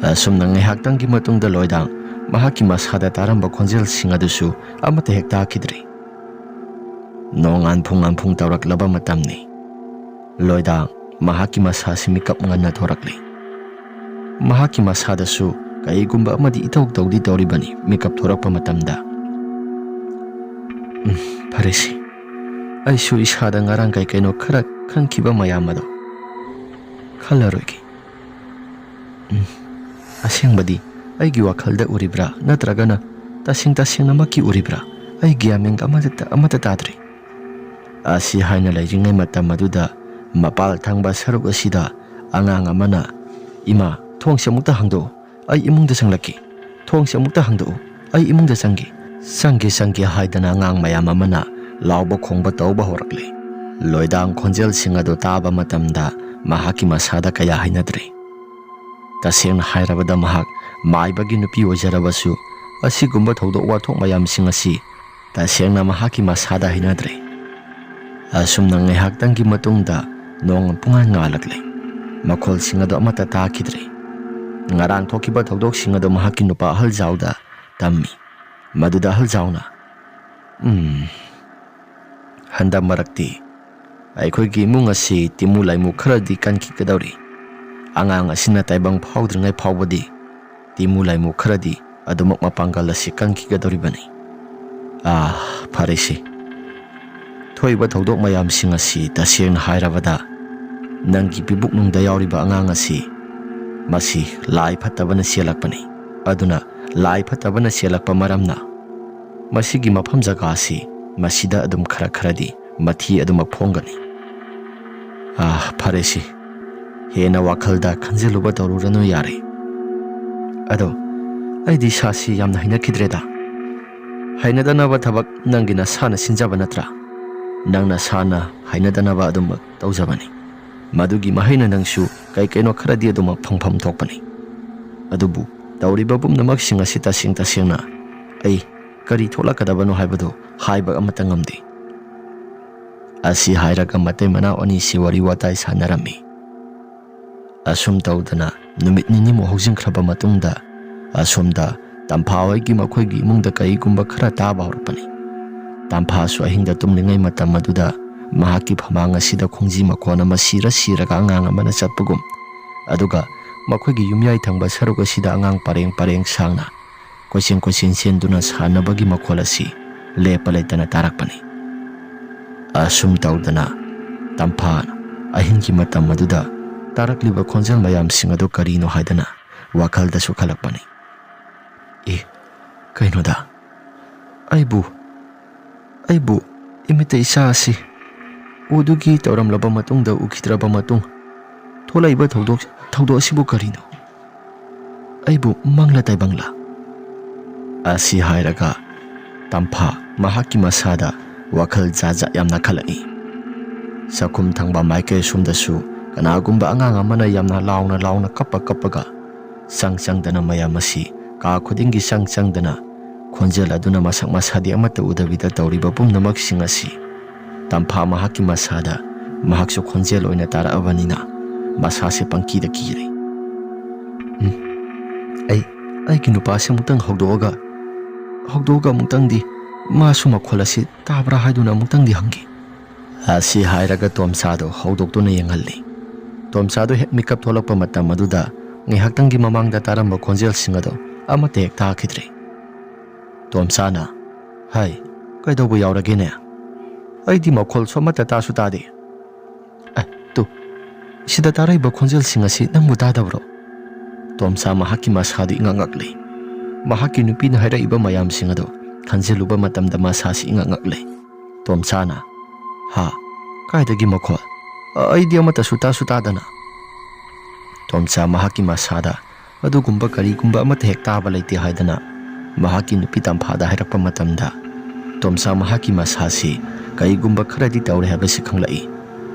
ꯑꯁꯨꯝꯅ ꯉꯥꯏꯍꯥꯛꯇꯪꯒꯤ ꯃꯇꯨꯡꯗ ꯂꯣꯏꯗꯥꯡ ꯃꯍꯥꯛꯀꯤ ꯃꯁꯥꯗ ꯇꯥꯔꯝꯕ ꯈꯣꯟꯖꯦꯜꯁꯤꯡ ꯑꯗꯨꯁꯨ ꯑꯃꯠꯇ ꯍꯦꯛ ꯇꯥꯈꯤꯗ꯭ꯔꯦ꯫ ꯅꯣꯡꯉꯥꯟ ꯐꯨꯡꯉꯥꯟ ꯐꯨꯡ ꯇꯧꯔꯛꯂꯕ ꯃꯇꯝꯅꯤ꯫ ꯂꯣꯏꯗꯥꯡ ꯃꯍꯥꯛꯀꯤ ꯃꯁꯥꯁꯤ ꯃꯤꯀꯞ ꯉꯟꯅ ꯊꯣꯔꯛꯂꯤ꯫ ꯃꯍꯥꯛꯀꯤ ꯃꯁꯥꯗꯁꯨ ꯀꯩꯒꯨꯝꯕ ꯑꯃꯗꯤ ꯏꯇꯧ ꯇꯧꯗꯤ ꯇꯧꯔꯤꯕꯅꯤ ꯃꯤꯀꯞ ꯊꯣꯔꯛꯄ ꯃꯇꯝꯗ꯫ "ꯎꯝ, ꯐꯔꯦꯁꯦ, ꯑꯩꯁꯨ ꯏꯁꯥꯗ ꯉꯔꯥꯡ ꯀꯩ ꯀꯩꯅꯣ ꯈꯔ ꯈꯟꯈꯤꯕ ꯃꯌꯥꯝ ꯑꯗꯣ ꯈꯜꯂꯔꯣꯏꯒꯦ꯫ ꯎꯝ, ꯑꯁꯦꯡꯕꯗꯤ ꯑꯩꯒꯤ ꯋꯥꯈꯜꯗ ꯎꯔꯤꯕ꯭ꯔꯥ, ꯅꯠꯇ꯭ꯔꯒꯅ ꯇꯁꯦꯡ ꯇꯁꯦꯡꯅꯃꯛꯀꯤ ꯎꯔꯤꯕ꯭ꯔꯥ? ꯑꯩ ꯒ꯭ꯌꯥꯟ ꯃꯦꯟ ꯑꯃꯠꯇ, ꯑꯃꯠꯇ ꯇꯥꯗ꯭ꯔꯦ" ꯑꯁꯤ ꯍꯥꯏꯅ ꯂꯩꯔꯤꯉꯩ ꯃꯇꯝ ꯑꯗꯨꯗ, ꯃꯄꯥꯜ ꯊꯪꯕ ꯁꯔꯨꯛ ꯑꯁꯤꯗ ꯑꯉꯥꯡ ꯑꯃꯅ, "ꯏꯃꯥ, ꯊꯣꯡꯁꯦ ꯑꯃꯨꯛꯇ ꯍꯥꯡꯗꯣꯛꯎ, ꯑꯩ ꯏꯃꯨꯡꯗ ꯆꯪꯂꯛꯀꯦ꯫ ꯊꯣꯡꯁꯦ ꯑꯃꯨꯛꯇ ꯍꯥꯡꯗꯣꯛꯎ, ꯑꯩ ꯏꯃꯨꯡꯗ ꯆꯪꯒꯦ, ꯆꯪꯒꯦ, ꯆꯪꯒꯦ" ꯍꯥꯏꯗꯅ ꯑꯉꯥꯡ ꯃꯌꯥꯝ ꯑꯃꯅ ꯂꯥꯎꯕ ꯈꯣꯡꯕ ꯇꯧꯕ ꯍꯧꯔꯛꯂꯦ꯫ ꯂꯣꯏꯗꯥꯡ ꯈꯣꯟꯖꯦꯜꯁꯤꯡ ꯑꯗꯨ ꯇꯥꯕ ꯃꯇꯝꯗ ꯃꯍꯥꯛꯀꯤ ꯃꯁꯥꯗ ꯀꯌꯥ ꯍꯩꯅꯗ꯭ꯔꯦ꯫ ꯇꯁꯦꯡꯅ ꯍꯥꯏꯔꯕꯗ, ꯃꯍꯥꯛ ꯃꯥꯏꯕꯒꯤ ꯅꯨꯄꯤ ꯑꯣꯏꯖꯔꯕꯁꯨ, ꯑꯁꯤꯒꯨꯝꯕ ꯊꯧꯗꯣꯛ ꯋꯥꯊꯣꯛ ꯃꯌꯥꯝꯁꯤꯡ ꯑꯁꯤ ꯇꯁꯦꯡꯅ ꯃꯍꯥꯛꯀꯤ ꯃꯁꯥꯗ ꯍꯩꯅꯗ꯭ꯔꯦ꯫ ꯑꯁꯨꯝꯅ ꯉꯥꯏꯍꯥꯛꯇꯪꯒꯤ ꯃꯇꯨꯡꯗ ꯅꯣꯡ ꯄꯨꯡꯉꯥꯟ ꯉꯥꯜꯂꯛꯂꯦ꯫ ꯃꯈꯣꯜꯁꯤꯡ ꯑꯗꯨ ꯑꯃꯠꯇ ꯇꯥꯈꯤꯗ꯭ꯔꯦ꯫ ꯉꯔꯥꯡ ꯊꯣꯛꯈꯤꯕ ꯊꯧꯗꯣꯛꯁꯤꯡ ꯑꯗꯨ ꯃꯍꯥꯛꯀꯤ ꯅꯨꯄꯥ ꯑꯍꯜ ꯖꯥꯎꯗ ꯇꯝꯃꯤ꯫ ꯃꯗꯨꯗ ꯑꯍꯜ ꯖꯥꯎꯅ, "ꯎꯝ, ꯍꯟꯗꯛ ꯃꯔꯛꯇꯤ ꯑꯩꯈꯣꯏꯒꯤ ꯏꯃꯨꯡ ꯑꯁꯤ ꯇꯤꯃꯨ ꯂꯥꯏꯃꯨ ꯈꯔꯗꯤ ꯀꯟꯈꯤꯒꯗꯧꯔꯤ꯫ ꯑꯉꯥꯡ ꯑꯁꯤꯅ ꯇꯥꯏꯕꯪ ꯐꯥꯎꯗ꯭ꯔꯤꯉꯩ ꯐꯥꯎꯕꯗꯤ ꯇꯤꯃꯨ ꯂꯥꯏꯃꯨ ꯈꯔꯗꯤ ꯑꯗꯨꯃꯛ ꯃꯄꯥꯡꯒꯜ ꯑꯁꯤ ꯀꯟꯈꯤꯒꯗꯧꯔꯤꯕꯅꯤ꯫ ꯑꯥ, ꯐꯔꯦꯁꯦ꯫ ꯊꯣꯛꯏꯕ ꯊꯧꯗꯣꯛ ꯃꯌꯥꯝꯁꯤꯡ ꯑꯁꯤ ꯇꯁꯦꯡꯅ ꯍꯥꯏꯔꯕꯗ, ꯅꯪꯒꯤ ꯄꯤꯕꯨꯛꯅꯨꯡꯗ ꯌꯥꯎꯔꯤꯕ ꯑꯉꯥꯡ ꯑꯁꯤ, ꯃꯁꯤ ꯂꯥꯏ ꯐꯠꯇꯕꯅ ꯆꯦꯜꯂꯛꯄꯅꯤ꯫ ꯑꯗꯨꯅ ꯂꯥꯏ ꯐꯠꯇꯕꯅ ꯆꯦꯜꯂꯛꯄ ꯃꯔꯝꯅ ꯃꯁꯤꯒꯤ ꯃꯐꯝ ꯖꯒꯥ ꯑꯁꯤ ꯃꯁꯤꯗ ꯑꯗꯨꯝ ꯈꯔ ꯈꯔꯗꯤ ꯃꯊꯤ ꯑꯗꯨꯃꯛ ꯐꯣꯡꯒꯅꯤ꯫ ꯑꯥ, ꯐꯔꯦꯁꯤ꯫ ꯍꯦꯟꯅ ꯋꯥꯈꯜꯗ ꯈꯟꯖꯤꯜꯂꯨꯕ ꯇꯧꯔꯨꯔꯅꯨ, ꯌꯥꯔꯦ꯫ ꯑꯗꯣ, ꯑꯩꯗꯤ ꯁꯥꯁꯤ ꯌꯥꯝꯅ ꯍꯩꯅꯈꯤꯗ꯭ꯔꯦꯗ꯫ ꯍꯩꯅꯗꯅꯕ ꯊꯕꯛ ꯅꯪꯒꯤ ꯅꯁꯥꯅ ꯁꯤꯟꯖꯕ ꯅꯠꯇ꯭ꯔꯥ? ꯅꯪ ꯅꯁꯥꯅ ꯍꯩꯅꯗꯅꯕ ꯑꯗꯨꯃꯛ ꯇꯧꯖꯕꯅꯤ꯫ ꯃꯗꯨꯒꯤ ꯃꯍꯩꯅ ꯅꯪꯁꯨ ꯀꯩ ꯀꯩꯅꯣ ꯈꯔꯗꯤ ꯑꯗꯨꯃꯛ ꯐꯪꯐꯝ ꯊꯣꯛꯄꯅꯤ꯫ ꯑꯗꯨꯕꯨ ꯇꯧꯔꯤꯕ ꯄꯨꯝꯅꯃꯛꯁꯤꯡ ꯑꯁꯤ ꯇꯁꯦꯡ ꯇꯁꯦꯡꯅ ꯑꯩ ꯀꯔꯤ ꯊꯣꯛꯂꯛꯀꯗꯕꯅꯣ ꯍꯥꯏꯕꯗꯨ ꯍꯥꯏꯕ ꯑꯃꯠꯇ ꯉꯝꯗꯦ꯫ ꯑꯁꯤ ꯍꯥꯏꯔꯒ ꯃꯇꯩ ꯃꯅꯥꯎ ꯑꯅꯤꯁꯤ ꯋꯥꯔꯤ ꯋꯥꯇꯥꯏ ꯁꯥꯟꯅꯔꯝꯃꯤ꯫ ꯑꯁꯨꯝ ꯇꯧꯗꯅ ꯅꯨꯃꯤꯠ ꯅꯤꯅꯤꯃꯨꯛ ꯍꯧꯖꯤꯟꯈ꯭ꯔꯕ ꯃꯇꯨꯡꯗ, ꯑꯁꯣꯝꯗ ꯇꯝꯐꯥ ꯍꯣꯏꯒꯤ ꯃꯈꯣꯏꯒꯤ ꯏꯃꯨꯡꯗ ꯀꯔꯤꯒꯨꯝꯕ ꯈꯔ ꯇꯥꯕ ꯍꯧꯔꯛꯄꯅꯤ꯫ ꯇꯝꯐꯥꯁꯨ ꯑꯍꯤꯡꯗ ꯇꯨꯝꯂꯤꯉꯩ ꯃꯇꯝ ꯑꯗꯨꯗ ꯃꯍꯥꯛꯀꯤ ꯐꯃꯥꯡ ꯑꯁꯤꯗ ꯈꯣꯡꯖꯤ ꯃꯈꯣꯟ ꯑꯃ ꯁꯤꯔ ꯁꯤꯔꯒ ꯑꯉꯥꯡ ꯑꯃꯅ ꯆꯠꯄꯒꯨꯝ, ꯑꯗꯨꯒ ꯃꯈꯣꯏꯒꯤ ꯌꯨꯝꯌꯥꯏ ꯊꯪꯕ ꯁꯔꯨꯛ ꯑꯁꯤꯗ ꯑꯉꯥꯡ ꯄꯔꯦꯡ ꯄꯔꯦꯡ ꯁꯥꯡꯅ ꯀꯣꯏꯆꯦꯟ ꯀꯣꯏꯆꯦꯟ ꯆꯦꯟꯗꯨꯅ ꯁꯥꯟꯅꯕꯒꯤ ꯃꯈꯣꯜ ꯑꯁꯤ ꯂꯦꯞꯄ ꯂꯩꯇꯅ ꯇꯥꯔꯛꯄꯅꯤ꯫ ꯑꯁꯨꯝ ꯇꯧꯗꯅ ꯇꯝꯐꯥ ꯑꯍꯤꯡꯒꯤ ꯃꯇꯝ ꯑꯗꯨꯗ ꯇꯥꯔꯛꯂꯤꯕ ꯈꯣꯟꯖꯦꯜ ꯃꯌꯥꯝꯁꯤꯡ ꯑꯗꯨ ꯀꯔꯤꯅꯣ ꯍꯥꯏꯗꯅ ꯋꯥꯈꯜꯗꯁꯨ ꯈꯜꯂꯛꯄꯅꯤ꯫ "ꯑꯦ, ꯀꯩꯅꯣꯗ, ꯑꯩꯕꯨ, ꯑꯩꯕꯨ ꯏꯃꯤꯠꯇ ꯏꯆꯥ ꯑꯁꯤ ꯎꯗꯨꯒꯤ ꯇꯧꯔꯝꯂꯕ ꯃꯇꯨꯡꯗ ꯎꯈꯤꯗ꯭ꯔꯕ ꯃꯇꯨꯡ ꯊꯣꯛꯂꯛꯏꯕ ꯊꯧꯗꯣꯛ, ꯊꯧꯗꯣꯛ ꯑꯁꯤꯕꯨ ꯀꯔꯤꯅꯣ? ꯑꯩꯕꯨ ꯃꯪꯂ ꯇꯥꯏꯕꯪꯂ?" ꯑꯁꯤ ꯍꯥꯏꯔꯒ ꯇꯝꯐꯥ ꯃꯍꯥꯛꯀꯤ ꯃꯁꯥꯗ ꯋꯥꯈꯜ ꯖꯥꯠ ꯖꯥꯠ ꯌꯥꯝꯅ ꯈꯜꯂꯛꯏ꯫ ꯆꯥꯛꯈꯨꯝ ꯊꯪꯕ ꯃꯥꯏꯀꯩ ꯑꯁꯣꯝꯗꯁꯨ ꯀꯅꯥꯒꯨꯝꯕ ꯑꯉꯥꯡ ꯑꯃꯅ ꯌꯥꯝꯅ ꯂꯥꯎꯅ ꯂꯥꯎꯅ ꯀꯞꯄ ꯀꯞꯄꯒ ꯆꯪ ꯆꯪꯗꯅ ꯃꯌꯥꯝ ꯑꯁꯤ ꯀꯥ ꯈꯨꯗꯤꯡꯒꯤ ꯆꯪ ꯆꯪꯗꯅ ꯈꯣꯟꯖꯦꯜ ꯑꯗꯨꯅ ꯃꯁꯛ ꯃꯁꯥꯗꯤ ꯑꯃꯠꯇ ꯎꯗꯕꯤꯗ ꯇꯧꯔꯤꯕ ꯄꯨꯝꯅꯃꯛꯁꯤꯡ ꯑꯁꯤ ꯇꯝꯐꯥ ꯃꯍꯥꯛꯀꯤ ꯃꯁꯥꯗ ꯃꯍꯥꯛꯁꯨ ꯈꯣꯟꯖꯦꯜ ꯑꯣꯏꯅ ꯇꯥꯔꯛꯑꯕꯅꯤꯅ ꯃꯁꯥꯁꯦ ꯄꯪꯀꯤꯗ ꯀꯤꯔꯦ꯫ "ꯎꯝ, ꯑꯩ, ꯑꯩꯒꯤ ꯅꯨꯄꯥꯁꯦ ꯑꯃꯨꯛꯇꯪ ꯍꯧꯗꯣꯛꯑꯒ, ꯍꯧꯗꯣꯛꯑꯒ ꯑꯃꯨꯛꯇꯪꯗꯤ ꯃꯥꯁꯨ ꯃꯈꯣꯜ ꯑꯁꯤ ꯇꯥꯕ꯭ꯔꯥ ꯍꯥꯏꯗꯨꯅ ꯑꯃꯨꯛꯇꯪꯗꯤ ꯍꯪꯒꯦ꯫ ꯑꯁꯤ ꯍꯥꯏꯔꯒ ꯇꯣꯝꯆꯥꯗꯨ ꯍꯧꯗꯣꯛꯇꯨꯅ ꯌꯦꯡꯍꯜꯂꯤ꯫ ꯇꯣꯝꯆꯥꯗꯨ ꯍꯦꯛ ꯃꯤꯀꯞ ꯊꯣꯛꯂꯛꯄ ꯃꯇꯝ ꯑꯗꯨꯗ ꯉꯥꯏꯍꯥꯛꯇꯪꯒꯤ ꯃꯃꯥꯡꯗ ꯇꯥꯔꯝꯕ ꯈꯣꯟꯖꯦꯜꯁꯤꯡ ꯑꯗꯨ ꯑꯃꯠꯇ ꯍꯦꯛ ꯇꯥꯈꯤꯗ꯭ꯔꯦ꯫ ꯇꯣꯝꯆꯥꯅ, "ꯍꯥꯏ, ꯀꯩꯗꯧꯕ ꯌꯥꯎꯔꯒꯦꯅꯦ? ꯑꯩꯗꯤ ꯃꯈꯣꯜꯁꯨ ꯑꯃꯠꯇ ꯇꯥꯁꯨ ꯇꯥꯗꯦ꯫ ꯑꯦ, ꯇꯨ, ꯁꯤꯗ ꯇꯥꯔꯛꯏꯕ ꯈꯣꯟꯖꯦꯜꯁꯤꯡ ꯑꯁꯤ ꯅꯪꯕꯨ ꯇꯥꯗꯕ꯭ꯔꯣ?" ꯇꯣꯝꯆꯥ ꯃꯍꯥꯛꯀꯤ ꯃꯁꯥꯗꯨ ꯏꯉꯛ ꯉꯛꯂꯤ꯫ ꯃꯍꯥꯛꯀꯤ ꯅꯨꯄꯤꯅ ꯍꯥꯏꯔꯛꯏꯕ ꯃꯌꯥꯝꯁꯤꯡ ꯑꯗꯨ ꯈꯟꯖꯤꯜꯂꯨꯕ ꯃꯇꯝꯗ ꯃꯁꯥꯁꯤ ꯏꯉꯛ ꯉꯛꯂꯤ꯫ ꯇꯣꯝꯆꯥꯅ, "ꯍꯥ? ꯀꯥꯏꯗꯒꯤ ꯃꯈꯣꯜ? ꯑꯩꯗꯤ ꯑꯃꯠꯇꯁꯨ ꯇꯥꯁꯨ ꯇꯥꯗꯅ꯫" ꯇꯣꯝꯆꯥ ꯃꯍꯥꯛꯀꯤ ꯃꯁꯥꯗ ꯑꯗꯨꯒꯨꯝꯕ ꯀꯔꯤꯒꯨꯝꯕ ꯑꯃꯠꯇ ꯍꯦꯛ ꯇꯥꯕ ꯂꯩꯇꯦ ꯍꯥꯏꯗꯅ ꯃꯍꯥꯛꯀꯤ ꯅꯨꯄꯤ ꯇꯝꯐꯥꯗ ꯍꯥꯏꯔꯛꯄ ꯃꯇꯝꯗ, ꯇꯣꯝꯆꯥ ꯃꯍꯥꯛꯀꯤ ꯃꯁꯥꯁꯤ ꯀꯔꯤꯒꯨꯝꯕ ꯈꯔꯗꯤ ꯇꯧꯔꯦ ꯍꯥꯏꯕꯁꯤ ꯈꯪꯂꯛꯏ꯫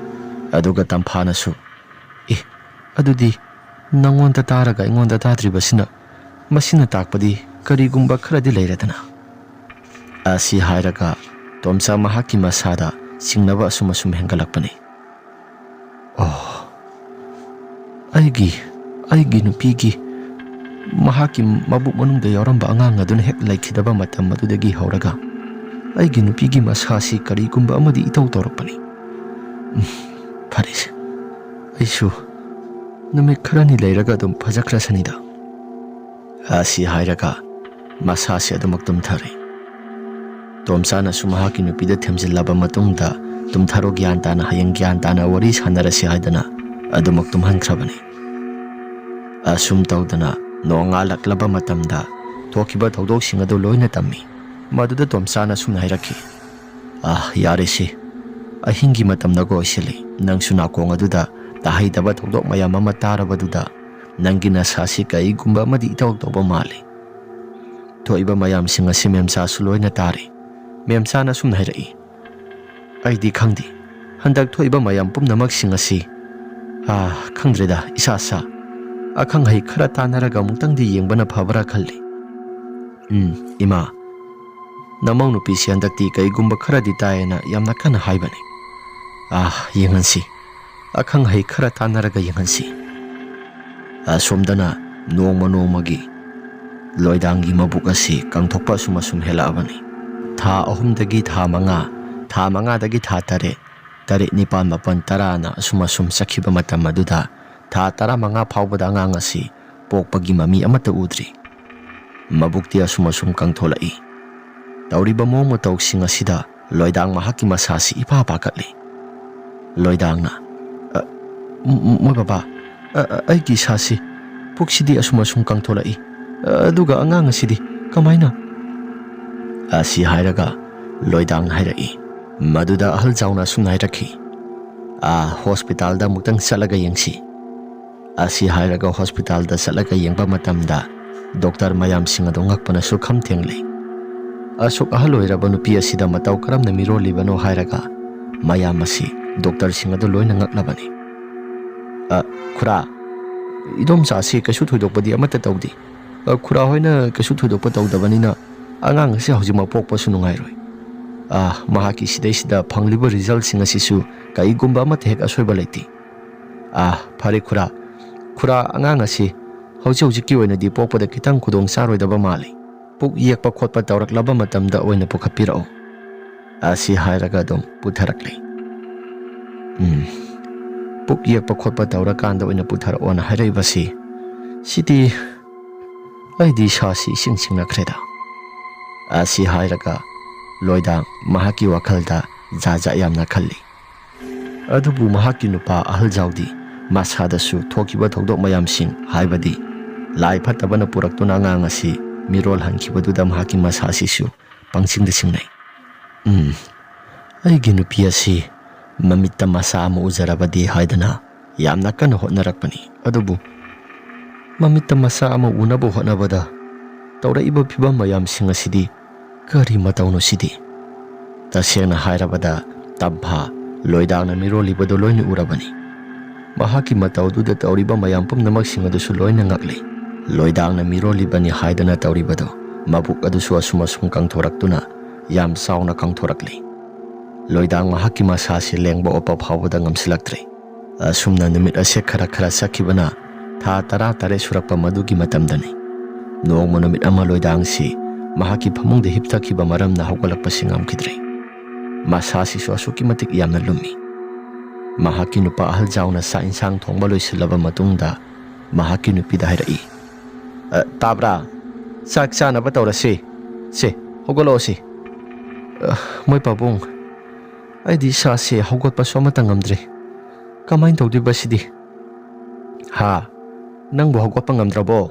ꯑꯗꯨꯒ ꯇꯝꯐꯥꯅꯁꯨ, "ꯑꯦ, ꯑꯗꯨꯗꯤ ꯅꯪꯉꯣꯟꯗ ꯇꯥꯔꯒ ꯑꯩꯉꯣꯟꯗ ꯇꯥꯗ꯭ꯔꯤꯕꯁꯤꯅ, ꯃꯁꯤꯅ ꯇꯥꯛꯄꯗꯤ ꯀꯔꯤꯒꯨꯝꯕ ꯈꯔꯗꯤ ꯂꯩꯔꯦꯗꯅ?" ꯑꯁꯤ ꯍꯥꯏꯔꯒ ꯇꯣꯝꯆꯥ ꯃꯍꯥꯛꯀꯤ ꯃꯁꯥꯗ ꯆꯤꯡꯅꯕ ꯑꯁꯨꯝ ꯑꯁꯨꯝ ꯍꯦꯟꯒꯠꯂꯛꯄꯅꯤ꯫ "ꯑꯣ, ꯑꯩꯒꯤ, ꯑꯩꯒꯤ ꯅꯨꯄꯤꯒꯤ, ꯃꯍꯥꯛꯀꯤ ꯃꯕꯨꯛ ꯃꯅꯨꯡꯗ ꯌꯥꯎꯔꯝꯕ ꯑꯉꯥꯡ ꯑꯗꯨꯅ ꯍꯦꯛ ꯂꯩꯈꯤꯗꯕ ꯃꯇꯝ ꯑꯗꯨꯗꯒꯤ ꯍꯧꯔꯒ ꯑꯩꯒꯤ ꯅꯨꯄꯤꯒꯤ ꯃꯁꯥꯁꯤ ꯀꯔꯤꯒꯨꯝꯕ ꯑꯃꯗꯤ ꯏꯇꯧ ꯇꯧꯔꯛꯄꯅꯤ꯫ ꯎꯝ, ꯐꯔꯦꯁꯦ, ꯑꯩꯁꯨ ꯅꯨꯃꯤꯠ ꯈꯔꯅꯤ ꯂꯩꯔꯒ ꯑꯗꯨꯝ ꯐꯖꯈ꯭ꯔꯁꯅꯤꯗ꯫" ꯑꯁꯤ ꯍꯥꯏꯔꯒ ꯃꯁꯥꯁꯤ ꯑꯗꯨꯃꯛ ꯇꯨꯝꯊꯔꯦ꯫ ꯇꯣꯝꯆꯥꯅꯁꯨ ꯃꯍꯥꯛꯀꯤ ꯅꯨꯄꯤꯗ ꯊꯦꯝꯖꯤꯜꯂꯕ ꯃꯇꯨꯡꯗ, "ꯇꯨꯝꯊꯔꯣ, ꯒ꯭ꯌꯥꯟ ꯇꯥꯅ, ꯍꯌꯦꯡ ꯒ꯭ꯌꯥꯟ ꯇꯥꯅ ꯋꯥꯔꯤ ꯁꯥꯟꯅꯔꯁꯤ" ꯍꯥꯏꯗꯅ ꯑꯗꯨꯃꯛ ꯇꯨꯝꯍꯟꯈ꯭ꯔꯕꯅꯤ꯫ ꯑꯁꯨꯝ ꯇꯧꯗꯅ ꯅꯣꯡꯉꯥꯜꯂꯛꯂꯕ ꯃꯇꯝꯗ ꯊꯣꯛꯈꯤꯕ ꯊꯧꯗꯣꯛꯁꯤꯡ ꯑꯗꯨ ꯂꯣꯏꯅ ꯇꯝꯃꯤ꯫ ꯃꯗꯨꯗ ꯇꯣꯝꯆꯥꯅ ꯑꯁꯨꯝꯅ ꯍꯥꯏꯔꯛꯈꯤ, "ꯑꯥ, ꯌꯥꯔꯦꯁꯦ, ꯑꯍꯤꯡꯒꯤ ꯃꯇꯝꯗꯒ ꯑꯣꯏꯁꯤꯜꯂꯤ꯫ ꯅꯪꯁꯨ ꯅꯥꯀꯣꯡ ꯑꯗꯨꯗ ꯇꯥꯍꯩꯗꯕ ꯊꯧꯗꯣꯛ ꯃꯌꯥꯝ ꯑꯃ ꯇꯥꯔꯕꯗꯨꯗ ꯅꯪꯒꯤ ꯅꯁꯥꯁꯤ ꯀꯔꯤꯒꯨꯝꯕ ꯑꯃꯗꯤ ꯏꯇꯧ ꯇꯧꯕ ꯃꯥꯜꯂꯤ꯫ ꯊꯣꯛꯏꯕ ꯃꯌꯥꯝꯁꯤꯡ ꯑꯁꯤ ꯃꯦꯝꯆꯥꯁꯨ ꯂꯣꯏꯅ ꯇꯥꯔꯤ꯫" ꯃꯦꯝꯆꯥꯅ ꯑꯁꯨꯝꯅ ꯍꯥꯏꯔꯛꯏ, "ꯑꯩꯗꯤ ꯈꯪꯗꯦ꯫ ꯍꯟꯗꯛ ꯊꯣꯛꯏꯕ ꯃꯌꯥꯝ ꯄꯨꯝꯅꯃꯛꯁꯤꯡ ꯑꯁꯤ, ꯑꯥ, ꯈꯪꯗ꯭ꯔꯦꯗ, ꯏꯁꯥ ꯁꯥ꯫ ꯑꯈꯪ ꯑꯍꯩ ꯈꯔ ꯇꯥꯟꯅꯔꯒ ꯑꯃꯨꯛꯇꯪꯗꯤ ꯌꯦꯡꯕꯅ ꯐꯕ꯭ꯔꯥ ꯈꯜꯂꯤ꯫ ꯎꯝ, ꯏꯃꯥ, ꯅꯃꯧ ꯅꯨꯄꯤꯁꯤ ꯍꯟꯗꯛꯇꯤ ꯀꯩꯒꯨꯝꯕ ꯈꯔꯗꯤ ꯇꯥꯏꯌꯦꯅ ꯌꯥꯝꯅ ꯀꯟꯅ ꯍꯥꯏꯕꯅꯤ꯫ ꯑꯥ, ꯌꯦꯡꯍꯟꯁꯤ꯫ ꯑꯈꯪ ꯑꯍꯩ ꯈꯔ ꯇꯥꯟꯅꯔꯒ ꯌꯦꯡꯍꯟꯁꯤ꯫" ꯑꯁꯣꯝꯗꯅ ꯅꯣꯡꯃ ꯅꯣꯡꯃꯒꯤ ꯂꯣꯏꯗꯥꯡꯒꯤ ꯃꯕꯨꯛ ꯑꯁꯤ ꯀꯪꯊꯣꯛꯄ ꯑꯁꯨꯝ ꯑꯁꯨꯝ ꯍꯦꯜꯂꯛꯑꯕꯅꯤ꯫ ꯊꯥ ꯑꯍꯨꯝꯗꯒꯤ ꯊꯥ ꯃꯉꯥ, ꯊꯥ ꯃꯉꯥꯗꯒꯤ ꯊꯥ ꯇꯔꯦꯠ, ꯇꯔꯦꯠ, ꯅꯤꯄꯥꯜ, ꯃꯥꯄꯜ, ꯇꯔꯥꯅ ꯑꯁꯨꯝ ꯑꯁꯨꯝ ꯆꯠꯈꯤꯕ ꯃꯇꯝ ꯑꯗꯨꯗ ꯊꯥ ꯇꯔꯥꯃꯉꯥ ꯐꯥꯎꯕꯗ ꯑꯉꯥꯡ ꯑꯁꯤ ꯄꯣꯛꯄꯒꯤ ꯃꯃꯤ ꯑꯃꯠꯇ ꯎꯗ꯭ꯔꯤ꯫ ꯃꯕꯨꯛꯇꯤ ꯑꯁꯨꯝ ꯑꯁꯨꯝ ꯀꯪꯊꯣꯂꯛꯏ꯫ ꯇꯧꯔꯤꯕ ꯃꯑꯣꯡ ꯃꯇꯧꯁꯤꯡ ꯑꯁꯤꯗ ꯂꯣꯏꯗꯥꯡ ꯃꯍꯥꯛꯀꯤ ꯃꯁꯥꯁꯤ ꯏꯄꯥ ꯄꯥꯈꯠꯂꯤ꯫ ꯂꯣꯏꯗꯥꯡꯅ, "ꯑ, ꯃ-, ꯃ-, ꯃꯣꯏ ꯕꯕꯥ, ꯑ, ꯑ, ꯑꯩꯒꯤ ꯏꯁꯥꯁꯤ, ꯄꯨꯛꯁꯤꯗꯤ ꯑꯁꯨꯝ ꯑꯁꯨꯝ ꯀꯪꯊꯣꯂꯛꯏ꯫ ꯑ, ꯑꯗꯨꯒ ꯑꯉꯥꯡ ꯑꯁꯤꯗꯤ ꯀꯃꯥꯏꯅ?" ꯑꯁꯤ ꯍꯥꯏꯔꯒ ꯂꯣꯏꯗꯥꯡꯅ ꯍꯥꯏꯔꯛꯏ꯫ ꯃꯗꯨꯗ ꯑꯍꯜ ꯖꯥꯎꯅ ꯑꯁꯨꯝꯅ ꯍꯥꯏꯔꯛꯈꯤ, "ꯑꯥ, ꯍꯣꯁꯄꯤꯇꯥꯜꯗ ꯑꯃꯨꯛꯇꯪ ꯆꯠꯂꯒ ꯌꯦꯡꯁꯤ"꯫ ꯑꯁꯤ ꯍꯥꯏꯔꯒ ꯍꯣꯁꯄꯤꯇꯥꯜꯗ ꯆꯠꯂꯒ ꯌꯦꯡꯕ ꯃꯇꯝꯗ ꯗꯣꯛꯇꯔ ꯃꯌꯥꯝꯁꯤꯡ ꯑꯗꯨ ꯉꯛꯄꯅꯁꯨ ꯈꯝ ꯊꯦꯡꯂꯤ꯫ ꯑꯁꯨꯛ ꯑꯍꯜ ꯑꯣꯏꯔꯕ ꯅꯨꯄꯤ ꯑꯁꯤꯗ ꯃꯇꯧ ꯀꯔꯝꯅ ꯃꯤꯔꯣꯜꯂꯤꯕꯅꯣ ꯍꯥꯏꯔꯒ ꯃꯌꯥꯝ ꯑꯁꯤ ꯗꯣꯛꯇꯔꯁꯤꯡ ꯑꯗꯨ ꯂꯣꯏꯅ ꯉꯛꯂꯕꯅꯤ꯫ "ꯑ, ꯈꯨꯔꯥ, ꯏꯗꯣꯝꯆꯥ ꯑꯁꯤ ꯀꯩꯁꯨ ꯊꯣꯏꯗꯣꯛꯄꯗꯤ ꯑꯃꯠꯇ ꯇꯧꯗꯦ꯫ ꯑ, ꯈꯨꯔꯥ ꯍꯣꯏꯅ ꯀꯩꯁꯨ ꯊꯣꯏꯗꯣꯛꯄ ꯇꯧꯗꯕꯅꯤꯅ ꯑꯉꯥꯡ ꯑꯁꯤ ꯍꯧꯖꯤꯛꯃꯛ ꯄꯣꯛꯄꯁꯨ ꯅꯨꯡꯉꯥꯏꯔꯣꯏ꯫ ꯑ, ꯃꯍꯥꯛꯀꯤ ꯁꯤꯗꯩꯁꯤꯗ ꯐꯪꯂꯤꯕ ꯔꯤꯖꯜꯁꯤꯡ ꯑꯁꯤꯁꯨ ꯀꯔꯤꯒꯨꯝꯕ ꯑꯃꯠꯇ ꯍꯦꯛ ꯑꯁꯣꯏꯕ ꯂꯩꯇꯦ꯫ ꯑ, ꯐꯔꯦ ꯈꯨꯔꯥ, ꯈꯨꯔꯥ ꯑꯉꯥꯡ ꯑꯁꯤ ꯍꯧꯖꯤꯛ ꯍꯧꯖꯤꯛꯀꯤ ꯑꯣꯏꯅꯗꯤ ꯄꯣꯛꯄꯗ ꯈꯤꯇꯪ ꯈꯨꯗꯣꯡ ꯆꯥꯔꯣꯏꯗꯕ ꯃꯥꯜꯂꯤ꯫ ꯄꯨꯛ ꯌꯦꯛꯄ ꯈꯣꯠꯄ ꯇꯧꯔꯛꯂꯕ ꯃꯇꯝꯗ ꯑꯣꯏꯅ ꯄꯨꯈꯠꯄꯤꯔꯛꯎ"꯫ ꯑꯁꯤ ꯍꯥꯏꯔꯒ ꯑꯗꯨꯝ ꯄꯨꯊꯔꯛꯂꯤ꯫ ꯎꯝ, ꯄꯨꯛ ꯌꯦꯛꯄ ꯈꯣꯠꯄ ꯇꯧꯔꯀꯥꯟꯗ ꯑꯣꯏꯅ ꯄꯨꯊꯔꯛꯑꯣꯅ ꯍꯥꯏꯔꯛꯏꯕꯁꯤ, ꯁꯤꯗꯤ ꯑꯩꯗꯤ ꯏꯁꯥꯁꯤ ꯏꯁꯤꯡ ꯁꯤꯡꯅꯈ꯭ꯔꯦꯗ꯫ ꯑꯁꯤ ꯍꯥꯏꯔꯒ ꯂꯣꯏꯗꯥꯡ ꯃꯍꯥꯛꯀꯤ ꯋꯥꯈꯜꯗ ꯖꯥꯠ ꯖꯥꯠ ꯌꯥꯝꯅ ꯈꯜꯂꯤ꯫ ꯑꯗꯨꯕꯨ ꯃꯍꯥꯛꯀꯤ ꯅꯨꯄꯥ ꯑꯍꯜ ꯖꯥꯎꯗꯤ ꯃꯁꯥꯗꯁꯨ ꯊꯣꯛꯈꯤꯕ ꯊꯧꯗꯣꯛ ꯃꯌꯥꯝꯁꯤꯡ, ꯍꯥꯏꯕꯗꯤ ꯂꯥꯏ ꯐꯠꯇꯕꯅ ꯄꯨꯔꯛꯇꯨꯅ ꯑꯉꯥꯡ ꯑꯁꯤ ꯃꯤꯔꯣꯜ ꯍꯟꯈꯤꯕꯗꯨꯗ ꯃꯍꯥꯛꯀꯤ ꯃꯁꯥꯁꯤꯁꯨ ꯄꯪꯁꯤꯡꯗ ꯁꯤꯡꯅꯩ꯫ "ꯎꯝ, ꯑꯩꯒꯤ ꯅꯨꯄꯤ ꯑꯁꯤ ꯃꯃꯤꯠꯇ ꯃꯆꯥ ꯑꯃ ꯎꯖꯔꯕꯗꯤ ꯍꯥꯏꯗꯅ ꯌꯥꯝꯅ ꯀꯟꯅ ꯍꯣꯠꯅꯔꯛꯄꯅꯤ꯫ ꯑꯗꯨꯕꯨ ꯃꯃꯤꯠꯇ ꯃꯆꯥ ꯑꯃ ꯎꯅꯕ ꯍꯣꯠꯅꯕꯗ ꯇꯧꯔꯛꯏꯕ ꯐꯤꯕꯝ ꯃꯌꯥꯝꯁꯤꯡ ꯑꯁꯤꯗꯤ ꯀꯔꯤ ꯃꯇꯧꯅꯣ ꯁꯤꯗꯤ?" ꯇꯁꯦꯡꯅ ꯍꯥꯏꯔꯕꯗ ꯇꯝꯐꯥ ꯂꯣꯏꯗꯥꯡꯅ ꯃꯤꯔꯣꯜꯂꯤꯕꯗꯨ ꯂꯣꯏꯅ ꯎꯔꯕꯅꯤ꯫ ꯃꯍꯥꯛꯀꯤ ꯃꯇꯧꯗꯨꯗ ꯇꯧꯔꯤꯕ ꯃꯌꯥꯝ ꯄꯨꯝꯅꯃꯛꯁꯤꯡ ꯑꯗꯨꯁꯨ ꯂꯣꯏꯅ ꯉꯛꯂꯤ꯫ ꯂꯣꯏꯗꯥꯡꯅ ꯃꯤꯔꯣꯜꯂꯤꯕꯅꯤ ꯍꯥꯏꯗꯅ ꯇꯧꯔꯤꯕꯗꯨ ꯃꯕꯨꯛ ꯑꯗꯨꯁꯨ ꯑꯁꯨꯝ ꯑꯁꯨꯝ ꯀꯪꯊꯣꯔꯛꯇꯨꯅ ꯌꯥꯝ ꯆꯥꯎꯅ ꯀꯪꯊꯣꯔꯛꯂꯤ꯫ ꯂꯣꯏꯗꯥꯡ ꯃꯍꯥꯛꯀꯤ ꯃꯁꯥꯁꯤ ꯂꯦꯡꯕ ꯑꯣꯠꯄ ꯐꯥꯎꯕꯗ ꯉꯝꯁꯤꯜꯂꯛꯇ꯭ꯔꯦ꯫ ꯑꯁꯨꯝꯅ ꯅꯨꯃꯤꯠ ꯑꯁꯦ ꯈꯔ ꯈꯔ ꯆꯠꯈꯤꯕꯅ ꯊꯥ ꯇꯔꯥ ꯇꯔꯦꯠ ꯁꯨꯔꯛꯄ ꯃꯗꯨꯒꯤ ꯃꯇꯝꯗꯅꯤ꯫ ꯅꯣꯡꯃ ꯅꯨꯃꯤꯠ ꯑꯃ ꯂꯣꯏꯗꯥꯡꯁꯤ ꯃꯍꯥꯛꯀꯤ ꯐꯃꯨꯡꯗ ꯍꯤꯞꯊꯈꯤꯕ ꯃꯔꯝꯅ ꯍꯧꯒꯠꯂꯛꯄꯁꯤ ꯉꯝꯈꯤꯗ꯭ꯔꯦ꯫ ꯃꯁꯥꯁꯤꯁꯨ ꯑꯁꯨꯛꯀꯤ ꯃꯇꯤꯛ ꯌꯥꯝꯅ ꯂꯨꯝꯃꯤ꯫ ꯃꯍꯥꯛꯀꯤ ꯅꯨꯄꯥ ꯑꯍꯜ ꯖꯥꯎꯅ ꯆꯥꯛ ꯏꯟꯁꯥꯡ ꯊꯣꯡꯕ ꯂꯣꯏꯁꯤꯜꯂꯕ ꯃꯇꯨꯡꯗ ꯃꯍꯥꯛꯀꯤ ꯅꯨꯄꯤꯗ ꯍꯥꯏꯔꯛꯏ, "ꯑ, ꯇꯥꯕ꯭ꯔꯥ? ꯆꯥꯛ ꯆꯥꯅꯕ ꯇꯧꯔꯁꯤ꯫ ꯁꯦ, ꯍꯧꯒꯠꯂꯛꯑꯣ ꯁꯤ꯫" "ꯑ, ꯃꯣꯏ ꯄꯥꯕꯨꯡ, ꯑꯩꯗꯤ ꯏꯁꯥꯁꯦ ꯍꯧꯒꯠꯄꯁꯨ ꯑꯃꯠꯇ ꯉꯝꯗ꯭ꯔꯦ꯫ ꯀꯃꯥꯏꯅ ꯇꯧꯗꯣꯏꯕ ꯁꯤꯗꯤ?" "ꯍꯥ? ꯅꯪꯕꯨ ꯍꯧꯒꯠꯄ ꯉꯝꯗ꯭ꯔꯕꯣ?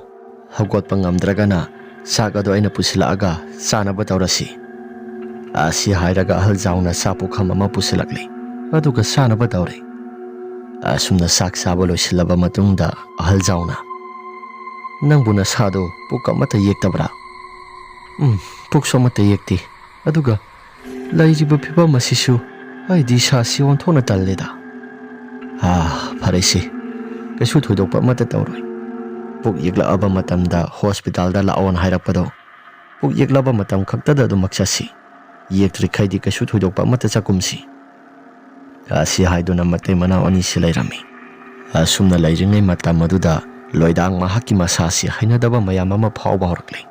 ꯍꯧꯒꯠꯄ ꯉꯝꯗ꯭ꯔꯒꯅ ꯆꯥꯛ ꯑꯗꯨ ꯑꯩꯅ ꯄꯨꯁꯤꯜꯂꯛꯑꯒ ꯆꯥꯅꯕ ꯇꯧꯔꯁꯤ꯫" ꯑꯁꯤ ꯍꯥꯏꯔꯒ ꯑꯍꯜ ꯖꯥꯎꯅ ꯆꯥꯛ ꯄꯨꯈꯝ ꯑꯃ ꯄꯨꯁꯤꯜꯂꯛꯂꯤ꯫ ꯑꯗꯨꯒ ꯆꯥꯅꯕ ꯇꯧꯔꯦ꯫ ꯑꯁꯨꯝꯅ ꯆꯥꯛ ꯆꯥꯕ ꯂꯣꯏꯁꯤꯜꯂꯕ ꯃꯇꯨꯡꯗ ꯑꯍꯜ ꯖꯥꯎꯅ, "ꯅꯪꯕꯨ ꯅꯁꯥꯗꯣ ꯄꯨꯛ ꯑꯃꯠꯇ ꯌꯦꯛꯇꯕ꯭ꯔꯥ?" "ꯎꯝ, ꯄꯨꯛꯁꯨ ꯑꯃꯠꯇ ꯌꯦꯛꯇꯦ꯫ ꯑꯗꯨꯒ ꯂꯩꯔꯤꯕ ꯐꯤꯕꯝ ꯑꯁꯤꯁꯨ ꯑꯩꯗꯤ ꯏꯁꯥꯁꯤ ꯑꯣꯟꯊꯣꯛꯅ ꯇꯜꯂꯦꯗ꯫" "ꯑꯥ, ꯐꯔꯦꯁꯦ, ꯀꯩꯁꯨ ꯊꯣꯏꯗꯣꯛꯄ ꯑꯃꯠꯇ ꯇꯧꯔꯣꯏ꯫ ꯄꯨꯛ ꯌꯦꯛꯂꯛꯑꯕ ꯃꯇꯝꯗ ꯍꯣꯁꯄꯤꯇꯥꯜꯗ ꯂꯥꯛꯑꯣꯅ ꯍꯥꯏꯔꯛꯄꯗꯣ, ꯄꯨꯛ ꯌꯦꯛꯂꯕ ꯃꯇꯝ ꯈꯛꯇꯗ ꯑꯗꯨꯃꯛ ꯆꯠꯁꯤ꯫ ꯌꯦꯛꯇ꯭ꯔꯤꯈꯩꯗꯤ ꯀꯩꯁꯨ ꯊꯣꯏꯗꯣꯛꯄ ꯑꯃꯠꯇ ꯆꯠꯀꯨꯝꯁꯤ꯫" ꯑꯁꯤ ꯍꯥꯏꯗꯨꯅ ꯃꯇꯩ ꯃꯅꯥꯎ ꯑꯅꯤꯁꯤ ꯂꯩꯔꯝꯃꯤ꯫ ꯑꯁꯨꯝꯅ ꯂꯩꯔꯤꯉꯩ ꯃꯇꯝ ꯑꯗꯨꯗ ꯂꯣꯏꯗꯥꯡ ꯃꯍꯥꯛꯀꯤ ꯃꯁꯥꯁꯤ ꯍꯩꯅꯗꯕ ꯃꯌꯥꯝ ꯑꯃ ꯐꯥꯎꯕ ꯍꯧꯔꯛꯂꯤ꯫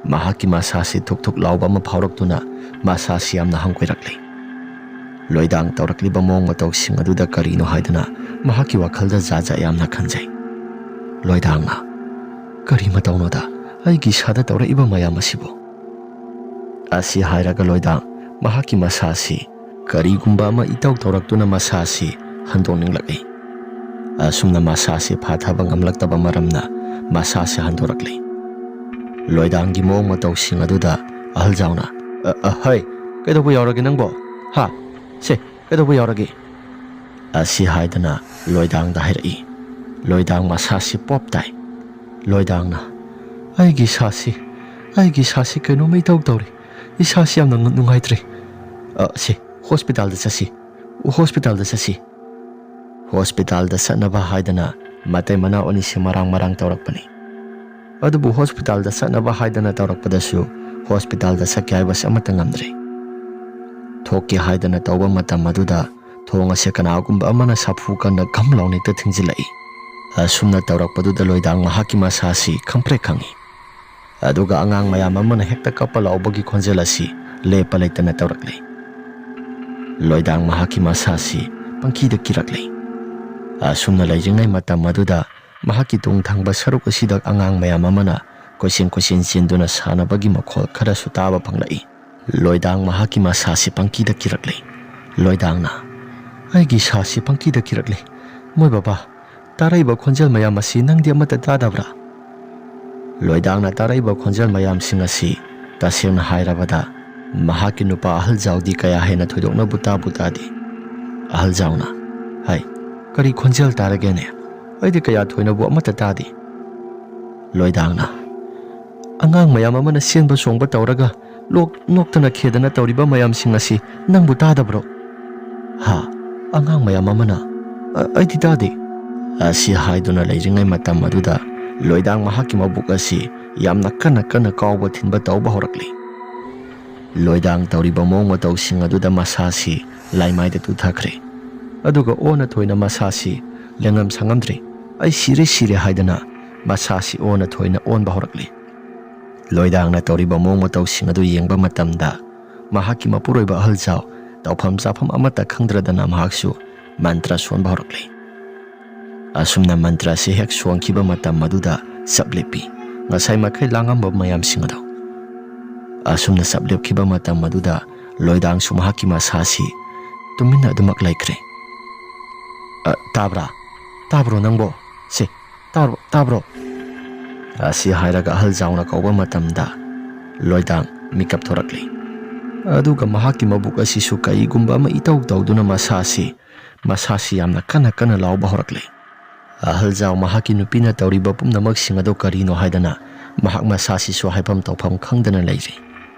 ꯃꯍꯥꯛꯀꯤ ꯃꯁꯥꯁꯤ ꯊꯨꯛ ꯊꯨꯛ ꯂꯥꯎꯕ ꯑꯃ ꯐꯥꯎꯔꯛꯇꯨꯅ ꯃꯁꯥꯁꯤ ꯌꯥꯝꯅ ꯍꯪꯒꯣꯏꯔꯛꯂꯤ꯫ ꯂꯣꯏꯗꯥꯡ ꯇꯧꯔꯛꯂꯤꯕ ꯃꯑꯣꯡ ꯃꯇꯧꯁꯤꯡ ꯑꯗꯨꯗ ꯀꯔꯤꯅꯣ ꯍꯥꯏꯗꯨꯅ ꯃꯍꯥꯛꯀꯤ ꯋꯥꯈꯜꯗ ꯖꯥꯠ ꯖꯥꯠ ꯌꯥꯝꯅ ꯈꯟꯖꯩ꯫ ꯂꯣꯏꯗꯥꯡꯅ, "ꯀꯔꯤ ꯃꯇꯧꯅꯣꯗ ꯑꯩꯒꯤ ꯏꯁꯥꯗ ꯇꯧꯔꯛꯏꯕ ꯃꯌꯥꯝ ꯑꯁꯤꯕꯨ?" ꯑꯁꯤ ꯍꯥꯏꯔꯒ ꯂꯣꯏꯗꯥꯡ ꯃꯍꯥꯛꯀꯤ ꯃꯁꯥꯁꯤ ꯀꯔꯤꯒꯨꯝꯕ ꯑꯃ ꯏꯇꯧ ꯇꯧꯔꯛꯇꯨꯅ ꯃꯁꯥꯁꯤ ꯍꯟꯗꯣꯛꯅꯤꯡꯂꯛꯏ꯫ ꯑꯁꯨꯝꯅ ꯃꯁꯥꯁꯤ ꯐꯥꯊꯕ ꯉꯝꯂꯛꯇꯕ ꯃꯔꯝꯅ ꯃꯁꯥꯁꯤ ꯍꯟꯗꯣꯔꯛꯂꯤ꯫ ꯂꯣꯏꯗꯥꯡꯒꯤ ꯃꯑꯣꯡ ꯃꯇꯧꯁꯤꯡ ꯑꯗꯨꯗ ꯑꯍꯜ ꯖꯥꯎꯅ, "ꯑ, ꯑ, ꯍꯩ, ꯀꯩꯗꯧꯕ ꯌꯥꯎꯔꯒꯦ ꯅꯪꯕꯣ? ꯍꯥ? ꯁꯦ, ꯀꯩꯗꯧꯕ ꯌꯥꯎꯔꯒꯦ?" ꯑꯁꯤ ꯍꯥꯏꯗꯅ ꯂꯣꯏꯗꯥꯡꯗ ꯍꯥꯏꯔꯛꯏ꯫ ꯂꯣꯏꯗꯥꯡ ꯃꯁꯥꯁꯤ ꯄꯣꯞ ꯇꯥꯏ꯫ ꯂꯣꯏꯗꯥꯡꯅ, "ꯑꯩꯒꯤ ꯏꯁꯥꯁꯤ, ꯑꯩꯒꯤ ꯏꯁꯥꯁꯤ ꯀꯩꯅꯣꯝꯃ ꯏꯇꯧ ꯇꯧꯔꯤ꯫ ꯏꯁꯥꯁꯤ ꯌꯥꯝꯅ ꯅꯨꯡꯉꯥꯏꯇ꯭ꯔꯦ꯫ ꯑ, ꯁꯦ, ꯍꯣꯁꯄꯤꯇꯥꯜꯗ ꯆꯠꯁꯤ, ꯍꯣꯁꯄꯤꯇꯥꯜꯗ ꯆꯠꯁꯤ꯫" ꯍꯣꯁꯄꯤꯇꯥꯜꯗ ꯆꯠꯅꯕ ꯍꯥꯏꯗꯅ ꯃꯇꯩ ꯃꯅꯥꯎ ꯑꯅꯤꯁꯤ ꯃꯔꯥꯡ ꯃꯔꯥꯡ ꯇꯧꯔꯛꯄꯅꯤ꯫ ꯑꯗꯨꯕꯨ ꯍꯣꯁꯄꯤꯇꯥꯜꯗ ꯆꯠꯅꯕ ꯍꯥꯏꯗꯅ ꯇꯧꯔꯛꯄꯗꯁꯨ ꯍꯣꯁꯄꯤꯇꯥꯜꯗ ꯆꯠꯀꯦ ꯍꯥꯏꯕꯁꯤ ꯑꯃꯠꯇ ꯉꯝꯗ꯭ꯔꯦ꯫ ꯊꯣꯛꯀꯦ ꯍꯥꯏꯗꯅ ꯇꯧꯕ ꯃꯇꯝ ꯑꯗꯨꯗ ꯊꯣꯡ ꯑꯁꯦ ꯀꯅꯥꯒꯨꯝꯕ ꯑꯃꯅ ꯁꯥꯐꯨ ꯀꯟꯅ ꯘꯝ ꯂꯥꯎꯅ ꯍꯦꯛꯇ ꯊꯤꯡꯖꯤꯜꯂꯛꯏ꯫ ꯑꯁꯨꯝꯅ ꯇꯧꯔꯛꯄꯗꯨꯗ ꯂꯣꯏꯗꯥꯡ ꯃꯍꯥꯛꯀꯤ ꯃꯁꯥ ꯑꯁꯤ ꯈꯪꯄ꯭ꯔꯦꯛ ꯈꯪꯏ꯫ ꯑꯗꯨꯒ ꯑꯉꯥꯡ ꯃꯌꯥꯝ ꯑꯃꯅ ꯍꯦꯛꯇ ꯀꯞꯄ ꯂꯥꯎꯕꯒꯤ ꯈꯣꯟꯖꯦꯜ ꯑꯁꯤ ꯂꯦꯞꯄ ꯂꯩꯇꯅ ꯇꯧꯔꯛꯂꯤ꯫ ꯂꯣꯏꯗꯥꯡ ꯃꯍꯥꯛꯀꯤ ꯃꯁꯥꯁꯤ ꯄꯪꯀꯤꯗ ꯀꯤꯔꯛꯂꯦ꯫ ꯑꯁꯨꯝꯅ ꯂꯩꯔꯤꯉꯩ ꯃꯇꯝ ꯑꯗꯨꯗ ꯃꯍꯥꯛꯀꯤ ꯇꯨꯡ ꯊꯪꯕ ꯁꯔꯨꯛ ꯑꯁꯤꯗ ꯑꯉꯥꯡ ꯃꯌꯥꯝ ꯑꯃꯅ ꯀꯣꯏꯆꯦꯟ ꯀꯣꯏꯆꯦꯟ ꯆꯦꯟꯗꯨꯅ ꯁꯥꯟꯅꯕꯒꯤ ꯃꯈꯣꯜ ꯈꯔꯁꯨ ꯇꯥꯕ ꯐꯪꯂꯛꯏ꯫ ꯂꯣꯏꯗꯥꯡ ꯃꯍꯥꯛꯀꯤ ꯃꯁꯥꯁꯤ ꯄꯪꯀꯤꯗ ꯀꯤꯔꯛꯂꯦ꯫ ꯂꯣꯏꯗꯥꯡꯅ, "ꯑꯩꯒꯤ ꯏꯁꯥꯁꯤ ꯄꯪꯀꯤꯗ ꯀꯤꯔꯛꯂꯦ꯫ ꯃꯣꯏ ꯕꯕꯥ, ꯇꯥꯔꯛꯏꯕ ꯈꯣꯟꯖꯦꯜ ꯃꯌꯥꯝ ꯑꯁꯤ ꯅꯪꯗꯤ ꯑꯃꯠꯇ ꯇꯥꯗꯕ꯭ꯔꯥ?" ꯂꯣꯏꯗꯥꯡꯅ ꯇꯥꯔꯛꯏꯕ ꯈꯣꯟꯖꯦꯜ ꯃꯌꯥꯝꯁꯤꯡ ꯑꯁꯤ ꯇꯁꯦꯡꯅ ꯍꯥꯏꯔꯕꯗ ꯃꯍꯥꯛꯀꯤ ꯅꯨꯄꯥ ꯑꯍꯜ ꯖꯥꯎꯗꯤ ꯀꯌꯥ ꯍꯦꯟꯅ ꯊꯣꯏꯗꯣꯛꯅꯕꯨ ꯇꯥꯕꯨ ꯇꯥꯗꯦ꯫ ꯑꯍꯜ ꯖꯥꯎꯅ, "ꯍꯥꯏ, ꯀꯔꯤ ꯈꯣꯟꯖꯦꯜ ꯇꯥꯔꯒꯦꯅꯦ? ꯑꯩꯗꯤ ꯀꯌꯥ ꯊꯣꯏꯅꯕꯨ ꯑꯃꯠꯇ ꯇꯥꯗꯦ꯫" ꯂꯣꯏꯗꯥꯡꯅ, "ꯑꯉꯥꯡ ꯃꯌꯥꯝ ꯑꯃꯅ ꯆꯦꯟꯕ ꯆꯣꯡꯕ ꯇꯧꯔꯒ ꯂꯣꯛ ꯅꯣꯛꯇꯅ ꯈꯦꯗꯅ ꯇꯧꯔꯤꯕ ꯃꯌꯥꯝꯁꯤꯡ ꯑꯁꯤ ꯅꯪꯕꯨ ꯇꯥꯗꯕ꯭ꯔꯣ?" "ꯍꯥ? ꯑꯉꯥꯡ ꯃꯌꯥꯝ ꯑꯃꯅ? ꯑ-, ꯑꯩꯗꯤ ꯇꯥꯗꯦ꯫" ꯑꯁꯤ ꯍꯥꯏꯗꯨꯅ ꯂꯩꯔꯤꯉꯩ ꯃꯇꯝ ꯑꯗꯨꯗ ꯂꯣꯏꯗꯥꯡ ꯃꯍꯥꯛꯀꯤ ꯃꯕꯨꯛ ꯑꯁꯤ ꯌꯥꯝꯅ ꯀꯟꯅ ꯀꯟꯅ ꯀꯥꯎꯕ ꯊꯤꯟꯕ ꯇꯧꯕ ꯍꯧꯔꯛꯂꯤ꯫ ꯂꯣꯏꯗꯥꯡ ꯇꯧꯔꯤꯕ ꯃꯑꯣꯡ ꯃꯇꯧꯁꯤꯡ ꯑꯗꯨꯗ ꯃꯁꯥꯁꯤ ꯂꯥꯏꯃꯥꯏꯗ ꯇꯨꯊꯈ꯭ꯔꯦ꯫ ꯑꯗꯨꯒ ꯑꯣꯟꯅ ꯊꯣꯏꯅ ꯃꯁꯥꯁꯤ ꯂꯦꯡꯉꯝ ꯁꯥꯉꯝꯗ꯭ꯔꯦ꯫ "ꯑꯩ ꯁꯤꯔꯦ, ꯁꯤꯔꯦ" ꯍꯥꯏꯗꯅ ꯃꯁꯥꯁꯤ ꯑꯣꯟꯅ ꯊꯣꯏꯅ ꯑꯣꯟꯕ ꯍꯧꯔꯛꯂꯤ꯫ ꯂꯣꯏꯗꯥꯡꯅ ꯇꯧꯔꯤꯕ ꯃꯑꯣꯡ ꯃꯇꯧꯁꯤꯡ ꯑꯗꯨ ꯌꯦꯡꯕ ꯃꯇꯝꯗ ꯃꯍꯥꯛꯀꯤ ꯃꯄꯨꯔꯣꯏꯕ ꯑꯍꯜ ꯖꯥꯎ ꯇꯧꯐꯝ ꯆꯥꯐꯝ ꯑꯃꯠꯇ ꯈꯪꯗ꯭ꯔꯗꯅ ꯃꯍꯥꯛꯁꯨ ꯃꯟꯇ꯭ꯔ ꯁꯣꯟꯕ ꯍꯧꯔꯛꯂꯤ꯫ ꯑꯁꯨꯝꯅ ꯃꯟꯇ꯭ꯔ ꯑꯁꯤ ꯍꯦꯛ ꯁꯣꯟꯈꯤꯕ ꯃꯇꯝ ꯑꯗꯨꯗ ꯆꯞ ꯂꯦꯞꯄꯤ ꯉꯁꯥꯏ ꯃꯈꯩ ꯂꯥꯡꯉꯝꯕ ꯃꯌꯥꯝꯁꯤꯡ ꯑꯗꯨ꯫ ꯑꯁꯨꯝꯅ ꯆꯞ ꯂꯦꯞꯈꯤꯕ ꯃꯇꯝ ꯑꯗꯨꯗ ꯂꯣꯏꯗꯥꯡꯁꯨ ꯃꯍꯥꯛꯀꯤ ꯃꯁꯥꯁꯤ ꯇꯨꯃꯤꯟꯅ ꯑꯗꯨꯃꯛ ꯂꯩꯈ꯭ꯔꯦ꯫ "ꯑ, ꯇꯥꯕ꯭ꯔꯥ? ꯇꯥꯕ꯭ꯔꯣ ꯅꯪꯕꯣ? ꯁꯦ, ꯇꯥꯕ꯭ꯔꯣ, ꯇꯥꯕ꯭ꯔꯣ?" ꯑꯁꯤ ꯍꯥꯏꯔꯒ ꯑꯍꯜ ꯖꯥꯎꯅ ꯀꯧꯕ ꯃꯇꯝꯗ ꯂꯣꯏꯗꯥꯡ ꯃꯤꯀꯞ ꯊꯣꯔꯛꯂꯤ꯫ ꯑꯗꯨꯒ ꯃꯍꯥꯛꯀꯤ ꯃꯕꯨꯛ ꯑꯁꯤꯁꯨ ꯀꯔꯤꯒꯨꯝꯕ ꯑꯃ ꯏꯇꯧ ꯇꯧꯗꯨꯅ ꯃꯁꯥꯁꯤ, ꯃꯁꯥꯁꯤ ꯌꯥꯝꯅ ꯀꯟꯅ ꯀꯟꯅ ꯂꯥꯎꯕ ꯍꯧꯔꯛꯂꯤ꯫ ꯑꯍꯜ ꯖꯥꯎ ꯃꯍꯥꯛꯀꯤ ꯅꯨꯄꯤꯅ ꯇꯧꯔꯤꯕ ꯄꯨꯝꯅꯃꯛꯁꯤꯡ ꯑꯗꯨ ꯀꯔꯤꯅꯣ ꯍꯥꯏꯗꯅ ꯃꯍꯥꯛ ꯃꯁꯥꯁꯤꯁꯨ ꯍꯥꯏꯐꯝ ꯇꯧꯐꯝ ꯈꯪꯗꯅ ꯂꯩꯔꯤ꯫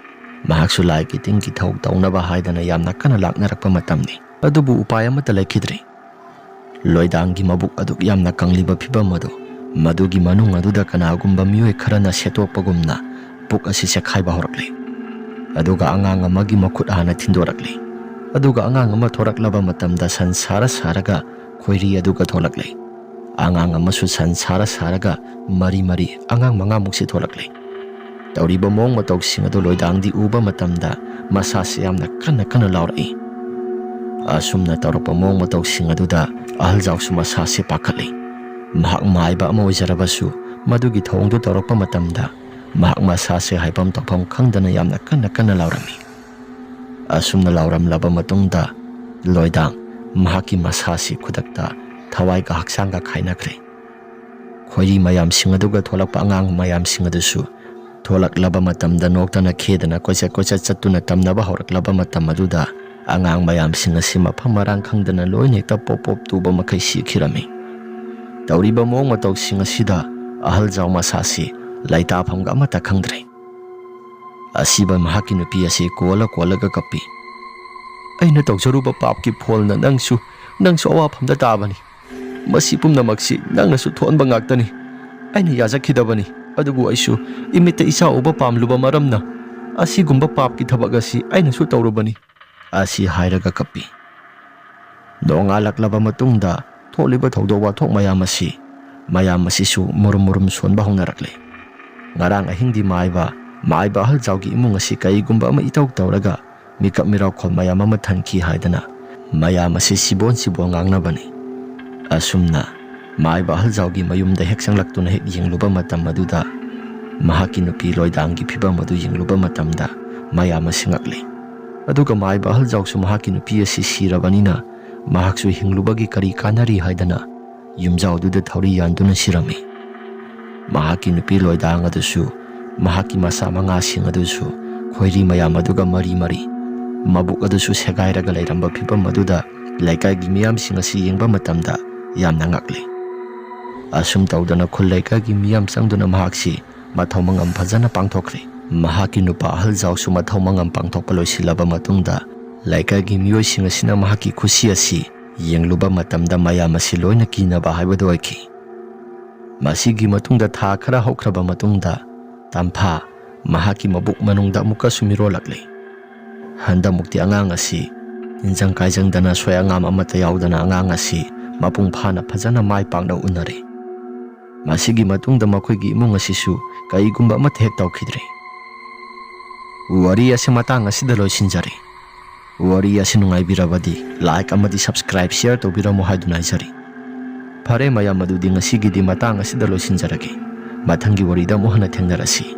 ꯃꯍꯥꯛꯁꯨ ꯂꯥꯏ ꯀꯤꯇꯤꯡꯒꯤ ꯊꯧ ꯇꯧꯅꯕ ꯍꯥꯏꯗꯅ ꯌꯥꯝꯅ ꯀꯟꯅ ꯂꯥꯛꯅꯔꯛꯄ ꯃꯇꯝꯅꯤ꯫ ꯑꯗꯨꯕꯨ ꯎꯄꯥꯏ ꯑꯃꯠꯇ ꯂꯩꯈꯤꯗ꯭ꯔꯦ꯫ ꯂꯣꯏꯗꯥꯡꯒꯤ ꯃꯕꯨꯛ ꯑꯗꯨꯛ ꯌꯥꯝꯅ ꯀꯪꯂꯤꯕ ꯐꯤꯕꯝ ꯑꯗꯨ ꯃꯗꯨꯒꯤ ꯃꯅꯨꯡ ꯑꯗꯨꯗ ꯀꯅꯥꯒꯨꯝꯕ ꯃꯤꯑꯣꯏ ꯈꯔꯅ ꯁꯦꯠꯇꯣꯛꯄꯒꯨꯝꯅ ꯄꯨꯛ ꯑꯁꯤ ꯆꯦꯛꯈꯥꯏꯕ ꯍꯧꯔꯛꯂꯦ꯫ ꯑꯗꯨꯒ ꯑꯉꯥꯡ ꯑꯃꯒꯤ ꯃꯈꯨꯠ ꯍꯥꯟꯅ ꯊꯤꯟꯗꯣꯔꯛꯂꯦ꯫ ꯑꯗꯨꯒ ꯑꯉꯥꯡ ꯑꯃ ꯊꯣꯔꯛꯂꯕ ꯃꯇꯝꯗ ꯁꯟ ꯁꯥꯔ ꯁꯥꯔꯒ ꯈꯣꯏꯔꯤ ꯑꯗꯨꯒ ꯊꯣꯛꯂꯛꯂꯦ꯫ ꯑꯉꯥꯡ ꯑꯃꯁꯨ ꯁꯟ ꯁꯥꯔ ꯁꯥꯔꯒ ꯃꯔꯤ ꯃꯔꯤ ꯑꯉꯥꯡ ꯃꯉꯥꯃꯨꯛꯁꯤ ꯊꯣꯛꯂꯛꯂꯦ꯫ ꯇꯧꯔꯤꯕ ꯃꯑꯣꯡ ꯃꯇꯧꯁꯤꯡ ꯑꯗꯨ ꯂꯣꯏꯗꯥꯡꯗꯤ ꯎꯕ ꯃꯇꯝꯗ ꯃꯁꯥꯁꯤ ꯌꯥꯝꯅ ꯀꯟꯅ ꯀꯟꯅ ꯂꯥꯎꯔꯛꯏ꯫ ꯑꯁꯨꯝꯅ ꯇꯧꯔꯛꯄ ꯃꯑꯣꯡ ꯃꯇꯧꯁꯤꯡ ꯑꯗꯨꯗ ꯑꯍꯜ ꯖꯥꯎꯁꯨ ꯃꯁꯥꯁꯦ ꯄꯥꯈꯠꯂꯤ꯫ ꯃꯍꯥꯛ ꯃꯥꯏꯕ ꯑꯃ ꯑꯣꯏꯖꯔꯕꯁꯨ, ꯃꯗꯨꯒꯤ ꯊꯧꯑꯣꯡꯗꯨ ꯇꯧꯔꯛꯄ ꯃꯇꯝꯗ ꯃꯍꯥꯛ ꯃꯁꯥꯁꯦ ꯍꯥꯏꯐꯝ ꯇꯧꯐꯝ ꯈꯪꯗꯅ ꯌꯥꯝꯅ ꯀꯟꯅ ꯀꯟꯅ ꯂꯥꯎꯔꯝꯃꯤ꯫ ꯑꯁꯨꯝꯅ ꯂꯥꯎꯔꯝꯂꯕ ꯃꯇꯨꯡꯗ ꯂꯣꯏꯗꯥꯡ ꯃꯍꯥꯛꯀꯤ ꯃꯁꯥꯁꯤ ꯈꯨꯗꯛꯇ ꯊꯋꯥꯏꯒ ꯍꯛꯆꯥꯡꯒ ꯈꯥꯏꯅꯈ꯭ꯔꯦ꯫ ꯈꯣꯏꯔꯤ ꯃꯌꯥꯝꯁꯤꯡ ꯑꯗꯨꯒ ꯊꯣꯛꯂꯛꯄ ꯑꯉꯥꯡ ꯃꯌꯥꯝꯁꯤꯡ ꯑꯗꯨꯁꯨ ꯊꯣꯛꯂꯛꯂꯕ ꯃꯇꯝꯗ ꯅꯣꯛꯇꯅ ꯈꯦꯗꯅ ꯀꯣꯏꯆꯠ ꯀꯣꯏꯆꯠ ꯆꯠꯇꯨꯅ ꯇꯝꯅꯕ ꯍꯧꯔꯛꯂꯕ ꯃꯇꯝ ꯑꯗꯨꯗ, ꯑꯉꯥꯡ ꯃꯌꯥꯝꯁꯤꯡ ꯑꯁꯤ ꯃꯐꯝ ꯃꯔꯥꯡ ꯈꯪꯗꯅ ꯂꯣꯏꯅ ꯍꯦꯛꯇ ꯄꯣꯞ ꯄꯣꯞ ꯇꯨꯕ ꯃꯈꯩ ꯁꯤꯈꯤꯔꯝꯃꯤ꯫ ꯇꯧꯔꯤꯕ ꯃꯑꯣꯡ ꯃꯇꯧꯁꯤꯡ ꯑꯁꯤꯗ ꯑꯍꯜ ꯖꯥꯎ ꯃꯁꯥꯁꯤ ꯂꯩꯇꯥꯐꯝꯒ ꯑꯃꯠꯇ ꯈꯪꯗ꯭ꯔꯦ꯫ ꯑꯁꯤꯕ ꯃꯍꯥꯛꯀꯤ ꯅꯨꯄꯤ ꯑꯁꯤ ꯀꯣꯜꯂ ꯀꯣꯜꯂꯒ ꯀꯞꯄꯤ꯫ "ꯑꯩꯅ ꯇꯧꯖꯔꯨꯕ ꯄꯥꯞꯀꯤ ꯐꯣꯜꯅ ꯅꯪꯁꯨ, ꯅꯪꯁꯨ ꯑꯋꯥꯐꯝꯗ ꯇꯥꯕꯅꯤ꯫ ꯃꯁꯤ ꯄꯨꯝꯅꯃꯛꯁꯤ ꯅꯪꯅꯁꯨ ꯊꯣꯛꯍꯟꯕ ꯉꯥꯛꯇꯅꯤ꯫ ꯑꯩꯅ ꯌꯥꯖꯈꯤꯗꯕꯅꯤ, ꯑꯗꯨꯕꯨ ꯑꯩꯁꯨ ꯏꯃꯤꯠꯇ ꯏꯆꯥ ꯎꯕ ꯄꯥꯝꯂꯨꯕ ꯃꯔꯝꯅ ꯑꯁꯤꯒꯨꯝꯕ ꯄꯥꯞꯀꯤ ꯊꯕꯛ ꯑꯁꯤ ꯑꯩꯅꯁꯨ ꯇꯧꯔꯨꯕꯅꯤ", ꯑꯁꯤ ꯍꯥꯏꯔꯒ ꯀꯞꯄꯤ꯫ ꯅꯣꯡꯉꯥꯜꯂꯛꯂꯕ ꯃꯇꯨꯡꯗ ꯊꯣꯛꯂꯤꯕ ꯊꯧꯗꯣꯛ ꯋꯥꯊꯣꯛ ꯃꯌꯥꯝ ꯑꯁꯤ, ꯃꯌꯥꯝ ꯑꯁꯤꯁꯨ ꯃꯨꯔꯨꯝ ꯃꯨꯔꯨꯝ ꯁꯣꯟꯕ ꯍꯧꯅꯔꯛꯂꯦ꯫ ꯉꯔꯥꯡ ꯑꯍꯤꯡꯗꯤ ꯃꯥꯏꯕ, ꯃꯥꯏꯕ ꯑꯍꯜ ꯖꯥꯎꯒꯤ ꯏꯃꯨꯡ ꯑꯁꯤ ꯀꯔꯤꯒꯨꯝꯕ ꯑꯃ ꯏꯇꯧ ꯇꯧꯔꯒ ꯃꯤꯀꯞ ꯃꯤꯔꯥꯎꯈꯣꯜ ꯃꯌꯥꯝ ꯑꯃ ꯊꯟꯈꯤ ꯍꯥꯏꯗꯅ ꯃꯌꯥꯝ ꯑꯁꯤ ꯁꯤꯕꯣꯟ ꯁꯤꯕꯣꯟ ꯉꯥꯡꯅꯕꯅꯤ꯫ ꯑꯁꯨꯝꯅ ꯃꯥꯏꯕ ꯑꯍꯜ ꯖꯥꯎꯒꯤ ꯃꯌꯨꯝꯗ ꯍꯦꯛ ꯆꯪꯂꯛꯇꯨꯅ ꯍꯦꯛ ꯌꯦꯡꯂꯨꯕ ꯃꯇꯝ ꯑꯗꯨꯗ, ꯃꯍꯥꯛꯀꯤ ꯅꯨꯄꯤ ꯂꯣꯏꯗꯥꯡꯒꯤ ꯐꯤꯕꯝ ꯑꯗꯨ ꯌꯦꯡꯂꯨꯕ ꯃꯇꯝꯗ ꯃꯌꯥꯝ ꯑꯁꯤ ꯉꯛꯂꯤ꯫ ꯑꯗꯨꯒ ꯃꯥꯏꯕ ꯑꯍꯜ ꯖꯥꯎꯁꯨ ꯃꯍꯥꯛꯀꯤ ꯅꯨꯄꯤ ꯑꯁꯤ ꯁꯤꯔꯕꯅꯤꯅ ꯃꯍꯥꯛꯁꯨ ꯍꯤꯡꯂꯨꯕꯒꯤ ꯀꯔꯤ ꯀꯥꯟꯅꯔꯤ ꯍꯥꯏꯗꯅ ꯌꯨꯝꯖꯥꯎꯗꯨꯗ ꯊꯧꯔꯤ ꯌꯥꯟꯗꯨꯅ ꯁꯤꯔꯝꯃꯤ꯫ ꯃꯍꯥꯛꯀꯤ ꯅꯨꯄꯤ ꯂꯣꯏꯗꯥꯡ ꯑꯗꯨꯁꯨ ꯃꯍꯥꯛꯀꯤ ꯃꯆꯥ ꯃꯉꯥꯁꯤꯡ ꯑꯗꯨꯁꯨ ꯈꯣꯏꯔꯤ ꯃꯌꯥꯝ ꯑꯗꯨꯒ ꯃꯔꯤ ꯃꯔꯤ, ꯃꯕꯨꯛ ꯑꯗꯨꯁꯨ ꯁꯦꯒꯥꯏꯔꯒ ꯂꯩꯔꯝꯕ ꯐꯤꯕꯝ ꯑꯗꯨꯗ ꯂꯩꯀꯥꯏꯒꯤ ꯃꯤꯌꯥꯝꯁꯤꯡ ꯑꯁꯤ ꯌꯦꯡꯕ ꯃꯇꯝꯗ ꯌꯥꯝꯅ ꯉꯛꯂꯤ꯫ ꯑꯁꯨꯝ ꯇꯧꯗꯅ ꯈꯨꯜ ꯂꯩꯀꯥꯏꯒꯤ ꯃꯤꯌꯥꯝ ꯆꯪꯗꯨꯅ ꯃꯍꯥꯛꯁꯤ ꯃꯊꯧ ꯃꯉꯝ ꯐꯖꯅ ꯄꯥꯡꯊꯣꯛꯈ꯭ꯔꯦ꯫ ꯃꯍꯥꯛꯀꯤ ꯅꯨꯄꯥ ꯑꯍꯜ ꯖꯥꯎꯁꯨ ꯃꯊꯧ ꯃꯉꯝ ꯄꯥꯡꯊꯣꯛꯄ ꯂꯣꯏꯁꯤꯜꯂꯕ ꯃꯇꯨꯡꯗ ꯂꯩꯀꯥꯏꯒꯤ ꯃꯤꯑꯣꯏꯁꯤꯡ ꯑꯁꯤꯅ ꯃꯍꯥꯛꯀꯤ ꯈꯨꯠꯁꯤ ꯑꯁꯤ ꯌꯦꯡꯂꯨꯕ ꯃꯇꯝꯗ ꯃꯌꯥꯝ ꯑꯁꯤ ꯂꯣꯏꯅ ꯀꯤꯅꯕ ꯍꯥꯏꯕꯗꯨ ꯑꯣꯏꯈꯤ꯫ ꯃꯁꯤꯒꯤ ꯃꯇꯨꯡꯗ ꯊꯥ ꯈꯔ ꯍꯧꯈ꯭ꯔꯕ ꯃꯇꯨꯡꯗ ꯇꯝꯐꯥ ꯃꯍꯥꯛꯀꯤ ꯃꯕꯨꯛ ꯃꯅꯨꯡꯗ ꯑꯃꯨꯛꯀꯁꯨ ꯃꯤꯔꯣꯜꯂꯛꯂꯦ꯫ ꯍꯟꯗꯛꯃꯨꯛꯇꯤ ꯑꯉꯥꯡ ꯑꯁꯤ ꯇꯤꯟꯖꯪ ꯀꯥꯏꯖꯪꯗꯅ, ꯁꯣꯏ ꯑꯉꯥꯝ ꯑꯃꯠꯇ ꯌꯥꯎꯗꯅ ꯑꯉꯥꯡ ꯑꯁꯤ ꯃꯄꯨꯡ ꯐꯥꯅ ꯐꯖꯅ ꯃꯥꯏ ꯄꯥꯛꯅ ꯎꯅꯔꯦ꯫ ꯃꯁꯤꯒꯤ ꯃꯇꯨꯡꯗ ꯃꯈꯣꯏꯒꯤ ꯏꯃꯨꯡ ꯑꯁꯤꯁꯨ ꯀꯔꯤꯒꯨꯝꯕ ꯑꯃꯠꯇ ꯍꯦꯛ ꯇꯧꯈꯤꯗ꯭ꯔꯦ꯫ ꯋꯥꯔꯤ ꯑꯁꯤ ꯃꯇꯥꯡ ꯑꯁꯤꯗ ꯂꯣꯏꯁꯤꯟꯖꯔꯦ꯫ ꯋꯥꯔꯤ ꯑꯁꯤ ꯅꯨꯡꯉꯥꯏꯕꯤꯔꯕꯗꯤ like ꯑꯃꯗꯤ subscribe, share ꯇꯧꯕꯤꯔꯝꯃꯨ ꯍꯥꯏꯗꯨꯅ ꯍꯥꯏꯖꯔꯤ꯫ ꯐꯔꯦ ꯃꯌꯥꯝ, ꯑꯗꯨꯗꯤ ꯉꯁꯤꯒꯤꯗꯤ ꯃꯇꯥꯡ ꯑꯁꯤꯗ ꯂꯣꯏꯁꯤꯟꯖꯔꯒꯦ꯫ ꯃꯊꯪꯒꯤ ꯋꯥꯔꯤꯗ ꯑꯃꯨꯛ ꯍꯟꯅ ꯊꯦꯡꯅꯔꯁꯤ꯫